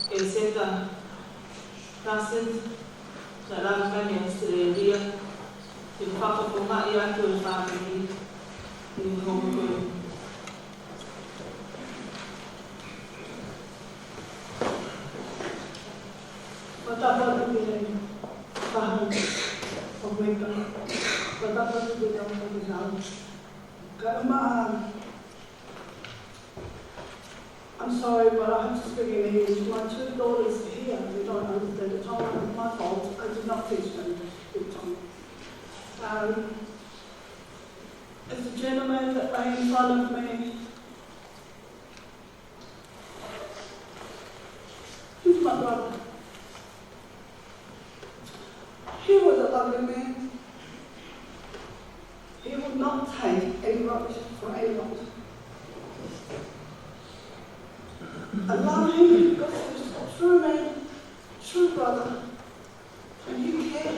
ʻEseta Tasen, naʻe lava mai mei ʻAositelēlia, ke fakafofongaʻi atu e fāmili, ʻi he houa ko eni. Tapa atu ki he taha ʻo Mika. Tapa atu ki he taha ʻo Mika. Ka ma, I'm sorry, but I have to speak in English. My two daughters are here. They don't understand the Tongan. It's my fault. I did not teach them to speak Tongan. Um, it's the gentleman that lay in front of me. He's my brother. He was a lovely man. He would not take any rubbish from anyone. I love him because he was a true man, true brother, and he cared.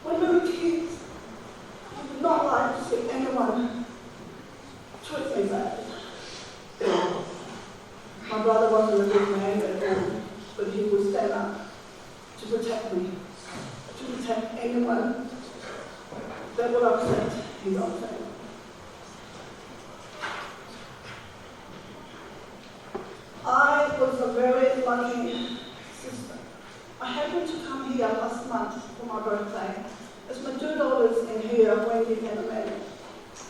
When we were kids, we did not like to see anyone treat me bad. My brother wasn't a good man at all, but he would stand up to protect me, to protect anyone that would upset his own family. I was a very lucky sister. I happened to come here last month for my birthday, as my two daughters in here, Wendy and Amanda,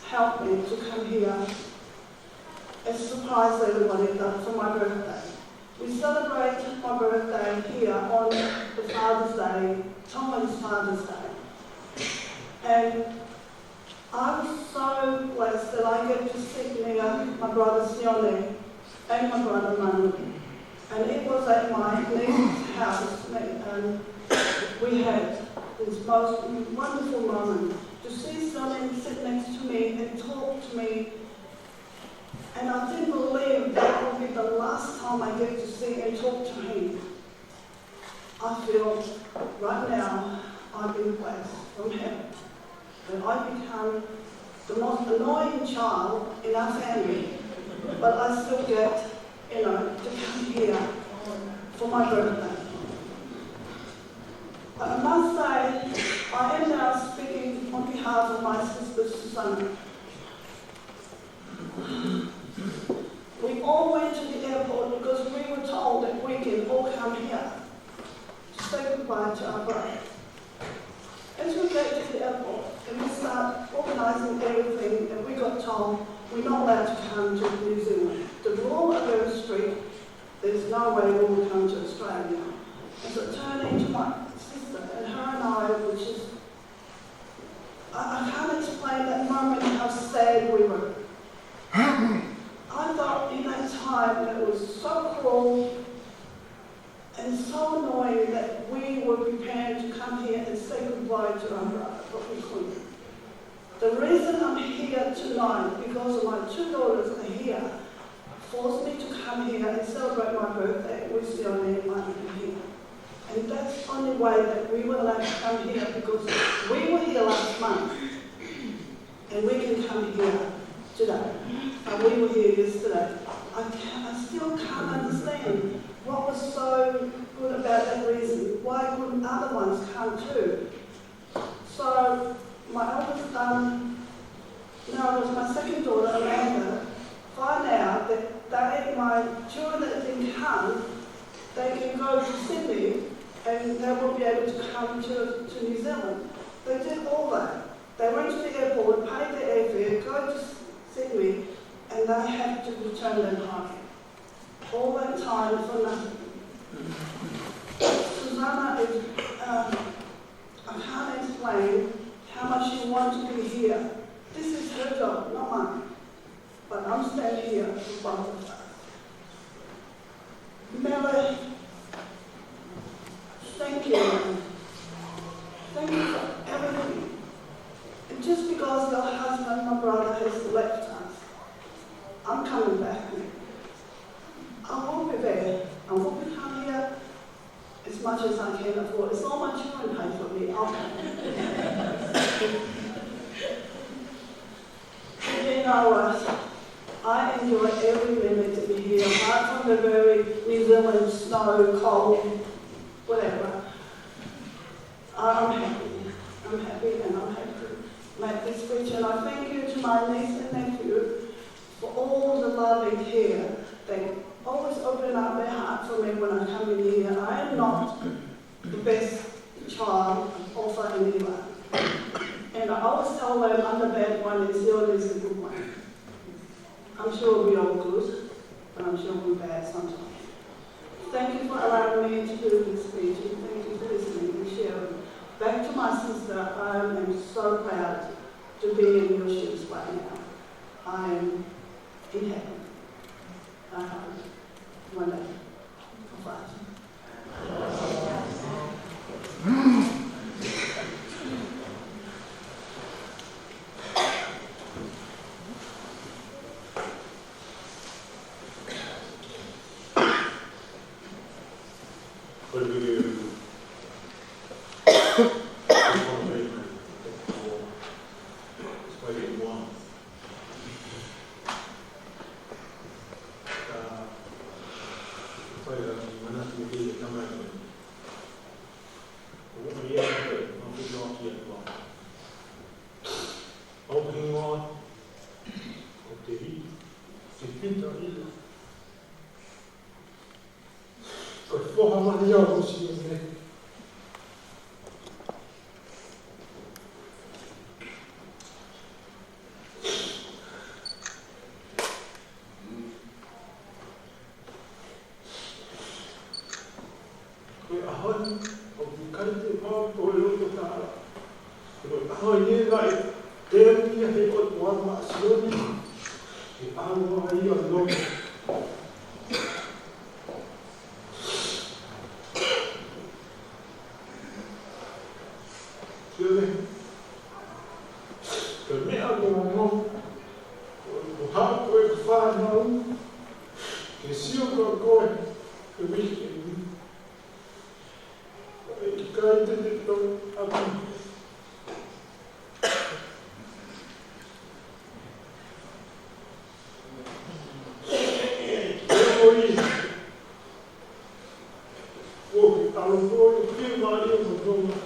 helped me to come here as a surprise to everybody that for my birthday. We celebrate my birthday here on the Father's Day, Tongan's Father's Day. And I'm so blessed that I get to sit near my brother Sione and my brother Manu. And it was at my niece's house, and we had this most wonderful moment to see Sione sit next to me and talk to me. And I didn't believe that would be the last time I get to see and talk to him. I feel right now I've been blessed from heaven. That I become the most annoying child in our family, but I still get, you know, to come here for my birthday. But I must say, I am now speaking on behalf of my sister Susanna. We all went to the airport because we were told that we can all come here to say goodbye to our brother. As we get to the airport and we start organizing everything, and we got told we're not allowed to come to New Zealand. The rules are very strict. There's no way we'll come to Australia. And so turning to my sister and her and I, which is, I, I can't explain that moment, how sad we were. I thought in that time that it was so cruel and so annoying that we were preparing to come here and say goodbye to our brother, but we couldn't. The reason I'm here tonight, because my two daughters are here, forced me to come here and celebrate my birthday with Sione and Manu here. And that's the only way that we were allowed to come here, because we were here last month. And we can come here today. And we were here yesterday. I, can, I still can't understand what was so good about that reason. Why couldn't other ones come too? So my eldest, um, now it was my second daughter, Amanda, find out that they, my children that didn't come, they can go to Sydney and they will be able to come to, to New Zealand. They did all that. They went to the airport, paid the airfare, go to Sydney, and they had to return them home. All that time for nothing. Susanna is, um, I can't explain how much she wants to be here. This is her job, not mine. But I'm standing here for both of us. Mele, thank you. Thank you for everything. And just because your husband, my brother, has left us, I'm coming back. I will be there. I will be coming here as much as I can afford. As long as my children pay for me, I'll come. You know what? I enjoy every minute in here, apart from the very New Zealand snow, cold, whatever. I'm happy. I'm happy and I'm happy to make this speech. And I thank you to my niece and nephew for all the love and care. They always open up their heart for me when I I'm sure we're all good, but I'm sure we're bad sometimes. Thank you for allowing me to do this speech, and thank you for listening and sharing. Back to my sister, I am so proud to be in your shoes right now. I am in heaven. I hope one day. All right. Ko e foha mai ia ʻo Sione. Ko e ʻaho ni, ʻoku ʻikai te mau toe loto taha. Ko e ʻaho ni ʻe ʻikai te ia he ʻOtua maʻa Sione, ʻe ʻalu ai ʻo loto. Sione, ko e meʻa ko ʻoku ou, ʻoku ou haʻu ko e fānau, ke sio ko koe, ke wiki eni. ʻIkai te te tau ʻalu. ʻOku ou ʻi, ʻoku ou ʻalu ko e fiemālie mo Tonga.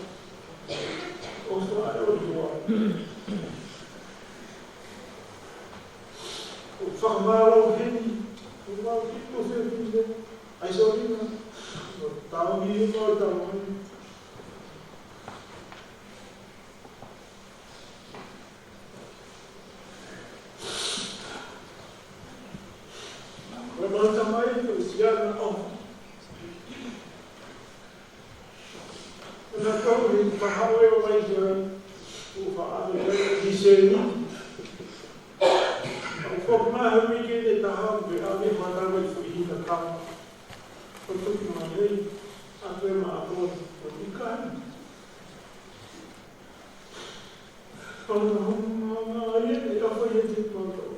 ʻO fai ʻo tua. ʻOku fakamālō heni, ʻoku mau ki tu fefine. ʻAi sō ina, ʻo tau ni, ʻo tau ni. Ko e mau tamai, ko e siana ʻo. Ko na kau ni, ka haʻu ʻo ʻai ki ai, ʻo faʻa ʻave ki ai, ki Seni. ʻOku foki mai he uike ʻe taha, ʻo ʻave mai ki ai foʻi hina kau. ʻO tuku mai ai, ʻa e maʻa ko, ʻoku ʻikai. Ko na homa, ʻa ia, ʻe ʻofa ia te mautolu.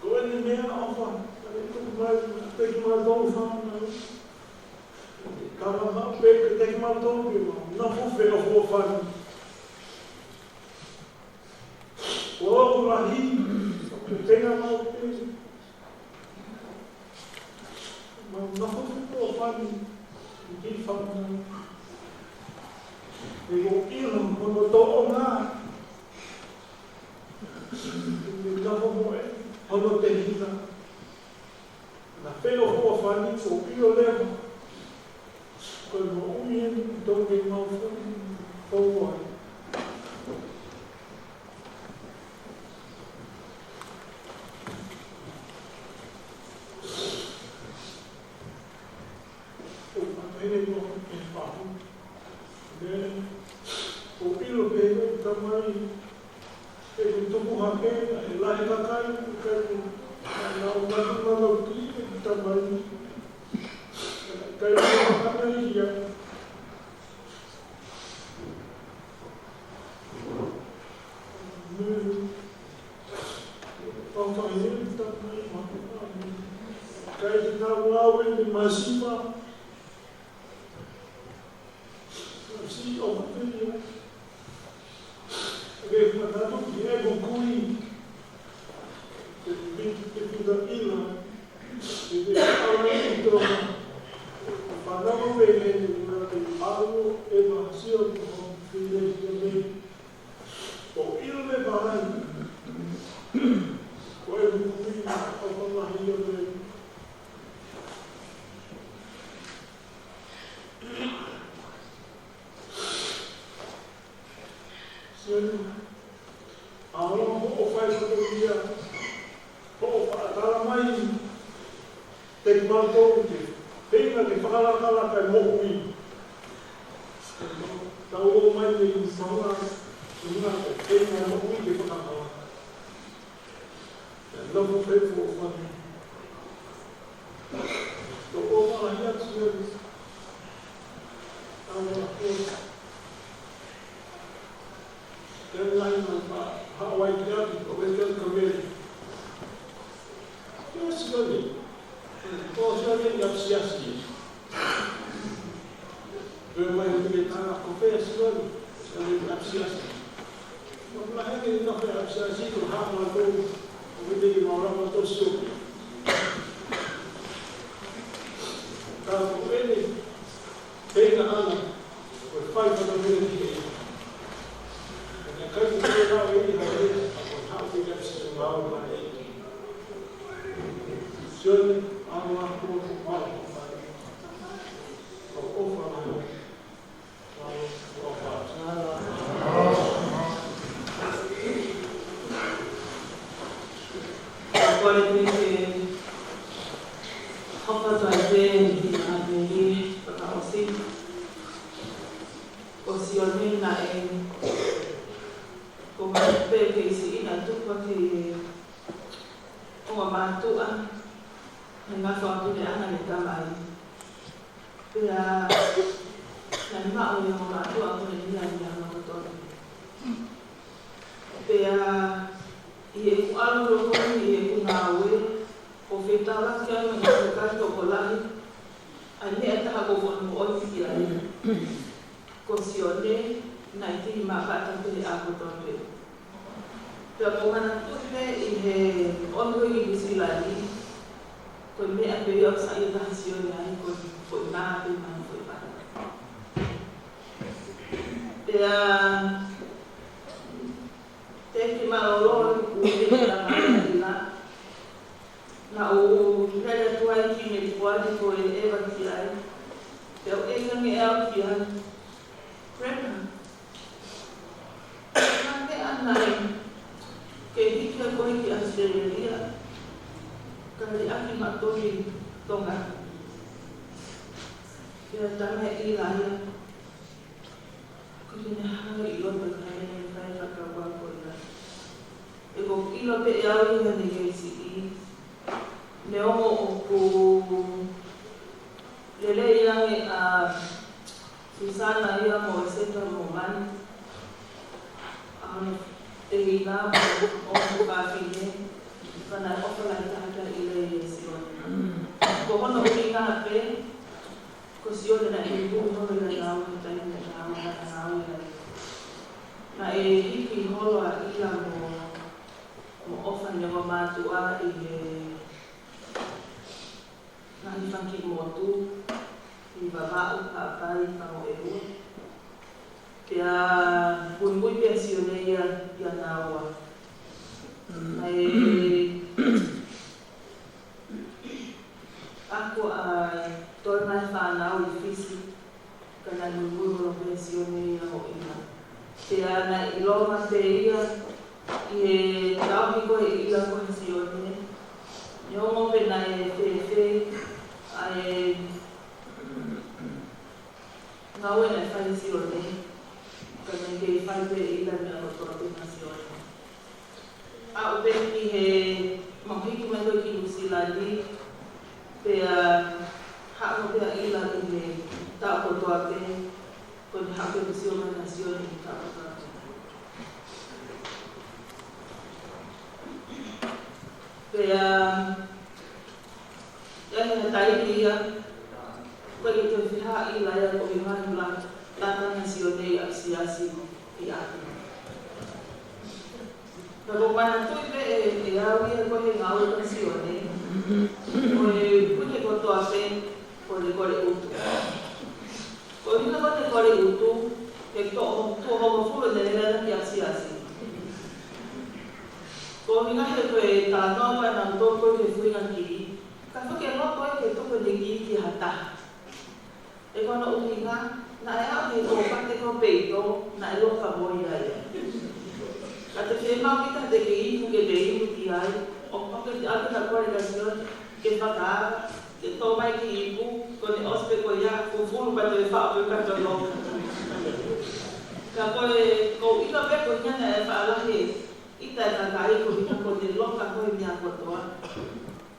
Ko eni meʻaʻofa, ʻa e tuku mai, ʻa e tuku mai tau fānau. Ka ma ma pe ke te ma tau pe ma, na fo fe o fo fani. ʻOku lahi, ʻoku tenga mau pe. Mau nofo fo fani, ʻi fana. ʻE ko ilo, ko no tōʻonga. ʻE nofo mo e, ko no te hina. Na feo fo fani, ko ilo leva. Ko no ui eni, tō ke mau fo, fo fo. ʻO pehē ko e pahu. Mea, ʻoku ʻilo pē ʻe he Tamai, ʻe tuku hake, ʻe lahi kakai, kakai, ʻa e ngaahi ʻū manu mamau ki he Tamai. Kakai, kakai, ia. ʻO ʻilo me palai, ko e kumi ʻo Palahi ʻo te. Sione, ʻAlo, hoʻo fai ko ia, hoʻo faʻa tala mai, te kimautolu ke feinga ke fakalakalaka e moʻui. Tau ō mai mei he sauna, sauna ke feinga e moʻui ke fakalakalaka. Nofo pē ʻofa. Tau ō mai ia, Sione. Tau ō mai. Tēnā ʻi he Haʻapai ki ʻapi, ko e tēnā ka mele. Ko Sione. Ko Sione ʻi ʻapisiasi. Ko e mai ʻo te ke tala ko fē Sione. Sione ʻi ʻapisiasi. Ko e lahi ange ʻi he ʻapisiasi ko hā mātou. Ko e te ke maʻu lava tō Sione. Ka ko ʻene feinga ʻana, ko e fai fakamolemole ki he ʻEiki. Ka ʻikai ke lau e ʻEiki ha ʻEiki, ka ko e haʻu ke ʻapisiasi maʻu ʻa e ʻEiki. Sione, ʻalu ā koe, ʻalu ā koe. ʻOfa lahi. Kole pē ke hoko atu ai pē ki he ʻaho ni fakaʻosi. Ko Sione naʻe, ko mai pē kei siʻi naʻe tupu hake ʻi he ongo mātuʻa, he ngaahi fāmili ʻa ʻene tamai. Pea naʻe maʻu ʻe he ongo mātuʻa ko eni ia ʻi he ʻaho kotoa pē. Pea ʻi heʻeku ʻalu lolotonga ʻi heʻeku ngāue, ʻo fetaulaki ai mo e kakai tokolahi, ʻa e meʻa ʻe taha ʻoku ou fakamoʻoni ki ai. Ko Sione, naʻe kiʻi makata pē he ʻaho kotoa pē. Pea ʻoku ou manatuʻi pē ʻi he ʻomi ko ē ki Nuʻusila ni, ko e meʻa pē ia ʻoku saiʻia taha Sione ai, ko e foʻi nā pē mo e foʻi pata. Pea te ke mālōlō ʻi he kupu ʻi he tangata ʻi la. Naʻa ku lele atu ai ki Melipoane ko e ʻeva ki ai. Pea u ʻeke ange ʻe au ki ai, Brenda, ko e hā e meʻa naʻe ke hiki ai koe ki ʻAositelēlia, kae liʻaki maʻa Toni Tonga? Pea tala mai ʻe ʻIla ia, ko ʻene hanga ʻi loto ka ʻene fai fakakaukau ko ia. He ʻoku ʻilo pē ʻe au ia ʻene kei siʻi. Neongo ʻoku lelei ange ʻa Susana ia mo ʻEseta mo Mani, ʻa hono tehina mo hono fafine, ka naʻe ʻofa lahi taha ʻa ʻIla ʻia Sione. Ko hono ʻuhinga pē, ko Sione naʻe ʻi ai e moʻui holo ia naʻa ku ʻi ai he taimi naʻa ku ʻi ai. Naʻe hiki holo ʻa ʻIla mo, mo ʻOfa ʻene ongo mātuʻa ʻi he ngaahi fanga kiʻi motu, ʻi Vavaʻu, Haʻapai, Kangoeua. Pea muimui pē ʻa Sione ia, ia naua. Naʻe ako ʻa Toni mo e fānau ʻi Fisi, ka naʻe muimui holo pē ʻa Sione ia mo ʻIla. Pea naʻe ʻilonga pē ia ʻi he tauhi ko ē ʻe ʻIla ko ē ʻa Sione. Neongo pe naʻe fēfē ʻa e ngāue naʻe fai ʻe Sione, ka naʻe kei fai pē ʻe ʻIla e meʻa kotoa pē maʻa Sione. Aʻu pē ki he mau hiki mai ko ē ki Nuʻusila ni, pea haʻu pē ʻa ʻIla ʻi he taʻu kotoa pē, ko ʻene haʻu pē ʻo sio mai kia Sione ʻi he taʻu kotoa pē. Pea ʻi he taimi ia, ko e toe fiha ʻa ʻIla ia ko e ngaahi la, la tana Sione ʻi ʻapisiasi ʻi ʻapi. Ka ʻoku ou manatuʻi pē ʻe, ʻe au ia ko e ngāue ʻa Sione, ko e puke kotoa pē, ko e kole ʻutu. Ko e ʻuhinga ko ē ʻene kole ʻutu, he tuʻo, tuʻo hongofulu ʻene lele ʻi ʻapisiasi. Ko e ʻuhinga he ko e talanoa ko ē naʻa nau tō ko ē ki he fuinga kiʻi, ka fake loto ʻe ke tuku ʻene kiʻi ki ha taha. He ko hono ʻuhinga, naʻe aʻu ki he kōpate ko ē peito, naʻe loka mo ia ia. Ka te Te mau kita te ke ipu ke te ipu ki ai, ʻo pau ke te ʻave ka kole ka sio, ke fakaava, ke tō mai ki ipu, ko ʻene ʻosi pē ko ia, fufulu pea toe faʻo pē ka toe loka. Ka ko e, ko ʻilo pē ko ia naʻe faʻa lahi ʻi he kakai ko ia ko ʻene loka ko e meʻa kotoa.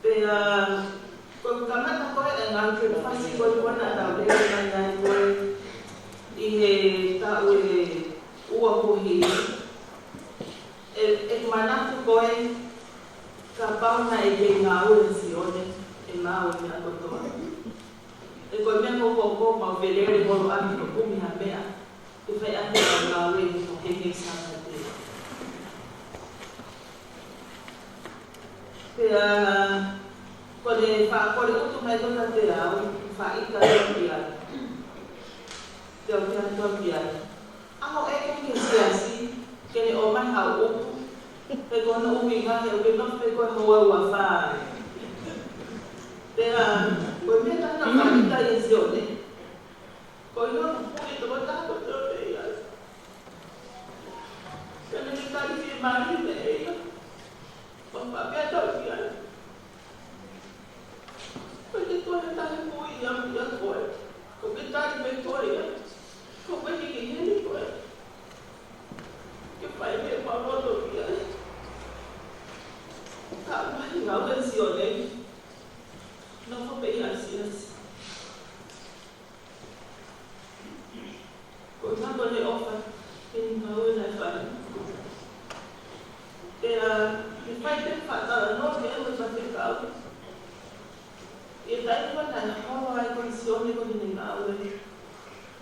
Pea, ko e kamata ko ē ʻa e ngaahi breakfast ko ē ko ē naʻa tau lele mai ai ko ē ʻi he taʻu ʻe ua kuo hili. ʻE, ʻe manatu ko ē kapau naʻe kei ngāue ʻa Sione, ʻe maau e meʻa kotoa. ʻE ko e meʻa ko ē ko ē mau felele holo ʻaki ko e kumi ha meʻa, ke fai ʻaki ʻa e ngāue ʻi he Sāpate. Pea, ko ʻene faʻa kole utu mai ko ē kiate au, faʻa ʻita atu ki ai. Te u ʻita atu ki ai. ʻAho ʻe ʻeke ki he siasi, ke ne ʻomai haʻo utu, pe ko hono ʻuhinga he ʻoku ke nofo pē koe houa ua fā. Pea, ko e meʻa taha naʻe faʻa ʻita ai ʻe Sione. Ko e ʻuhinga ʻoku puke toko taha ko ē pē ia. Ka ne tali fiemālie pē ia. Pea u pehē atu ki ai. Ko e toe taha pē ia ʻia koe. Ko e tali pē koe ia. Ko e hiki heni koe. Ke fai meʻa pau loto ki ai. Ka ʻomai ngāue ʻa Sione. Nofo pē ia ʻi he siasi. Ko e ngaahi ʻofa, ʻi he ngāue naʻe fai. Pea, ʻi he fai pē fakatalanoa ki he ʻū faifekau. ʻI he taimi ko ē naʻe holo ai ko ē ʻa Sione ko ʻene ngāue.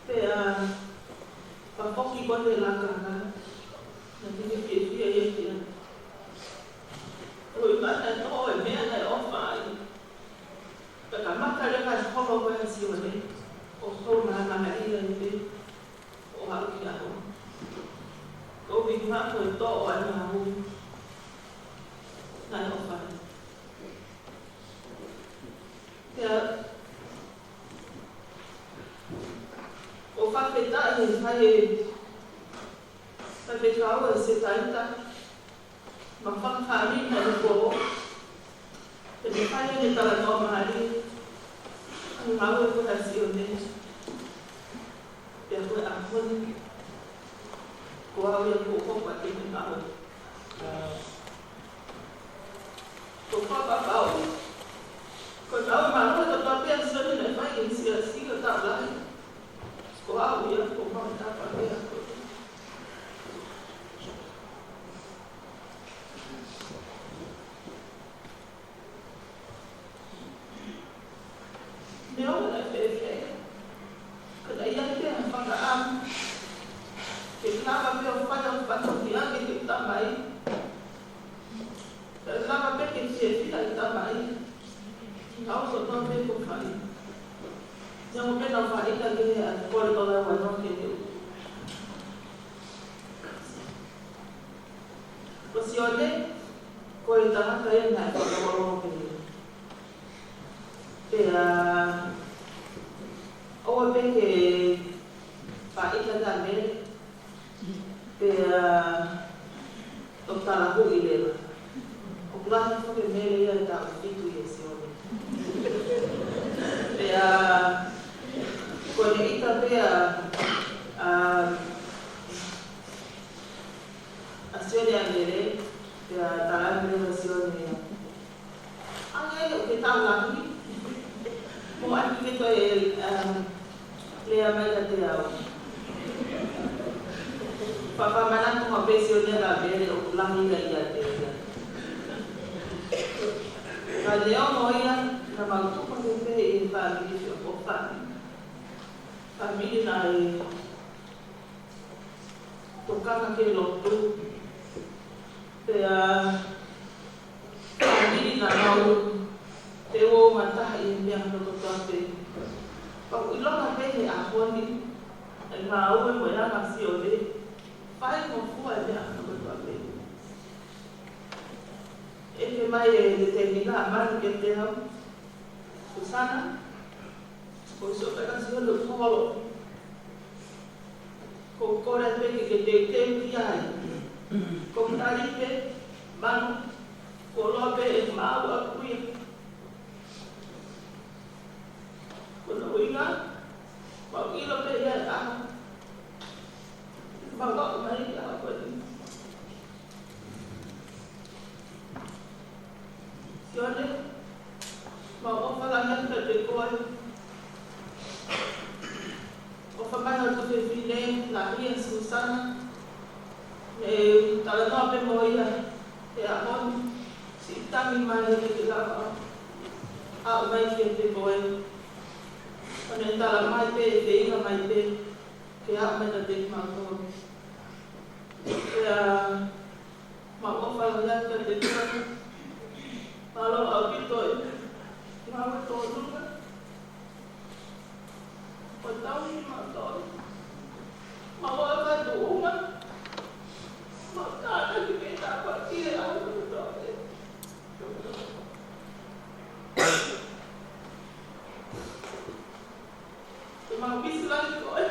Pea, pea foki ko ē he lakanga. Naʻe fiefia ia ki ai. ʻOku ʻi ai e meʻa naʻe ʻofa ai. Pea kamata leva e holo ko ē ʻa Sione, ʻo holo mahamahaliʻi ai pē, ʻo haʻu ki he ʻaho. Ko e ʻuhinga ko e toʻo ʻa e ngaahi ʻū meʻa naʻe ʻofa ai. Pea, ʻoku fakafetaʻi he fai e, fai e kau e setaita, mo e fanga fāmili ʻo e kolo, pea ne fai ʻene talanoa mālie, ʻa e ngāue ko ē ʻa Sione. Pea ko e ʻaho ni, ko au ia kuo hoko atu he ngāue. Ko e fakapapau, ko e ngāue mālohi kotoa pē ʻa Sione naʻe fai ki he siasi ʻo taʻu lahi. Ko au ia, ko e fakapapau pē ʻaʻaku. Neongo naʻe fēfē, ka naʻe ʻi ai pē ha fakaʻamu ke lava pē ʻo fai ʻo fai ʻo ki ai ke tamai. Ke lava pē ke fiefia e tamai. Ngāue kotoa pē kuo fai. Neongo pē naʻa faʻa ʻita ki he ʻa e kole ko ē ʻa e ʻaho ni ke te u. Ko Sione, ko e tangata ia naʻe fakamālō pē. Pea, ʻoua pē ke faʻa ʻita ʻa Mele. Pea, ʻo talahuʻi leva. ʻOku lahi foki ʻa Mele ia he taʻu fitu ʻia Sione. Pea, ko ʻene ʻita pē ʻa, ʻa, ʻa Sione ʻa Mele, pea tala ange leva ʻa Sione ia. Ange ʻoku ke taʻu lahi, mou ʻai ke toe, um, lea mai kiate au. Fakamanatu maʻu pē ʻe Sione ʻa Mele ʻoku lahi ia ʻiate ia. Ka neongo ia, naʻa mau tupu pē ʻi he fāmili fio ko fāmili. Fāmili naʻe tokanga ki he lotu. Pea, fāmili naʻa mau teu ʻo mataʻi e meʻa kotoa pē. Pea ʻoku ʻilonga pē he ʻaho ni, ʻa e ngāue mo e anga ʻa Sione, fai mo fua e meʻa kotoa pē. ʻEke mai e te tēnina ʻa Manu kiate au. Susana, ko e sio pē ka sio lo kolo. Ko e kole pē ke ke teuteu ki ai. Ko e Tali pē, manu, koloa pē ʻe maʻu ʻaku ia. Ko hono ʻuhinga, mau ʻilo pē ia ʻe taha. Mau ʻaʻu mai ia ʻaku ia. Sione, mau ʻofa lahi atu kiate koe. ʻOfa mai hoʻo tuofefine, Lahi ʻa Susana. Mei talanoa pē mo ia he ʻaho ni, siʻi tangi mai he ʻikai ke lava ʻo aʻu mai kiate koe. ʻO ne tala mai pē, feinga mai pē ke aʻu mai kiate kimautolu. Pea mau ʻofa lahi atu kiate koe. Mālō ʻaupito e ngāue tōnunga. Ko tau ni mau tō. Mau ʻofa tuʻunga. Mau kātaki pē tāpuaki ʻe au tō. Mau misi lahi koe.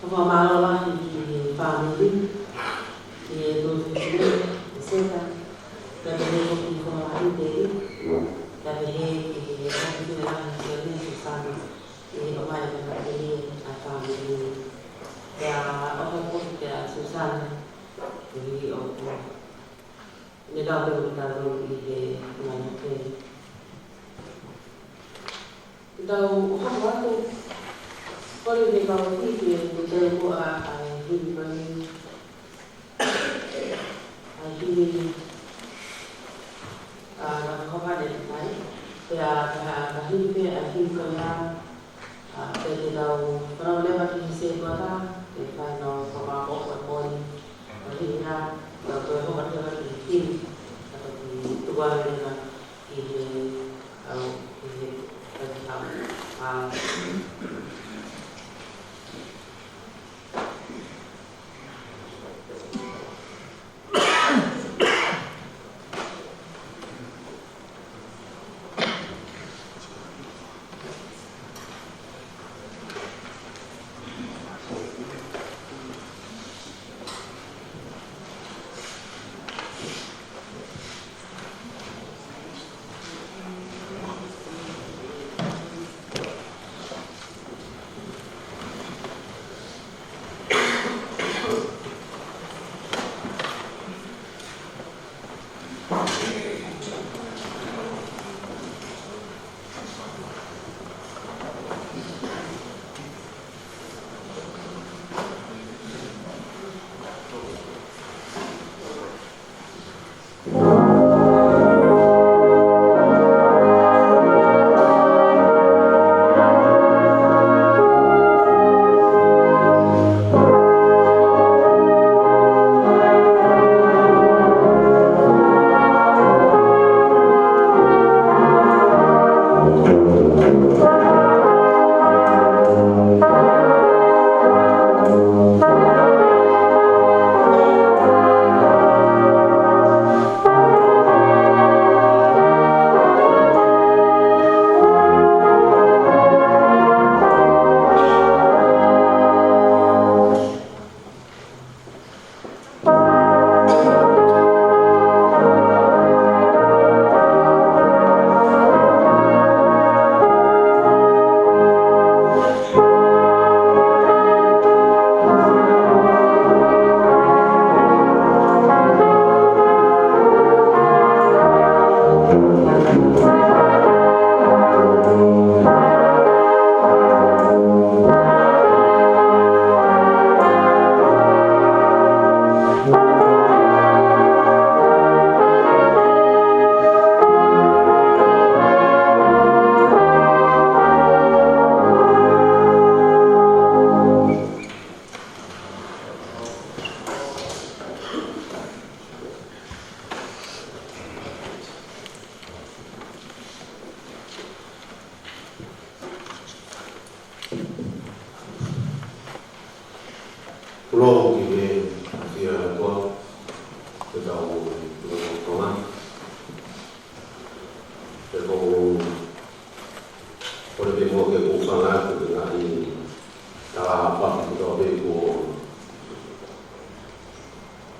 ʻOfa mālō lahi ki he fāmili, ki he tuofefine, ʻe Seta, pea pehē ki he koloa ʻi te i, pea pehē ki he tuofefine lahi, Sione, Susana, ʻi he ʻomai ʻa e fāmili. Pea ʻofa foki kia Susana, ʻi he ʻoku ne tau pē mo tautolu ʻi he ngaahi pē. Tau hoko atu, kole ke kau ki he, ko e tau ko ā, ʻa e himi ko eni, ʻa e himi, ʻa, na ko hane mai, pea, pea, pea himi pē, ʻa e himi ko ia, ʻa, pea te tau, kau leva ki he sētuata, ke fai hono, ko ma ko ko poni, ko himi na, ko, ko hoko leva ki he himi, ka toki tuku leva, ki he, au, ki he, ki he, ʻa, Kulo ki he ʻafio ʻa e ʻOtua, ʻetau ʻOtua Tonga. Pea ʻoku ou kole pē muʻa ke u hūfanga atu ki he ngaahi tala ʻa e ʻOtua pē kuo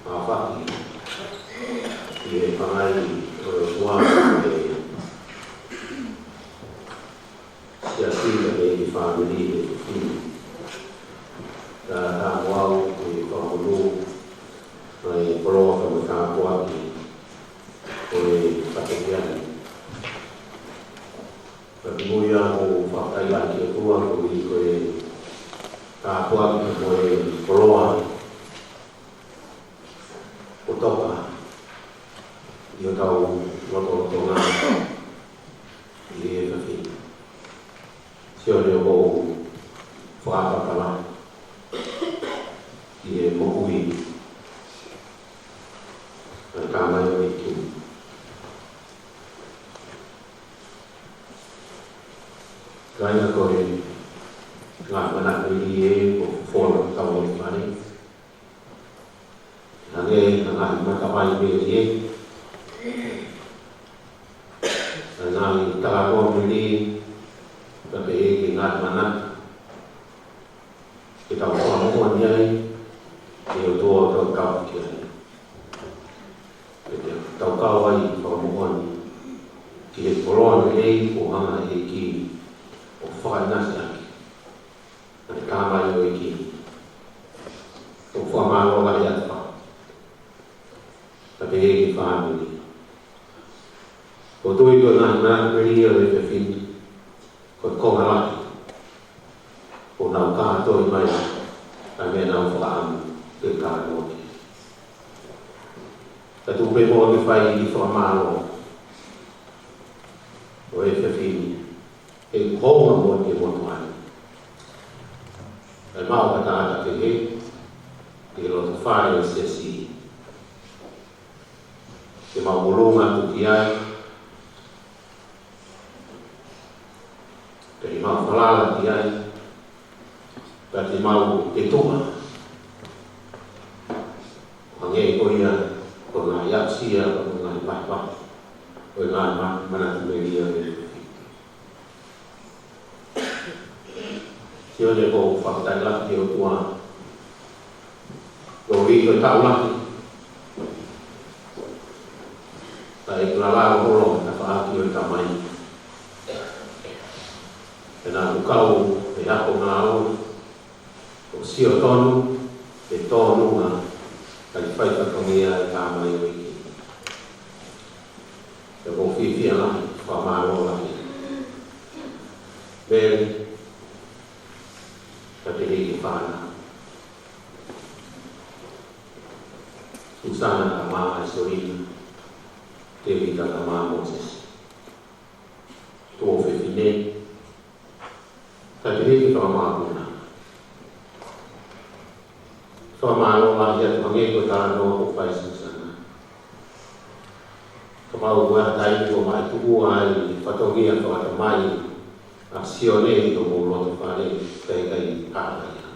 ʻoatu ʻi he pangai ʻo e ʻOtua, ʻi he siasi pea mo e fāmili ʻo e fefine. Ka ʻoku ou fakamonū ʻa e koloa mo e tāpuaki ʻo e fakaʻehiʻehi. Ka kimuʻa ʻoku ou fakafetaʻi lahi ki he ʻOtua koeʻuhi ko e tāpuaki mo e koloa kuo toka ʻi hotau lotolotonga ʻi he efiafi ni. Sio leva ʻoku ou fakapapau ki he moʻui ʻa e tamaioʻeiki. Kāinga, ko e ngaahi manatu melie kuo fofola ʻi hotau fale. Hangē ha ngaahi matavai melie. Ha ngaahi talanoa melie. Pea pehē ki he ngaahi manatu ke tau fakamoʻoni ai ki he ʻOtua ʻoku tau kau ki ai. Ke tau kau ai ʻo fakamoʻoni ki he koloa lelei kuo hanga ʻe he ʻEiki ʻo fakaʻinasi ʻaki ʻa e tamaioʻeiki. ʻOku ou fakamālō lahi atu pea pehē ki he fāmili. ʻOku ou tui ko e ngaahi manatu melie ʻo e efiafi ni ko e konga lahi ʻo ʻenau kātoi mai ʻa e meʻa naʻa nau fakaʻamu ke kātoi. Ka tuku pē muʻa ke fai ʻa e fakamālō ʻo e efiafi ni, he ʻoku hounga moʻoni ke motuʻa ni ʻa e maʻu ʻa e tangata kehe ʻi he loto fale ʻo e siasi, ke mau ʻolunga atu ki ai, ke mau falala ki ai, pea te mau tetuʻa ʻo hangē ko ia ko e ngaahi aʻusia, ko e ngaahi vahevahe, ko e ngaahi ma-, manatu melie ʻo e efiafi ni. Sio leva ʻoku ou fakafetaʻi lahi ki he ʻOtua koeʻuhi ko e taʻu lahi ʻa e ʻeku lalalo holo he tafaʻaki ʻo e Tamai. Pea naʻa ku kau he ako ngāue ʻo sio tonu ki he tōnunga ʻa e fai fatongia ʻa e tamaioʻeiki. Pea ʻoku ou fiefia lahi, fakamālō lahi. Mele, pea pehē ki he fānau. Susana, Tamala, Solina, Tēvita, Tamala, Mōsese, tuofefine, pea pehē ki he fakamākuna. Fakamālō lahi atu, hangē ko e talanoa kuo fai ʻe Susana. Kapau ko e taimi kuo maʻu tuʻu ai e fatongia fakatamai ʻa Sione ʻi homou loto fale, ʻikai ke ʻi ai ha ia.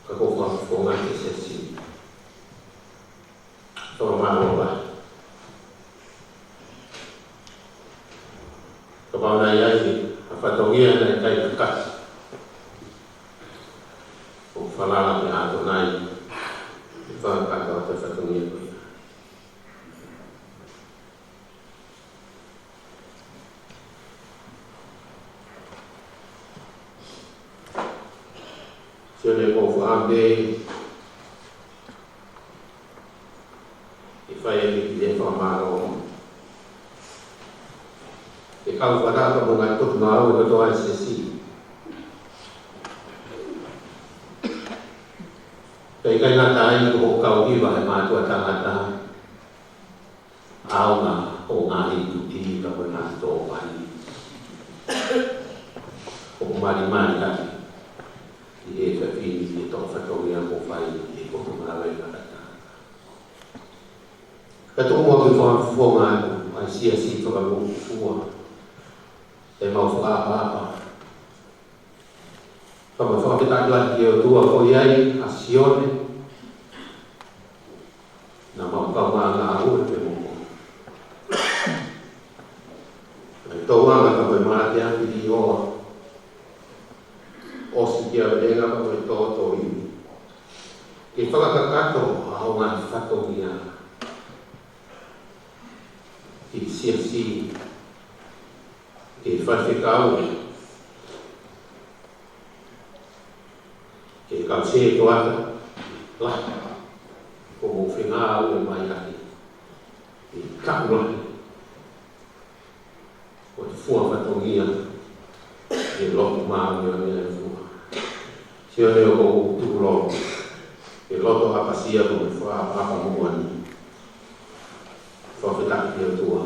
Ka ko e fakafofonga ʻo e siasi. Fakamālō lahi. Kapau naʻe ʻi ai ha fatongia naʻe ʻikai ke kakato, ʻoku falala ki he ʻAtonai ke fakakakato atu e fatongia ko ia. Sio leva ʻoku ou fakaʻamu pē ke fai ʻaki e kiʻi fakamālō. Ke kau fakataha mo e ngaahi potungāue kotoa ʻa e siasi. Pea ʻikai ngata ai, ko hoʻo kau hiva he mātuʻa tangata, ʻaonga hoʻo ngaahi tuʻi pea mo e ngaahi tō vai. ʻOku malimali ʻaki ʻi he efiafi ni e tō fatongia kuo fai ʻi he potungāue fakataha. Ka tuku muʻa ke u fakafofonga atu ʻa e siasi fakalūkufua Te mau fakaʻapaʻapa. Ka mau fakafetaʻi lahi ki he ʻOtua ko ia ʻa Sione. Naʻa mau kaungā ngāue pē mo koe. Naʻe tau anga ka ko e mate ʻa Piliʻoa. ʻOsi ki ʻavelenga ka ko e tōtōivi. Ke fakakakato ʻa hoʻo ngaahi fatongia ki he siasi, ki he faifekau, ki he kau sētuata lahi, ko hoʻomou fengāueʻaki mai ai, ʻi he taʻu lahi, ko e fua fatongia, ʻi he lotu māʻoniʻoni ʻa e ʻOtua. Sione, ʻoku ou tukulolo, ʻi he loto ʻapasia mo e fakaʻapaʻapa moʻoni. Fakafetaʻi ki he ʻOtua.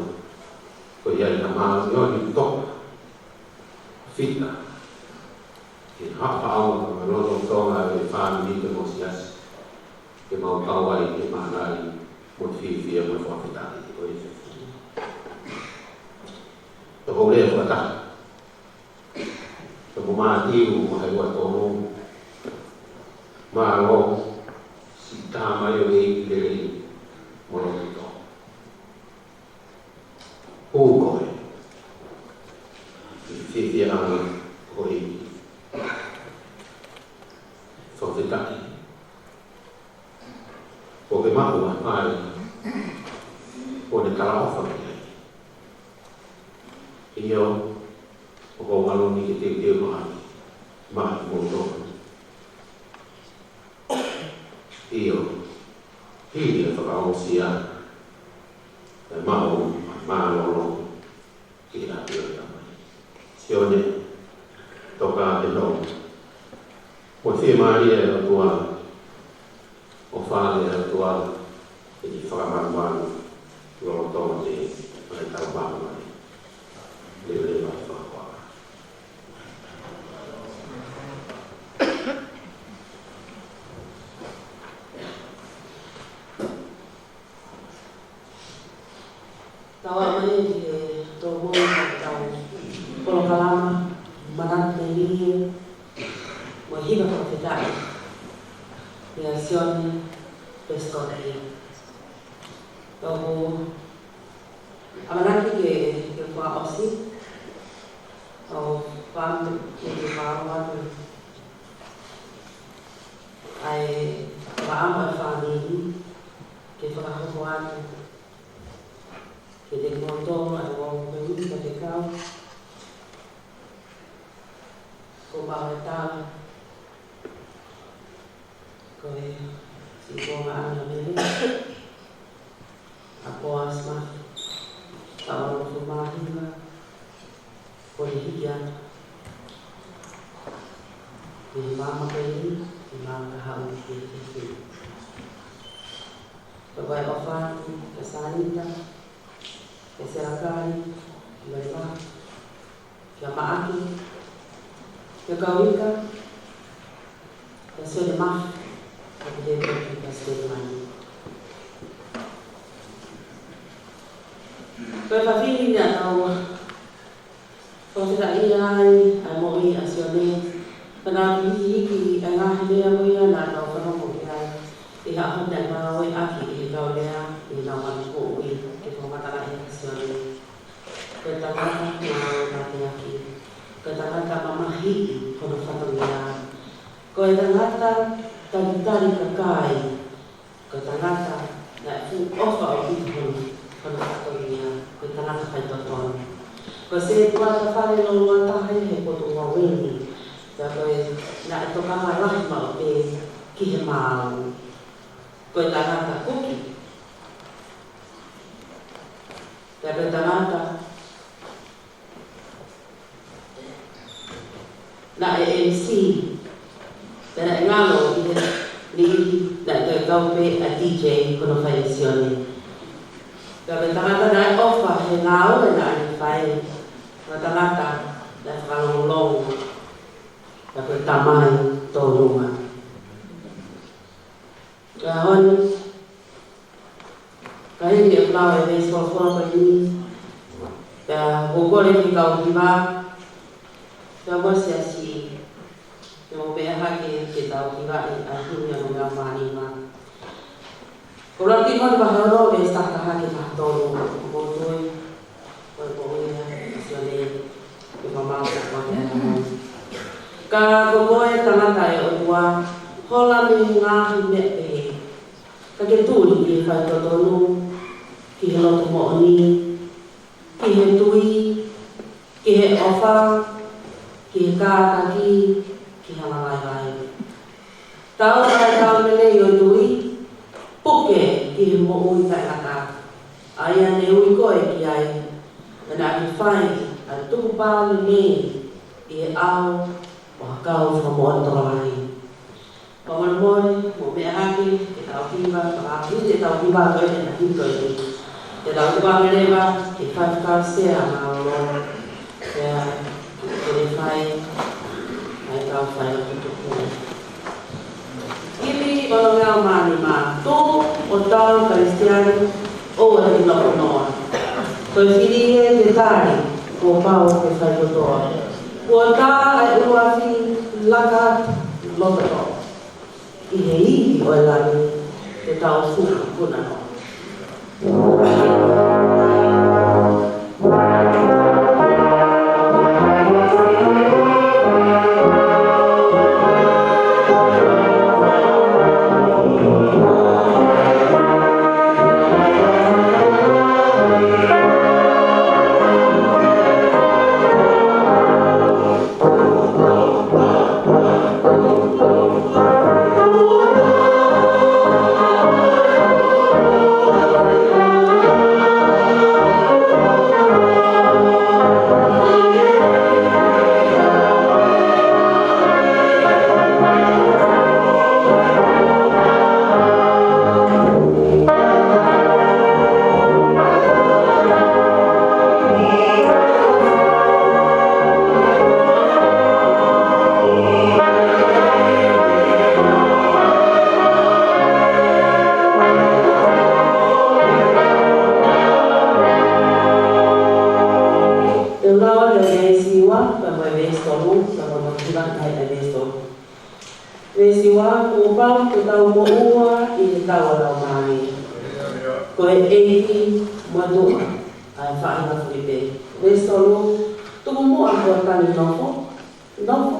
Ko ia ʻi he māʻoniʻoni toka, fita, ʻi he haʻapaʻanga mo e lotolotonga ʻo e fāmili pea mo e siasi. Ke mau kau ai ke māngai mo fiefia mo fakafetaʻi ko e. Tau lea fakataha. Tau mo Mātiu vahe ua tolu. Mālō, siʻi Tamai ʻoku lelei mo lotolotonga. Hū koe ʻi he fiefiaʻanga ʻo e ʻEiki. Fakafetaʻi. Kuo ke maʻu ʻa e ʻoku ne talaʻofa ki ai. ʻIo, ʻoku ou ʻalu ni ke teuteu mai, mai mo tō. ʻIo, hili e fakaʻosi ʻa e maʻu ʻa e mālōlō ki he ʻapi ʻo e Tamai. Sione, toka ke nau. Mo e fiemālie ʻa e ʻOtua, ʻofa ʻa e ʻOtua, ʻe fakamalumalu lolotonga ʻetau māmani. Leveleva e fakaʻapaʻapa. Tau aʻu mai ki he tōmui ʻetau polokalama, manatu melie mo e hiva fakafetaʻi ʻia Sione Pesikoti. Tau ʻamanaki ke, ke fakaʻosi, ʻo fakaʻamu ke, ke fakaʻamu atu ʻa e fakaʻamu ʻa e fāmili, ke fakahoko atu ke te kimoutolu ʻa e ua ua pē uni ka te kau. Ko Paoletala, ko e siʻi kuonga ʻana mele, ʻa Poasi Mafi, taʻu ʻe uofulu mā hiva, ko e hiki atu ʻi he maama ko eni, ʻi he maama ka haʻu ki he fefine. Ka ko e ʻofa atu kia Sanita, kia Selakai, Lema, kia Maʻake, kia Kauika, kia Sione Mafi, kia Pete, kia Sione Mani. Ko e fafine naʻa tau fakafetaʻia ai ʻa e moʻui ʻa Sione, pea naʻa ku hiki ʻa e ngaahi lea ko ia naʻa tau fanongo ki ai ʻi he ʻaho naʻe ngāueʻaki ʻe he kau lea ʻi heʻenau moʻui ke fakamatalaʻi ʻa Sione. Ko e tangata ngāue mateaki. Ko e tangata mamahiʻi hono fatongia. Ko e tangata talitali kakai. Ko e tangata naʻe fuʻu ʻofa ʻaupito hono, hono fatongia. Ko e tangata faitotonu. Ko e sētuata fale lōloa taha ia he potungāue ni. Pea ko e naʻe tokanga lahi maʻu pē ki he maau. Ko e tangata kuki. Pea ko e tangata naʻe M C, pea naʻe ngalo ʻi he niʻihi naʻe toe kau pē ʻa e D J ko hono fai ʻe Sione. Pea ko e tangata naʻe ʻofa he ngāue naʻa ne fai, ko e tangata naʻe fakalongolongo, pea ko e tamai tōnunga. Ka honi, ka hili e lau e veesi folofola ko eni, pea ʻoku Ko e kau hiva, pea mo e siasi, pea mo pehē hake ke tau hivaʻi ʻa e himi ʻa e ngaahi mānima. Ko Lātimo vahe ono veesi taha ki he taha tolu, ʻoku ou tui ko e poʻuli ia ʻa Sione, ke mamata ko e ʻaho ni. Ka ko koe tangata ʻe ʻOtua, hola mei he ngaahi meʻa pehē. Ka ke tuli ki he faitotonu, ki he loto moʻoni, ki he tui, ki he ʻofa, ki he kātaki, ki he angavaivai. Tau ʻa e tau lelei ʻo e tui, puke ki he moʻui taʻengata. ʻA ia ne ui koe ki ai, pea naʻa ke fai ʻa e tukupā lelei ʻi he ʻao ʻo ha kau fakamoʻoni tokolahi. Fakamolemole, mou meʻa hake, ke tau hiva, fakahā ʻe tau hiva ko ē, ʻe na hito ʻi. Ke tau tuku ange leva, ke fai fakasea mālōlō. Pea, ke ne fai, ʻa e tau fai ʻo tuku. Himi ono ngeau mā nima, tuʻu ʻo tau Kalisitiane, ʻoua te ke nokonoa. Ko e fili ē ke tali, kuo pau ke fai kotoa. Kuo tā ʻa e ʻuluafi laka loto toʻa. ʻI he ivi ʻo e lami, te tau fuʻu kuna noa. Te u lau atu e veesi ua, pea mo e veesi tolu, pea mo e kiʻi vakai e veesi tolu. Veesi ua, kuo pau ke tau moʻua ʻi he tau ʻa e Laumālie. Ko e ʻEiki mo e Tuʻa, ʻa e faʻahinga fulipē. Veesi tolu, tuku muʻa ko e tangi nofo, nofo,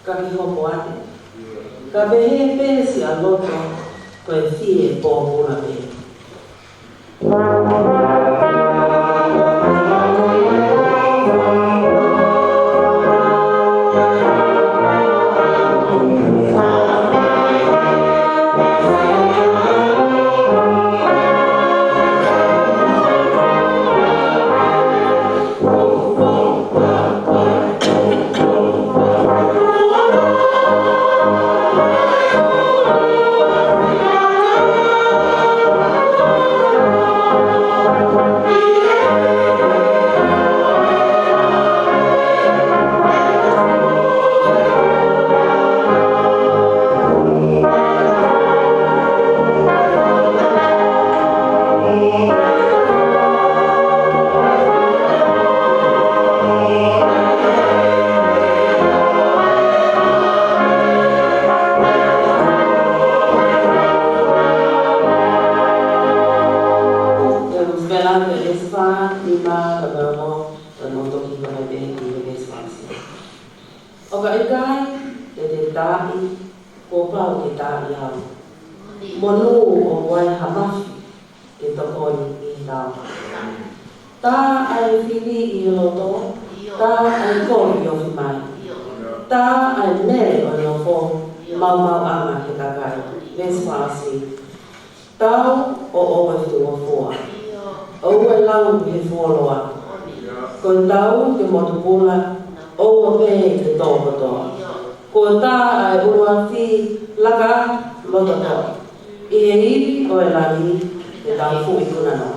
ka ke hopo atu. Ka pehē pē siʻa loto, ko e fie pōpula pē. Te u spela te ʻEsefā, nima, ka pea mo, pea mo toki ka mai pē ki he ʻEsefā. ʻO ka ʻikai te te taaʻi, kuo pau ke taaʻi au. Monū ʻoku ʻi ai ha mafi ke tokoni ʻi he tau. Tā ʻa e fili ʻi he loto, tā ʻa e kovi ofi mai. Tā ʻa e mele ʻo e nofo, maumauʻanga he kakai. Veesi fā ʻosi. Tau ʻo ʻoua ʻe fuofua. ʻOua ʻe lau he fuoloa. Ko e tau ke motu pula, ʻoua pē ke tō kotoa. Kuo tā ʻa e ʻuluafi laka loto toʻa. ʻI he ivi ʻo e lami, te tau fuʻu ikuna noa.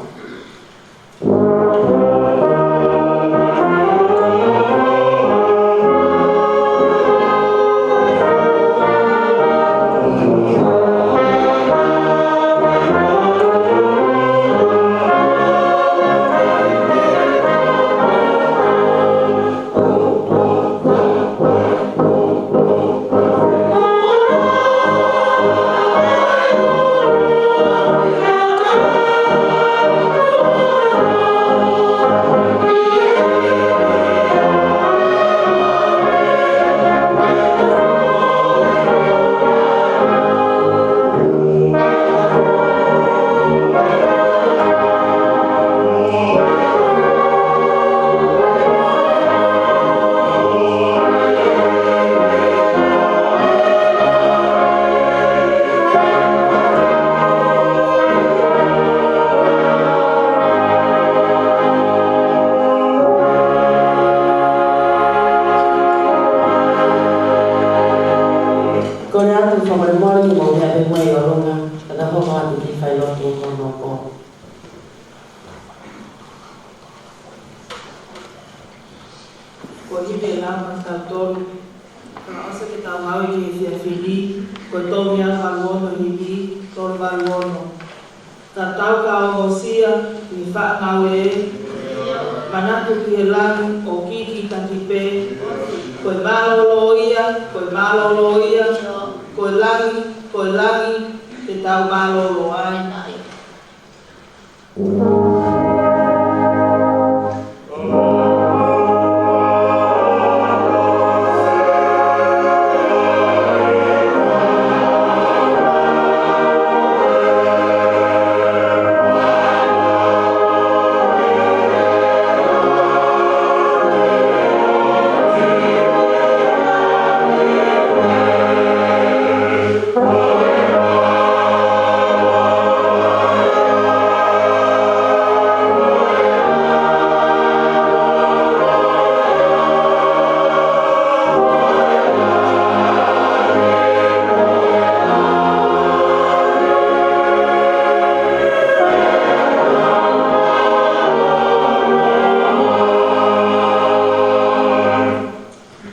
Ko e himi ʻe lau maʻatautolu. Fakaʻosi ke tau ngāue ki he efiafi ni, ko e tolu mia valu ono, himi tolu valu ono. Ka tau ka ongosia ʻi he faʻa ngāue, manatu ki he langi ʻo kikitaki pē. Ko e mālōlō ia, ko e mālōlō ia, ko e langi, ko e langi, te tau mālōlō ai.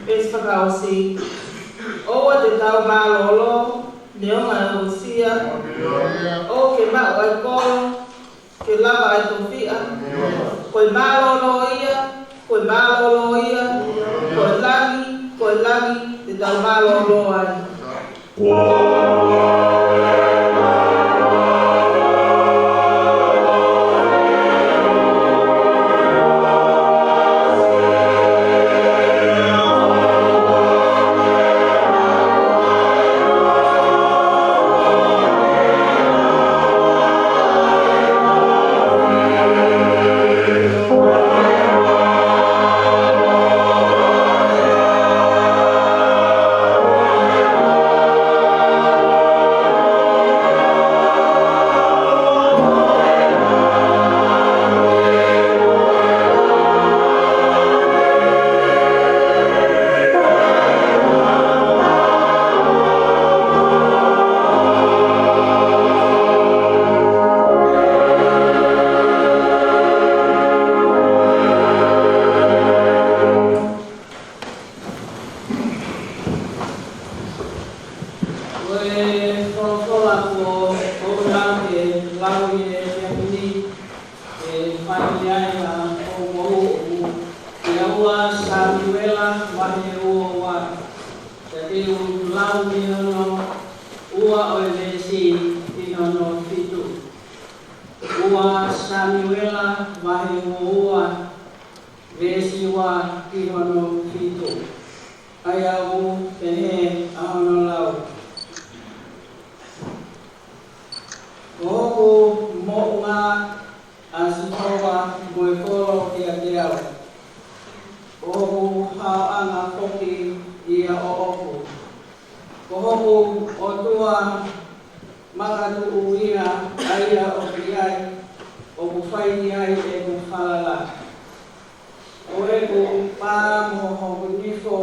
Veesi fakaʻosi. ʻOua te tau mālōlō, neongo ʻa e uesia, ʻoua ke maʻu ʻa e kolo, ke lava ʻa e tofiʻa. Ko e mālōlō ia, ko e mālōlō ia, ko e langi, ko e langi, te tau mālōlō ai. Ko e folofola kuo u lau ke lau ʻi he efiafi ni, ʻe fai ai ʻa hoʻomou moʻui. Ko e ua Samiuela vahe ua ua. Pea te u lau mei hono ua ʻo e veesi ki hono fitu. Ua Samiuela vahe ua ua, veesi ua ki hono fitu. ʻA ia ʻoku pehē ʻa hono lau. Ko hoku moʻunga, ʻa Sihova, mo e kolo kiate au. Ko hoku haoʻanga foki ia ʻoʻoku. Ko hoku ʻOtua makatuʻunga, ʻa ia ʻoku ʻi ai, ʻoku fai ki ai ʻeku falala. Ko ʻeku pā mo hoku nifo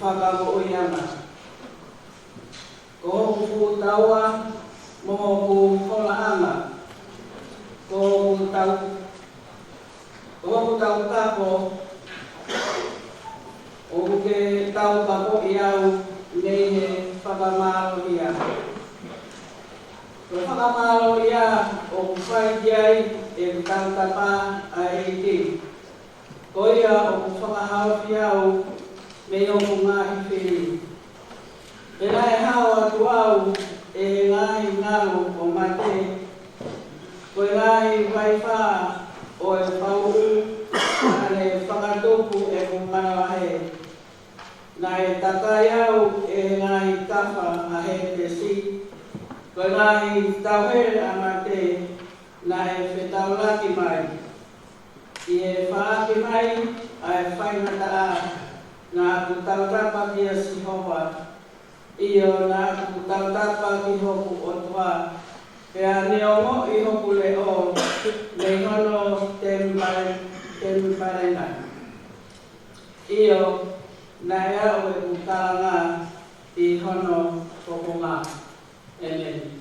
fakamoʻuiʻanga. Ko hoku fuʻu taua mo hoku holaʻanga. Ko hoku tau, ko hoku taukapo, ʻoku ke taukapoʻi au mei he fakamālohia. Ko e fakamālohia ʻoku fai ki ai ʻeku tautapa ʻa e ʻEiki. Ko ia ʻoku fakahaofi au mei hoku ngaahi fili. He naʻe hao atu au ʻe he ngaahi ngalo ʻo mate. Ko e ngaahi vaifā ʻo e pauʻu naʻa ne fakatupu ʻeku manavahē. Naʻe takai au ʻe he ngaahi tafa ʻa Hētesi. Ko e ngaahi tauhele ʻa mate naʻe fetaulaki mai. ʻI he faʻaki mai ʻa e faingataʻa, naʻa ku tautapa kia Sihova, ʻio, naʻa ku tautapa ki hoku ʻOtua, pea ne ongoʻi hoku leʻo mei hono temipale-, temipalena. ʻIo, naʻe aʻu ʻeku kalanga ʻi hono kokonga. ʻĒmeni.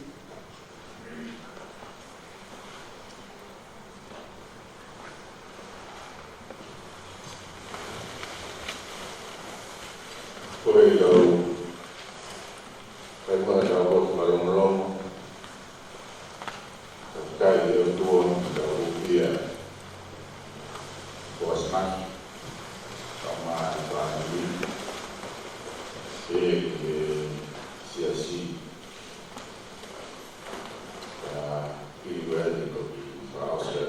Ko e tau, kai kua tau lotu mālōlō. Tau kai e ʻOtua, tau hūfia Koasmaki, kae ʻumaʻā e fāmili, ʻa e siasi, ʻa Kiliweti ko ki Falaosia,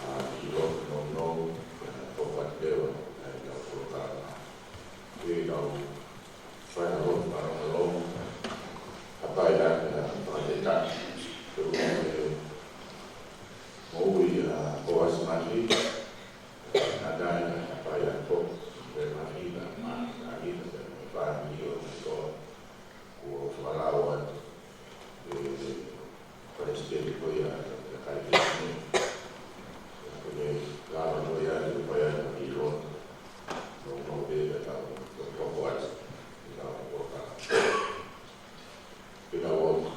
ʻa ki lotu nounou, ʻa Topati Lewa, ʻa e tau polokalama. ʻE tau fai ha lotu mālōlō, hapai atu ʻa e fāmili, ʻa e moʻui ʻa Koasmaki, ʻa e hapai atu, ʻa e fāmili, ʻa e fāmili ʻo e koa, kuo fakalao atu ʻe Palesiteni ko ia ʻa e kakai Filipaini. Ko e lava ko ia ʻoku fai atu ki loto. Nounou pē ka tau, tau hoko atu. Ke tau hoko atu. Ke tau hoko.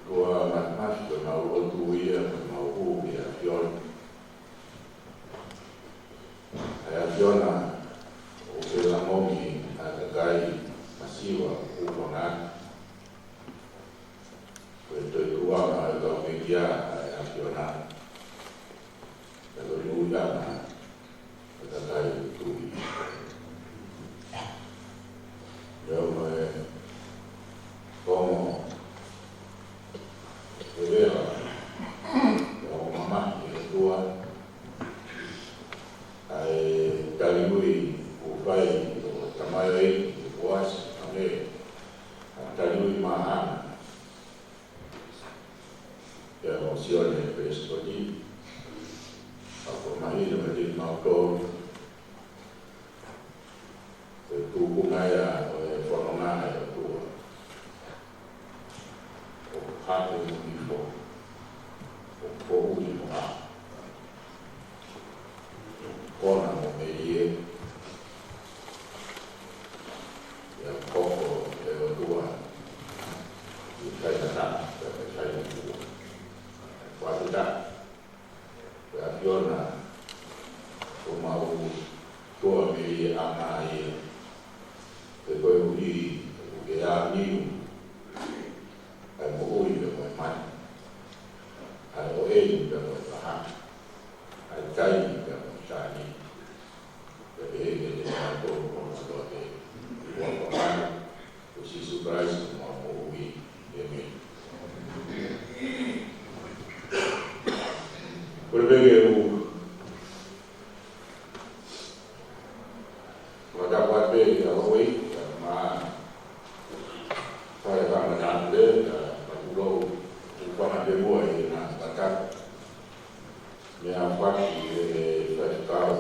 Ko e mafimafi, ko ʻemau lotu ia, ko ʻemau hū ki he ʻAfiona. ʻA e ʻAfiona, ʻoku ke lāngilangiʻia ʻa e kakai masiva ʻoku ke fononga. Ko e toetuʻu ʻa e kau meʻa ʻa e ʻAfiona. Ko e toetuʻu ʻa e kakai tui. Leo mo e ongo e vela. Leo mo mama e tua. ʻA e tali ui ʻoku fai ʻe he tamaioʻeiki ko Koasi, ʻa e tali ui māhanga. Pea mo Sione Pelesikoti, ʻa ko mahino mei kimautolu, ko e tuʻunga ia ʻo e fononga ʻa e ʻOtua. ʻOku hake mo hifo, ʻoku foʻui mo ʻā. Kona mo melie, ʻa e koko ʻo e ʻOtua, ʻi he kainakana, ʻi he kainakua. Kuo ʻatu tā, ko e ʻAfiona, ʻoku mau toa melie ʻa e ngaahi, he koeʻuhi, ʻoku ke ʻāniu, ʻa e moʻui pea mo e mate, ʻa e ʻoʻeni pea mo e vahaʻa, ʻa e taimi pea mo e taimi. Pea pehē ki he tangata ʻoku ʻofa atu ki he ʻOtua ko Sīsū Kalaisi ko homau moʻui. ʻĒmeni. Kole pē ke u fakatapu atu pē ki he ʻOtua, ʻa e ma fai fanga tāpule, ʻa e ma tulou, ʻoku fanga te mua ʻi he ngaahi fakatapu. Meʻa faki ʻe he faifekau,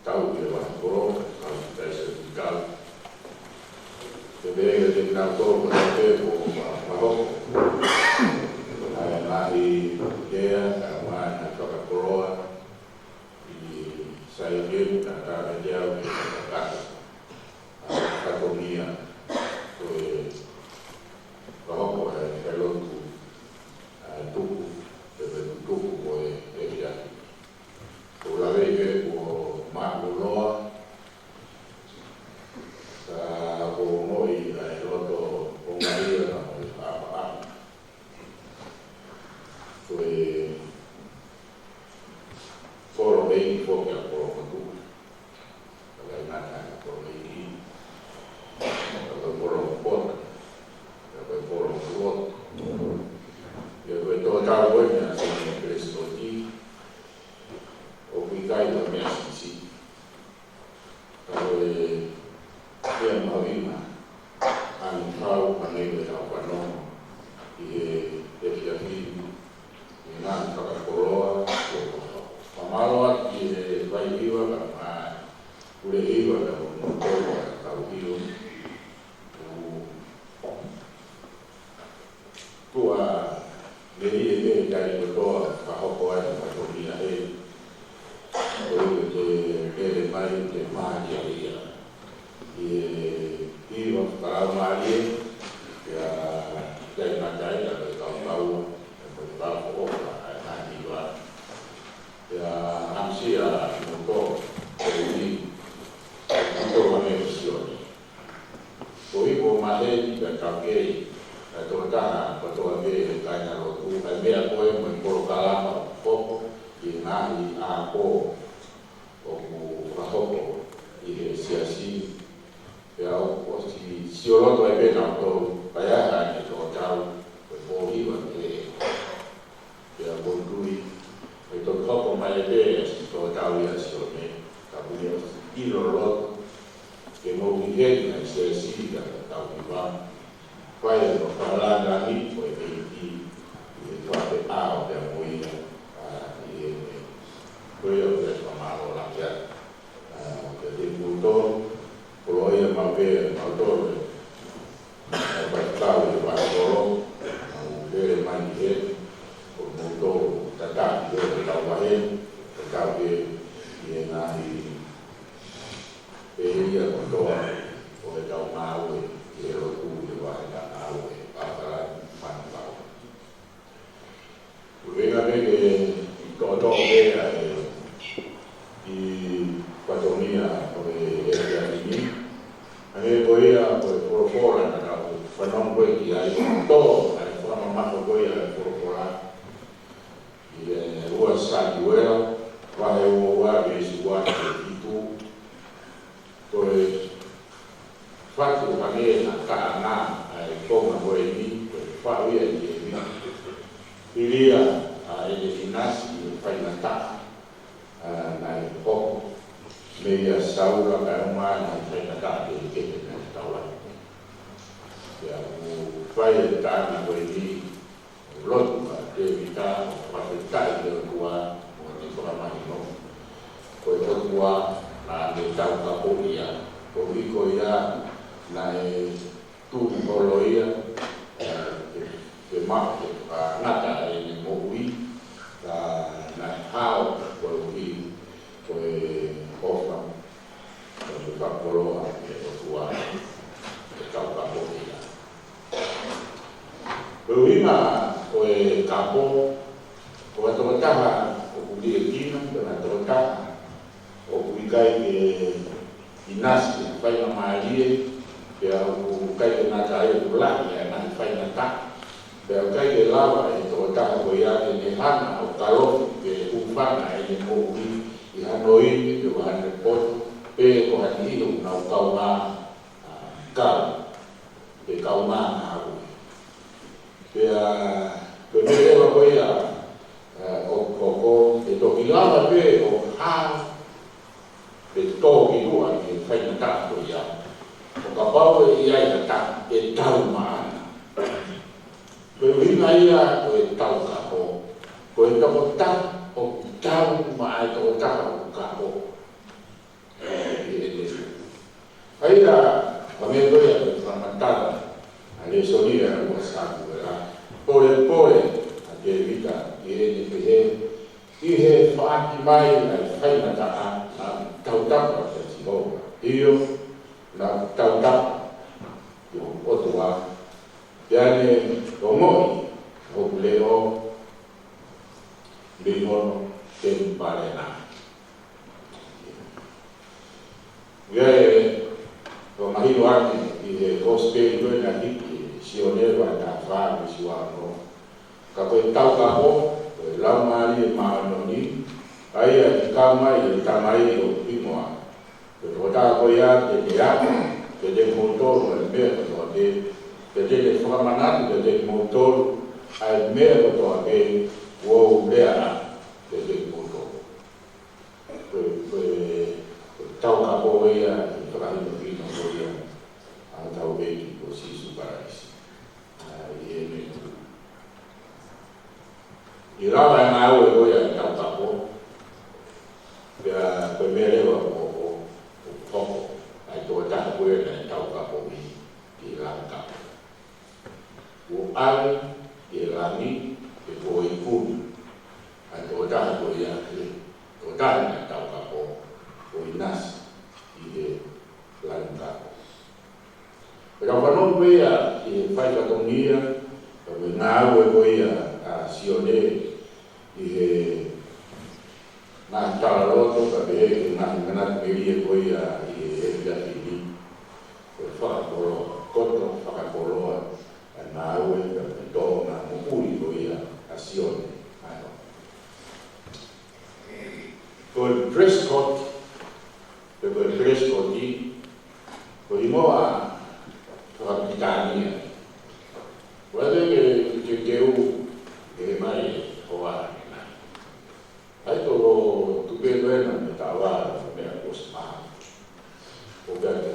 tau ki he vahe koloa, tau ki he taiseo ki kau. Ke pehē ke te nau tō ko te pē ko ma, ma hoko. Ko e ngaahi lea, ka ma na fakakoloa, ʻi Saione, ka tā me te au ke fakakata. ʻA e fatongia, ko e fakahoko ʻa e failotu, ʻa e tuku, pe ko e tutuku ko e efiafi. Ko e lave ke kuo mālōlō, ka kuo moʻui ʻa e loto ʻo Malia na mo e faʻafaʻa. Ko e kolo ʻeiki foki ʻa Kolomotuʻa. Ka ʻikai ngata ʻa Kolomotuʻa. Ka ke, ʻa e tokotaha kotoa pē ʻo e kāingalotu, ʻa e meʻa ko ē mo e polokalama ʻoku hoko ʻi he ngaahi ʻaho ʻoku fakahoko ʻi he siasi. Pea ʻoku ʻosi sioloto ai pē nautolu, pea ʻi ai haʻane tō tau, ko e pōhiva ke Pea ʻoku ou tui, ʻe toki hoko mai pē ʻa e tō tau ia ʻa Sione, ka kuo ʻosi ʻilo loto ke moʻui heni ʻa e siasi ka tau hiva. Fai ʻa e fakalāngilangi ʻo e ʻEiki ʻi he faʻahinga ʻaho pea mo ia, ʻa, ʻi he, ko ia ʻoku ou fakamālō lahi atu. ʻA, kiate kimoutolu, koloaʻia maʻu pē ʻa kimoutolu ʻe, ʻa, faifekau ʻi he fakakolo, ʻa, ʻoku lele mai ki heni, ko kimoutolu, tataki pē ʻetau vaheni, tatau pē ʻi he ngaahi, ʻi he ia kotoa, ʻo ʻetau ngāue, ʻi he lotu, ʻi he vahe ngāue, ʻa, kala, manu kau. Ko e ʻuhinga pē ke toʻotoʻo pē ʻa e fatongia ʻo e efiafi ni. ʻA e ko ia ko e folofola naʻa tau fanongo ko ē ki ai, tō ʻa e fakamamafa ko ia ʻa e folofola. ʻI he ua Samuela, vahe ua ua veesi ua ki he fitu. Ko e fatu hangē ha taʻanga ʻa e konga ko eni, ko e faʻu ia ʻi he vita. Hili ia ʻa ʻEne ʻinasi ʻi he faingataʻa, ʻa, naʻe hoko meia Saula kae ʻumaʻā ʻa e faingataʻa kehekehe naʻe tau ai. Pea ʻoku fai ʻe he taʻanga ko eni, lotu ʻa Tēvita ʻo fakafetaʻi ki he ʻOtua mo ne fakamahino ko e ʻOtua naʻa ne taukapoʻi ia, koeʻuhi ko ia naʻe tuʻu holo ia, ʻa, ke, ke maʻu ke fakangata ʻene moʻui, ka naʻe hao koeʻuhi ko e ʻofa, ko e fakakoloa ʻa e ʻOtua, ʻe taukapoʻi ia. Ko e ʻuhinga ʻo e kapo, ko ha tokotaha ʻoku liʻekina, ko ha tokotaha ʻoku ʻikai ke ʻinasi ʻi ha faingamālie, pea ʻoku ʻikai ke ngata ai ʻoku lahi ʻa e ngaahi faingataʻa, pea ʻoku ʻikai ke lava ʻe he tokotaha ko ia ke ne hanga ʻo kalofi pe hūfanga ʻene moʻui ʻi hano ivi pe ko hano poto, pe ko ha niʻihi ʻoku nau kaungā, ʻa, kau, pe kaungā ngāue. Pea, ko e meʻa leva ko ia, ʻa, ʻoku hoko, ʻe toki lava pē ʻo hā, pe tō ki tuʻa ʻi he faingataʻa ko ia. ʻO kapau ʻe ʻi ai ha taha ʻe tau maʻana. Ko e ʻuhinga ia ʻo e taukapo. Ko e tokotaha ʻoku tau maʻa e tokotaha ʻoku kapo. ʻI heʻene. ʻA ia, ʻa e meʻa ko ia ʻoku fakamatala ʻa e lēsoni ʻa e ua Samuela. Polepole ʻa Tēvita ʻi heʻene pehē, ʻi he faʻaki mai ʻa e faingataʻa naʻa ku tautapa kia Sihova. ʻIo, naʻa ku tautapa ki hoku ʻOtua. Pea ne ongoʻi hoku leʻo mei hono temipale na. ʻA ia ʻoku mahino ange ʻi he kosipeli ko ē naʻe hiki ʻe Sione vahe taha fā veesi ua ono. Ka ko e taukapo, ko e Laumālie Māʻoniʻoni, ʻa ia ʻe kau mai ʻi he Tamai ʻi hoku hingoa. Ko e tokotaha ko ia te ne ako kiate kimoutolu ʻa e meʻa kotoa pē, pea te ne fakamanatu kiate kimoutolu ʻa e meʻa kotoa pē kuo u lea ʻaki kiate kimoutolu. Ko e, ko e, ko e taukapo ia, ʻe fakahinohino ko ia ʻa hotau ʻEiki ko Sīsū Kalaisi. ʻA, ʻi heʻene tuʻu. ʻI he lava e ngāue ko ia ʻa e taukapo, pea ko e meʻa leva ʻoku hoko, ʻoku hoko, ʻa e tokotaha ko ia naʻe taukapo ʻi, ʻi he langi kapo. Kuo ʻave ki he langi, pe kuo ikuna ʻa e tokotaha ko ia, ʻa e tokotaha naʻe taukapo, ʻo ʻinasi ʻi he langi kapo. Pea tau fanongo ko ia ʻi he fai fatongia, ka ko e ngāue ko ia ʻa Sione ʻi he ngaahi talaloto, ka pehē ki he ngaahi manatu melie ko ia ʻi he efiafi ni. Ko e fakakoloa, koto fakakoloa Ko e hingoa faka-Pilitānia. Ko e ʻai ke, ke, ke u, ke mai hoa ʻanenai. ʻAi tolo tupe ko ena mei Tavā, mei Kosipā. ʻO pea ke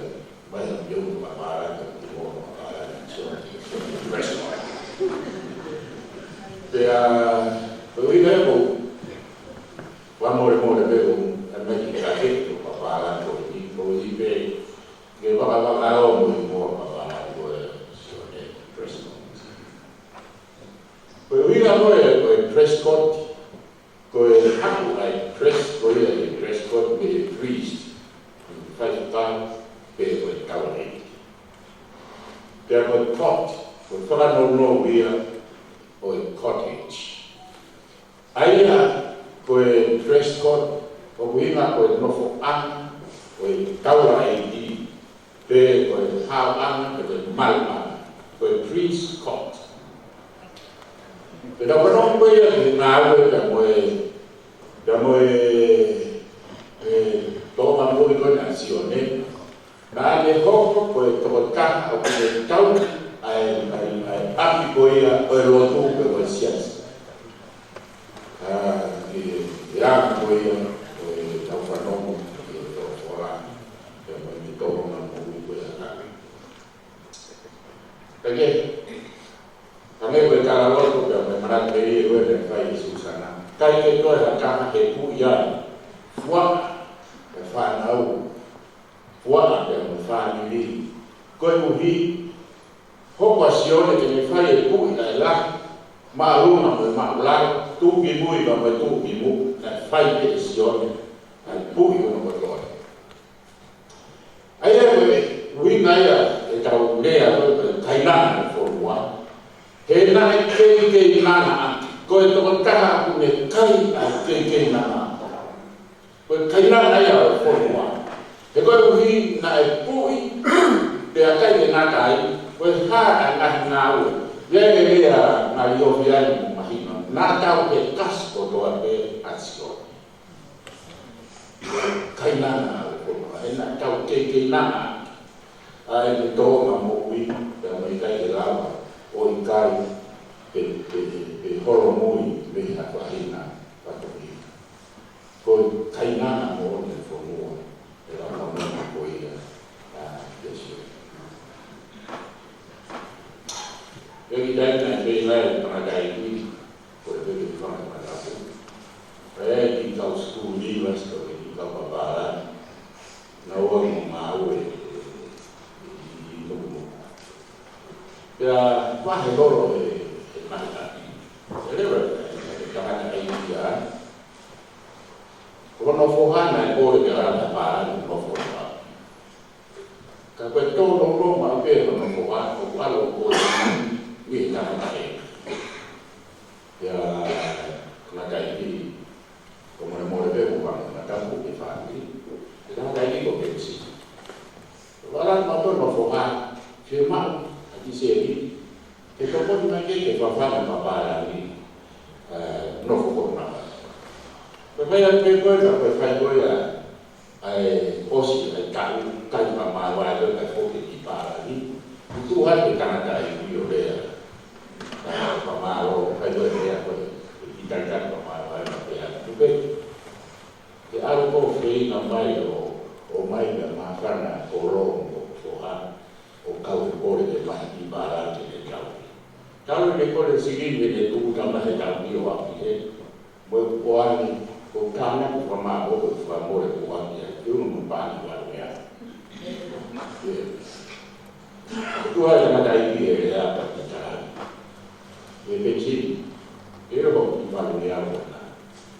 mai ha pio mo ka pālani, ki mo ka pālani, so, so, restaurant. Pea, ko e ʻuhinga ia ko, ua mole mole pē ko, ʻa mai ki ka ke, ko ka pālani ko i, ko i pē, ke vakavakao mo i mo ka pālani ko e, so, e, restaurant. Ko e ʻuhinga ko e, ko e dress code, ko e haku ʻa e dress, ko ia e dress code mei he priest, faifekau, pe ko e taulaʻeiki. Pea ko e coat, ko e fakanounou ia ʻo e cottage. ʻA ia ko e dress code, ʻoku ʻuhinga ko e nofoʻanga ʻo e taulaʻeiki, pe ko e haoʻanga, pe ko e maluʻanga, ko e priest coat. Pea tau fanongo ko ia ki he ngāue pea mo e, pea mo e, e, tōʻonga moʻui ko ena ʻa Sione. Naʻa ne hoko ko e tokotaha ʻoku ne tauhi ʻa e, ʻa e, ʻa e ʻapi ko ia ʻo e lotu pe ko e siasi. ʻA, ʻi he, ʻi he anga ko ia ʻo e tau fanongo ki he tō fola, pea mo e tōʻonga moʻui ko ia ʻa. Pea ke, ka me ko e talaloto pea mo e manatu pē ia ʻoku ne fai ʻe Susana. ʻIkai ke toe ha taha ke puʻi ai. Fua, e fānau. Fua pea mo e fāmili. Koeʻuhi, hoko ʻa Sione ke ne fai e puʻi ʻa e lahi, māʻolunga mo e māʻulalo, tuʻukimuʻa mo e tuʻukimuʻa, naʻe fai pē ʻe Sione, ʻa e puʻi ko ena kotoa. ʻA ia ko e ʻuhinga ia ʻetau lea ko e kainanga ʻo e fonua. He naʻe keikeinanga ʻaki, ko e tokotaha ʻoku ne kai ʻa e keikeinanga. Ko e kainanga ia ʻo e fonua. He koeʻuhi naʻe puʻi, pea ʻikai ke ngata ai, ko e hā ʻa e ngaahi ngāue. ʻI ai e lea naʻe ʻofi ai mo mahino. Naʻa tau he kasi kotoa pē ʻa Sione. Kainanga ʻo e fonua. He naʻa tau keikeinanga. ʻA e tōʻonga moʻui, pea mo e ʻikai ke lava, ʻo ʻikai, pe, pe, pe holomui, mei ha faʻahinga, fatongia. Ko e kainanga moʻoni ʻo e fonua, ʻe lava moʻoni ko ia, ʻa, ʻia Sione. ʻI he taimi naʻe pehē ai ʻe he tangataʻeiki, ko e pehē ki he fanga mataku. Pea ʻi he kau school leavers, ko e kau papālangi. Naʻa nau ō ʻo ngāue ʻi, ʻi, ʻi Nukumoa. Pea vahe holo ʻe, ʻe Mahiapi. ʻE leva, ʻe, ʻe tangataʻeiki ia. Ko hono foha naʻe kole ke lava ʻo palani ʻo nofo ʻi ʻapi. Ka ko e tō lolo maʻu pē hono foha, ʻoku ʻalu ʻo kole ʻi he tangataʻeiki. Pea tangataʻeiki, ko e molemole pē mo e fanga mataku ki he fāmili. Pea tangataʻeiki ko Penisi. Vala maʻu pē hono foha, fiemaʻu ha kiʻi sēniti. Ke tokoni mai ke ke fafanga papālangi, ē, nofo ko ena. Pea fai atu pē ko e, ka ko e fai ko ia, ʻa e ʻosi ʻa e taʻu, kai pea māvae ko e kai foki ki palani. Tuʻu hake tangataʻeiki ʻo lea. Ē, pea mālō, kai ko e lea ko e, ʻi taitani pea māvae pea pea tupe. Ke ʻalu ko e feinga mai ʻo, ʻo mai pea māfana ko e lomo ko e foha. ʻO kau he kole ke mahi ki palani ke ne tau. Tau ne kole sili ke ne tuku tama he tau ni ʻo api he. Mo e kuo ani, ko tana ko fama ko ko fama mo e kuo ani ai, ke unu mo pani wa mea. Ko tua e tangataʻeiki he lea pea ki tala. Ke Penisi, ke ʻoho ki wa mea ko na.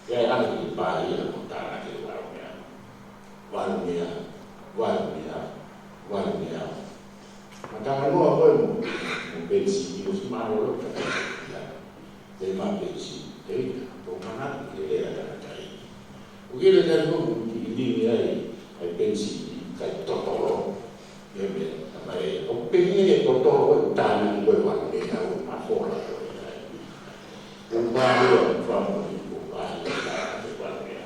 Ke ai ʻalu ki pā ia ko tana ke wa mea. Wa mea, wa mea, wa mea. Matalanoa ko ē mo, mo Penisi, ʻi ʻosi mālōlō ka kai ia. Te ma Penisi, te ita, ko mana ki he lea tangataʻeiki. ʻOku ʻi ai e taimi ko ē ʻoku kiʻi lili ai, ʻa e Penisi, kai totolo. Mea mea, ka mai ē, ʻoku pehē ʻe totolo ko e tana ko e wa mea, ʻo mafola ko e. ʻO pāhia, ʻo famo, ʻo pāhia, ʻo wa mea.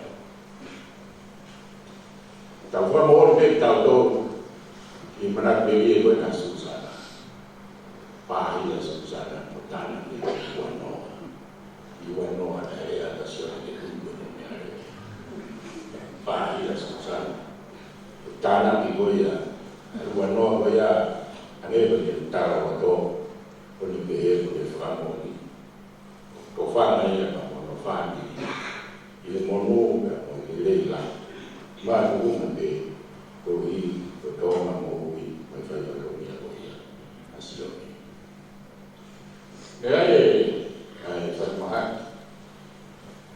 Tau fakamoʻoni pē kitautolu ki he Naʻe pehē ko ena Susana. Pāhia Susana, ko e tānaki ʻe ua noa. ʻE ua noa naʻe lea ʻa Sione ke tui ko e meʻa lea. Pāhia Susana. Ko e tānaki ko ia, ʻa e ua noa ko ia, ʻa ē ko e tala ʻo e tō, ko eni pehē ko e fakamoʻoni. Ko e fanga ia ka mono fani. ʻI he monū pea mo e lelei lahi. Mātuʻunga pē, koeʻuhi ko e tōʻonga moʻui mo e fai fatongia ko ia ʻa Sione. Pea ʻi he, ʻa e fakamahaki,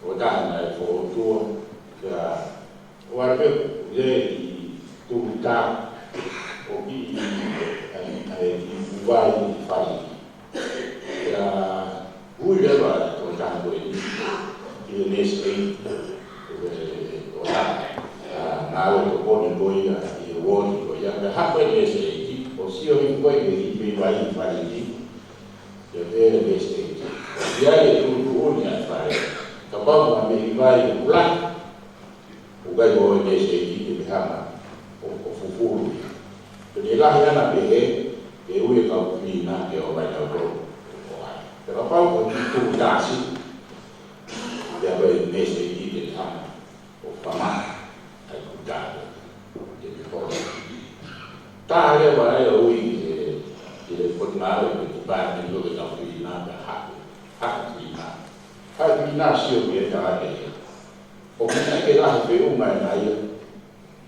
ʻo taha naʻe fokotuʻu, pea ʻoku ʻi ai pē ʻi he tuʻuta ʻo kiʻi, ʻa e, ʻa e kiʻi vai ʻi fale. Pea ui leva ʻa e tokotaha ko eni ki he nurse aide, ʻo e, ʻo e, ʻa, ngāue tokoni ko ia ʻi he uooti ko ia. Pea haʻu e nurse aide, ʻo sio hifo ko ē ki he kiʻi vai ʻi fale ni, pea pehē ʻe he nurse aide, ʻoku ʻi ai e tuʻutuʻuni ʻa e fale. Kapau ʻoku ʻi ai e vai ʻoku lahi, ʻoku ʻikai ko e nurse aide ke ne hanga ʻo, ʻo fufulu ia. Pea ne lahi ʻana pehē, ke ui e kau cleaner ke ō mai nautolu ʻo hai. Pea kapau ko e tuʻuta siʻi, pea ko e nurse aide ke ne hanga ʻo fakamā ʻa e kuta ke ne holo. Tā leva ʻa e ui ki he, ki he potungāue ki he department ʻo e kau cleaner, pea haʻu, haʻu e cleaner. Haʻu e cleaner ʻo sio ki he tangata ia. ʻOku ʻikai ke lahi feʻunga ʻena ia.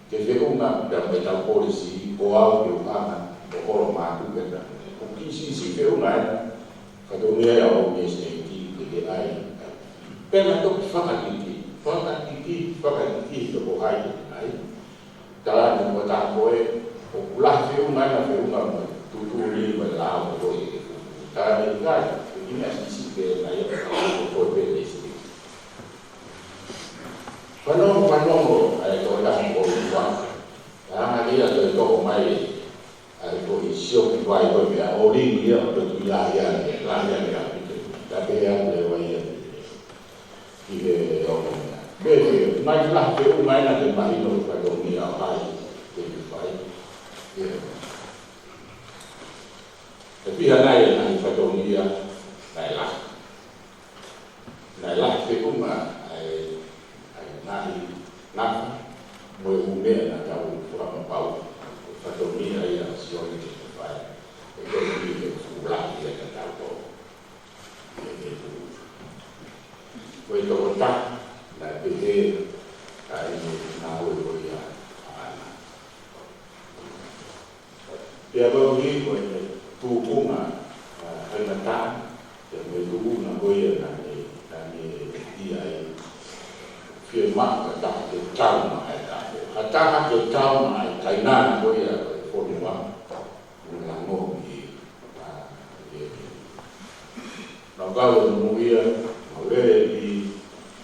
Ke feʻunga pea mo ʻetau policy, ko au ke u hanga ʻo holo mātuʻu ʻena. ʻOku kiʻi siʻisiʻi feʻunga ʻena. Fatongia ia ʻo e nurse aide ke ke ʻai. Pea na toki fakakiki, fakakiki, fakakiki toko hai ke ʻai. Tala atu mo taha ko ē, ʻoku lahi feʻunga ʻena, feʻunga mo e tuʻutuʻuni mo e lao ko ē ke fuku. Tala atu ʻikai, ko e kiʻi meʻa siʻisiʻi pē ʻena ia, ko e pē nurse aide. Fanongo, fanongo, ʻa e tokotaha ko ē ua. Hanga ia ʻo toe toʻo mai ʻa e kiʻi sioki vai ko ē pea ʻolingi ia ʻo toe tuʻu ia ia, ia, ia, ia, ia. Ka pehē atu leva ia ki he ongo meʻa. Pehē, ʻikai ke lahi feʻunga ʻena ke mahino e fatongia ʻo hai ke ne fai. Ia. ʻE fiha nai e ngaahi fatongia naʻe lahi. Naʻe lahi feʻunga ʻa e, ʻa e ngaahi ngafa mo e ʻū meʻa naʻa tau fakamapau. Ko e fatongia ia ʻa Sione ke ne fai. ʻE koeʻuhi ke fuʻu lahi ia ka tau tō. ʻE, ʻe fuʻu. Ko e tokotaha naʻe pehē ʻa e ngāue ko ia ʻaʻana. Pea koeʻuhi ko e tūkunga, ʻa, faingataʻa, pea mo e tūkunga ko ia naʻe, naʻe ʻi ai, fiemaʻu ha taha ke tau maʻa e taʻu. Ha taha ke tau maʻa e tainana ko ia ko e fonua, mo e lango ki, ʻa, ʻi he Naʻa ku kau ʻo muimui, naʻa ku lele ʻi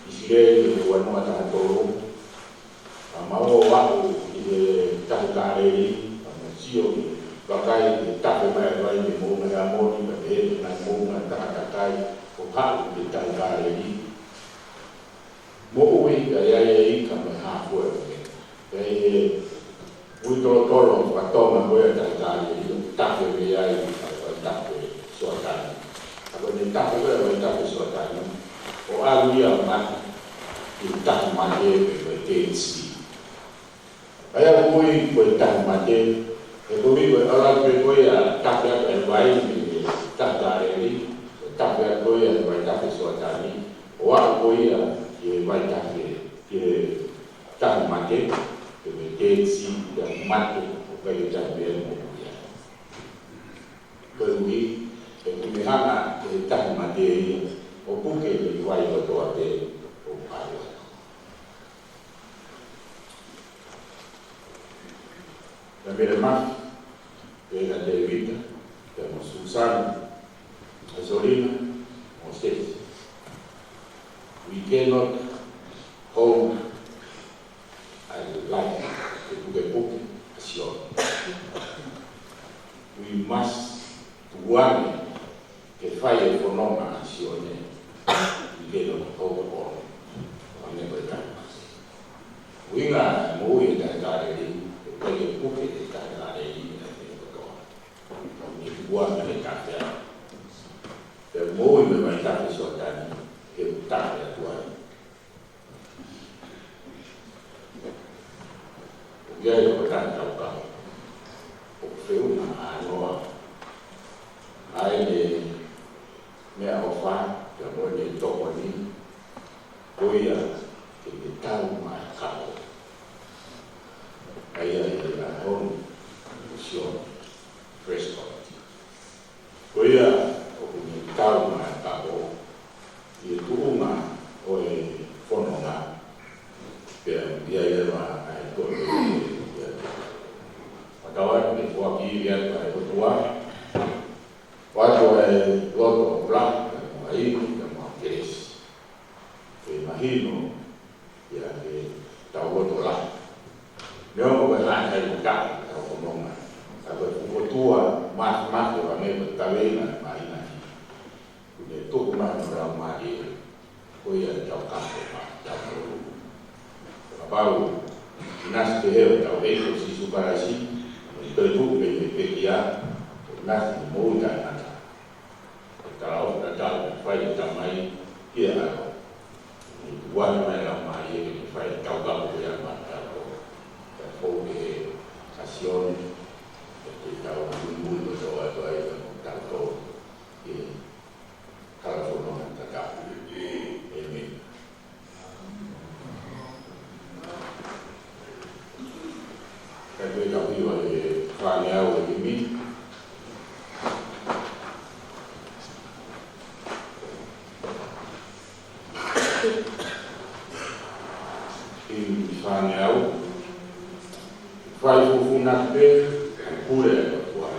ʻIsileli he ua noa taha tolu. Naʻa mau ō ʻo aʻu ki he Tahi Kāleli, naʻa mau sio ki he vakai ki he tafe mai ʻa e vai mei he moʻunga ʻi ʻAmoni, pea mei he ngaahi moʻunga takatakai, ʻo haʻu ki he Tahi Kāleli. Moʻui ka ʻi ai e ika mo e hā fua ʻi he. Pea ʻi he ui tolotolo faka-Tonga ko ia ʻa e Tahi Kāleli, ʻoku tafe mei ai ʻa e vaitafe Soatani. ʻA ko ʻene tafe ko ia ʻa e vaitafe Soatani, ʻo ʻalu ia ʻo mate ʻi he Tahi Mate pe ko e Dead Sea. ʻA ia ʻoku ui ko e Tahi Mate, he ʻoku ui ko e ʻalu atu pē ko ia ʻo tafe atu e vai mei he Tahi Kāleli, ʻo tafe atu ko ia ʻa e vaitafe Soatani, ʻo aʻu ko ia ki he vaitafe, ki he Tahi Mate, pe ko e Dead Sea, pea mate, ʻo ʻikai ke toe ʻi ai ha meʻa ia. Koeʻuhi, he ʻoku ne hanga ʻe he Tahi Mate ia ʻo puke e vai kotoa pē ʻoku ʻalu atu. Pea Mele Mafi, pea kia Tēvita, pea mo Susana, Aisolina, mo Sesi. We cannot hold ʻa e life, ke pukepuke ʻa Sione. We must tuane ke fai e fononga ʻa Sione. We cannot hold on. ʻO ne ko e tahi mate. ʻUhinga moʻui e Tahi Kāleli, ʻoku ʻikai ke puke e Tahi Kāleli, ua mei he tafe. Pea moʻui mei he tafe Sioatani, he tafe ʻa e ʻOtua. ʻOku ʻi ai e tokotaha taukapo ʻoku feʻunga ʻa Noa, ʻa ʻene meʻaʻofa, pea mo ʻene tokoni, ko ia ke ne tau mai e kapo. ʻA ia ʻe ʻAlohoni Sione Prescott. Ko ia ʻoku ne tau mai e kapo ʻi he tuʻunga ʻo e fononga, pea ʻi ai leva ʻa e tokoni ia. Fakatauange ke foaki ia ʻe he ʻOtua, ʻoatu ʻa e loto ʻo e pula, pea mo e inu, pea mo e kelesi. Ke mahino ia ke tau loto lahi. Neongo ko e hā e taimi ʻoku tau fononga, ka ko e fuʻu ʻOtua māfimafi ʻo hangē ko e kaveinga ʻa e māhina ni. ʻOku ne tuku mai hono Laumālie, ko ia ʻe taukapo maʻatautolu. Kapau ʻinasi pehē hotau ʻEiki ko Sīsū Kalaisi, ʻo ne toetuʻu mei he pekia, ʻo ʻinasi ʻi he moʻui taʻengata, ʻo talaʻofa tatau ʻa e fai ʻa e Tamai ki he ʻAlo. ʻOku ne tuku mai e Laumālie ke ne fai e taukapo ia maʻatautolu. Pea fou pē ʻa Sione, ʻe te tau muimui loto atu ai mo kitautolu ʻi he hala fononga tatau. ʻĒmeni. Ka ko e tau hiva e fāngeau ʻo e himi. Himi fāngeau. Fai fufū na pē, ʻa e pule ʻa e ʻOtua.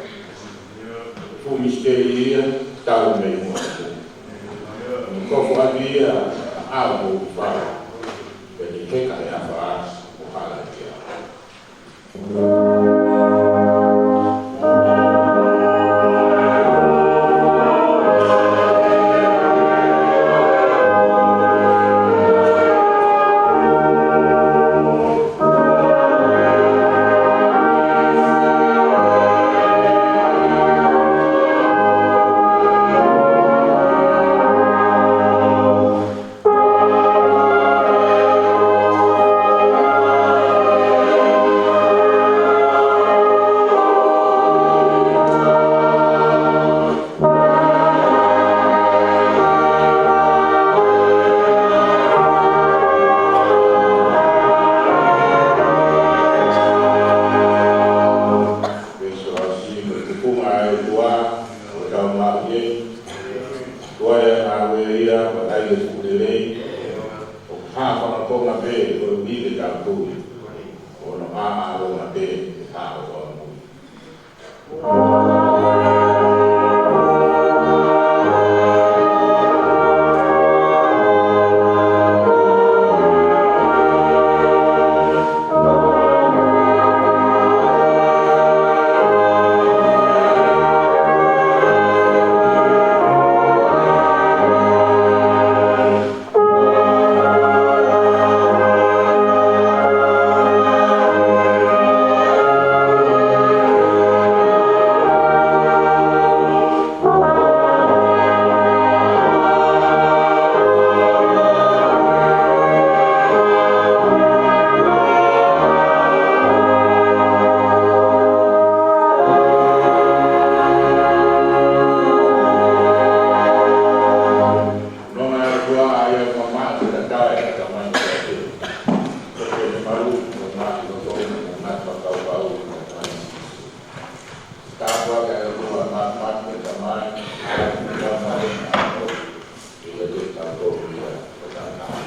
Fuʻu misiteli ia, talu mei muʻa. Ko e kofu ʻaki ia ʻa e ʻao ʻo e fale, pea ne heka he afā ʻo hala ia. Veesi ʻosi, ko e tupunga ʻa e ʻOtua, ʻoku tau maʻu ʻi he ʻOtua, ʻa ia ʻoku ʻi ai e fuʻu lelei, ʻoku hā fakakonga pē koeʻuhi ke tau tui, ʻo hono ʻāʻālonga pē ke hā ʻo tau mui. Nonga ʻa e ʻOtua ʻa ia ʻoku mamaʻo ki he taʻe ʻa e tamai ʻo e ʻOtua. Ko ʻene malu, ko e ngaahi loto, ko e ngaahi fakakaukau, ko e ngaahi Tāpuaki ʻa e ʻOtua Māfimafi ko e Tamai, ko e Tamai, ko e Tamai, ko e Tamai.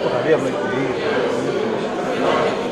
Ko e lea mai ki ai.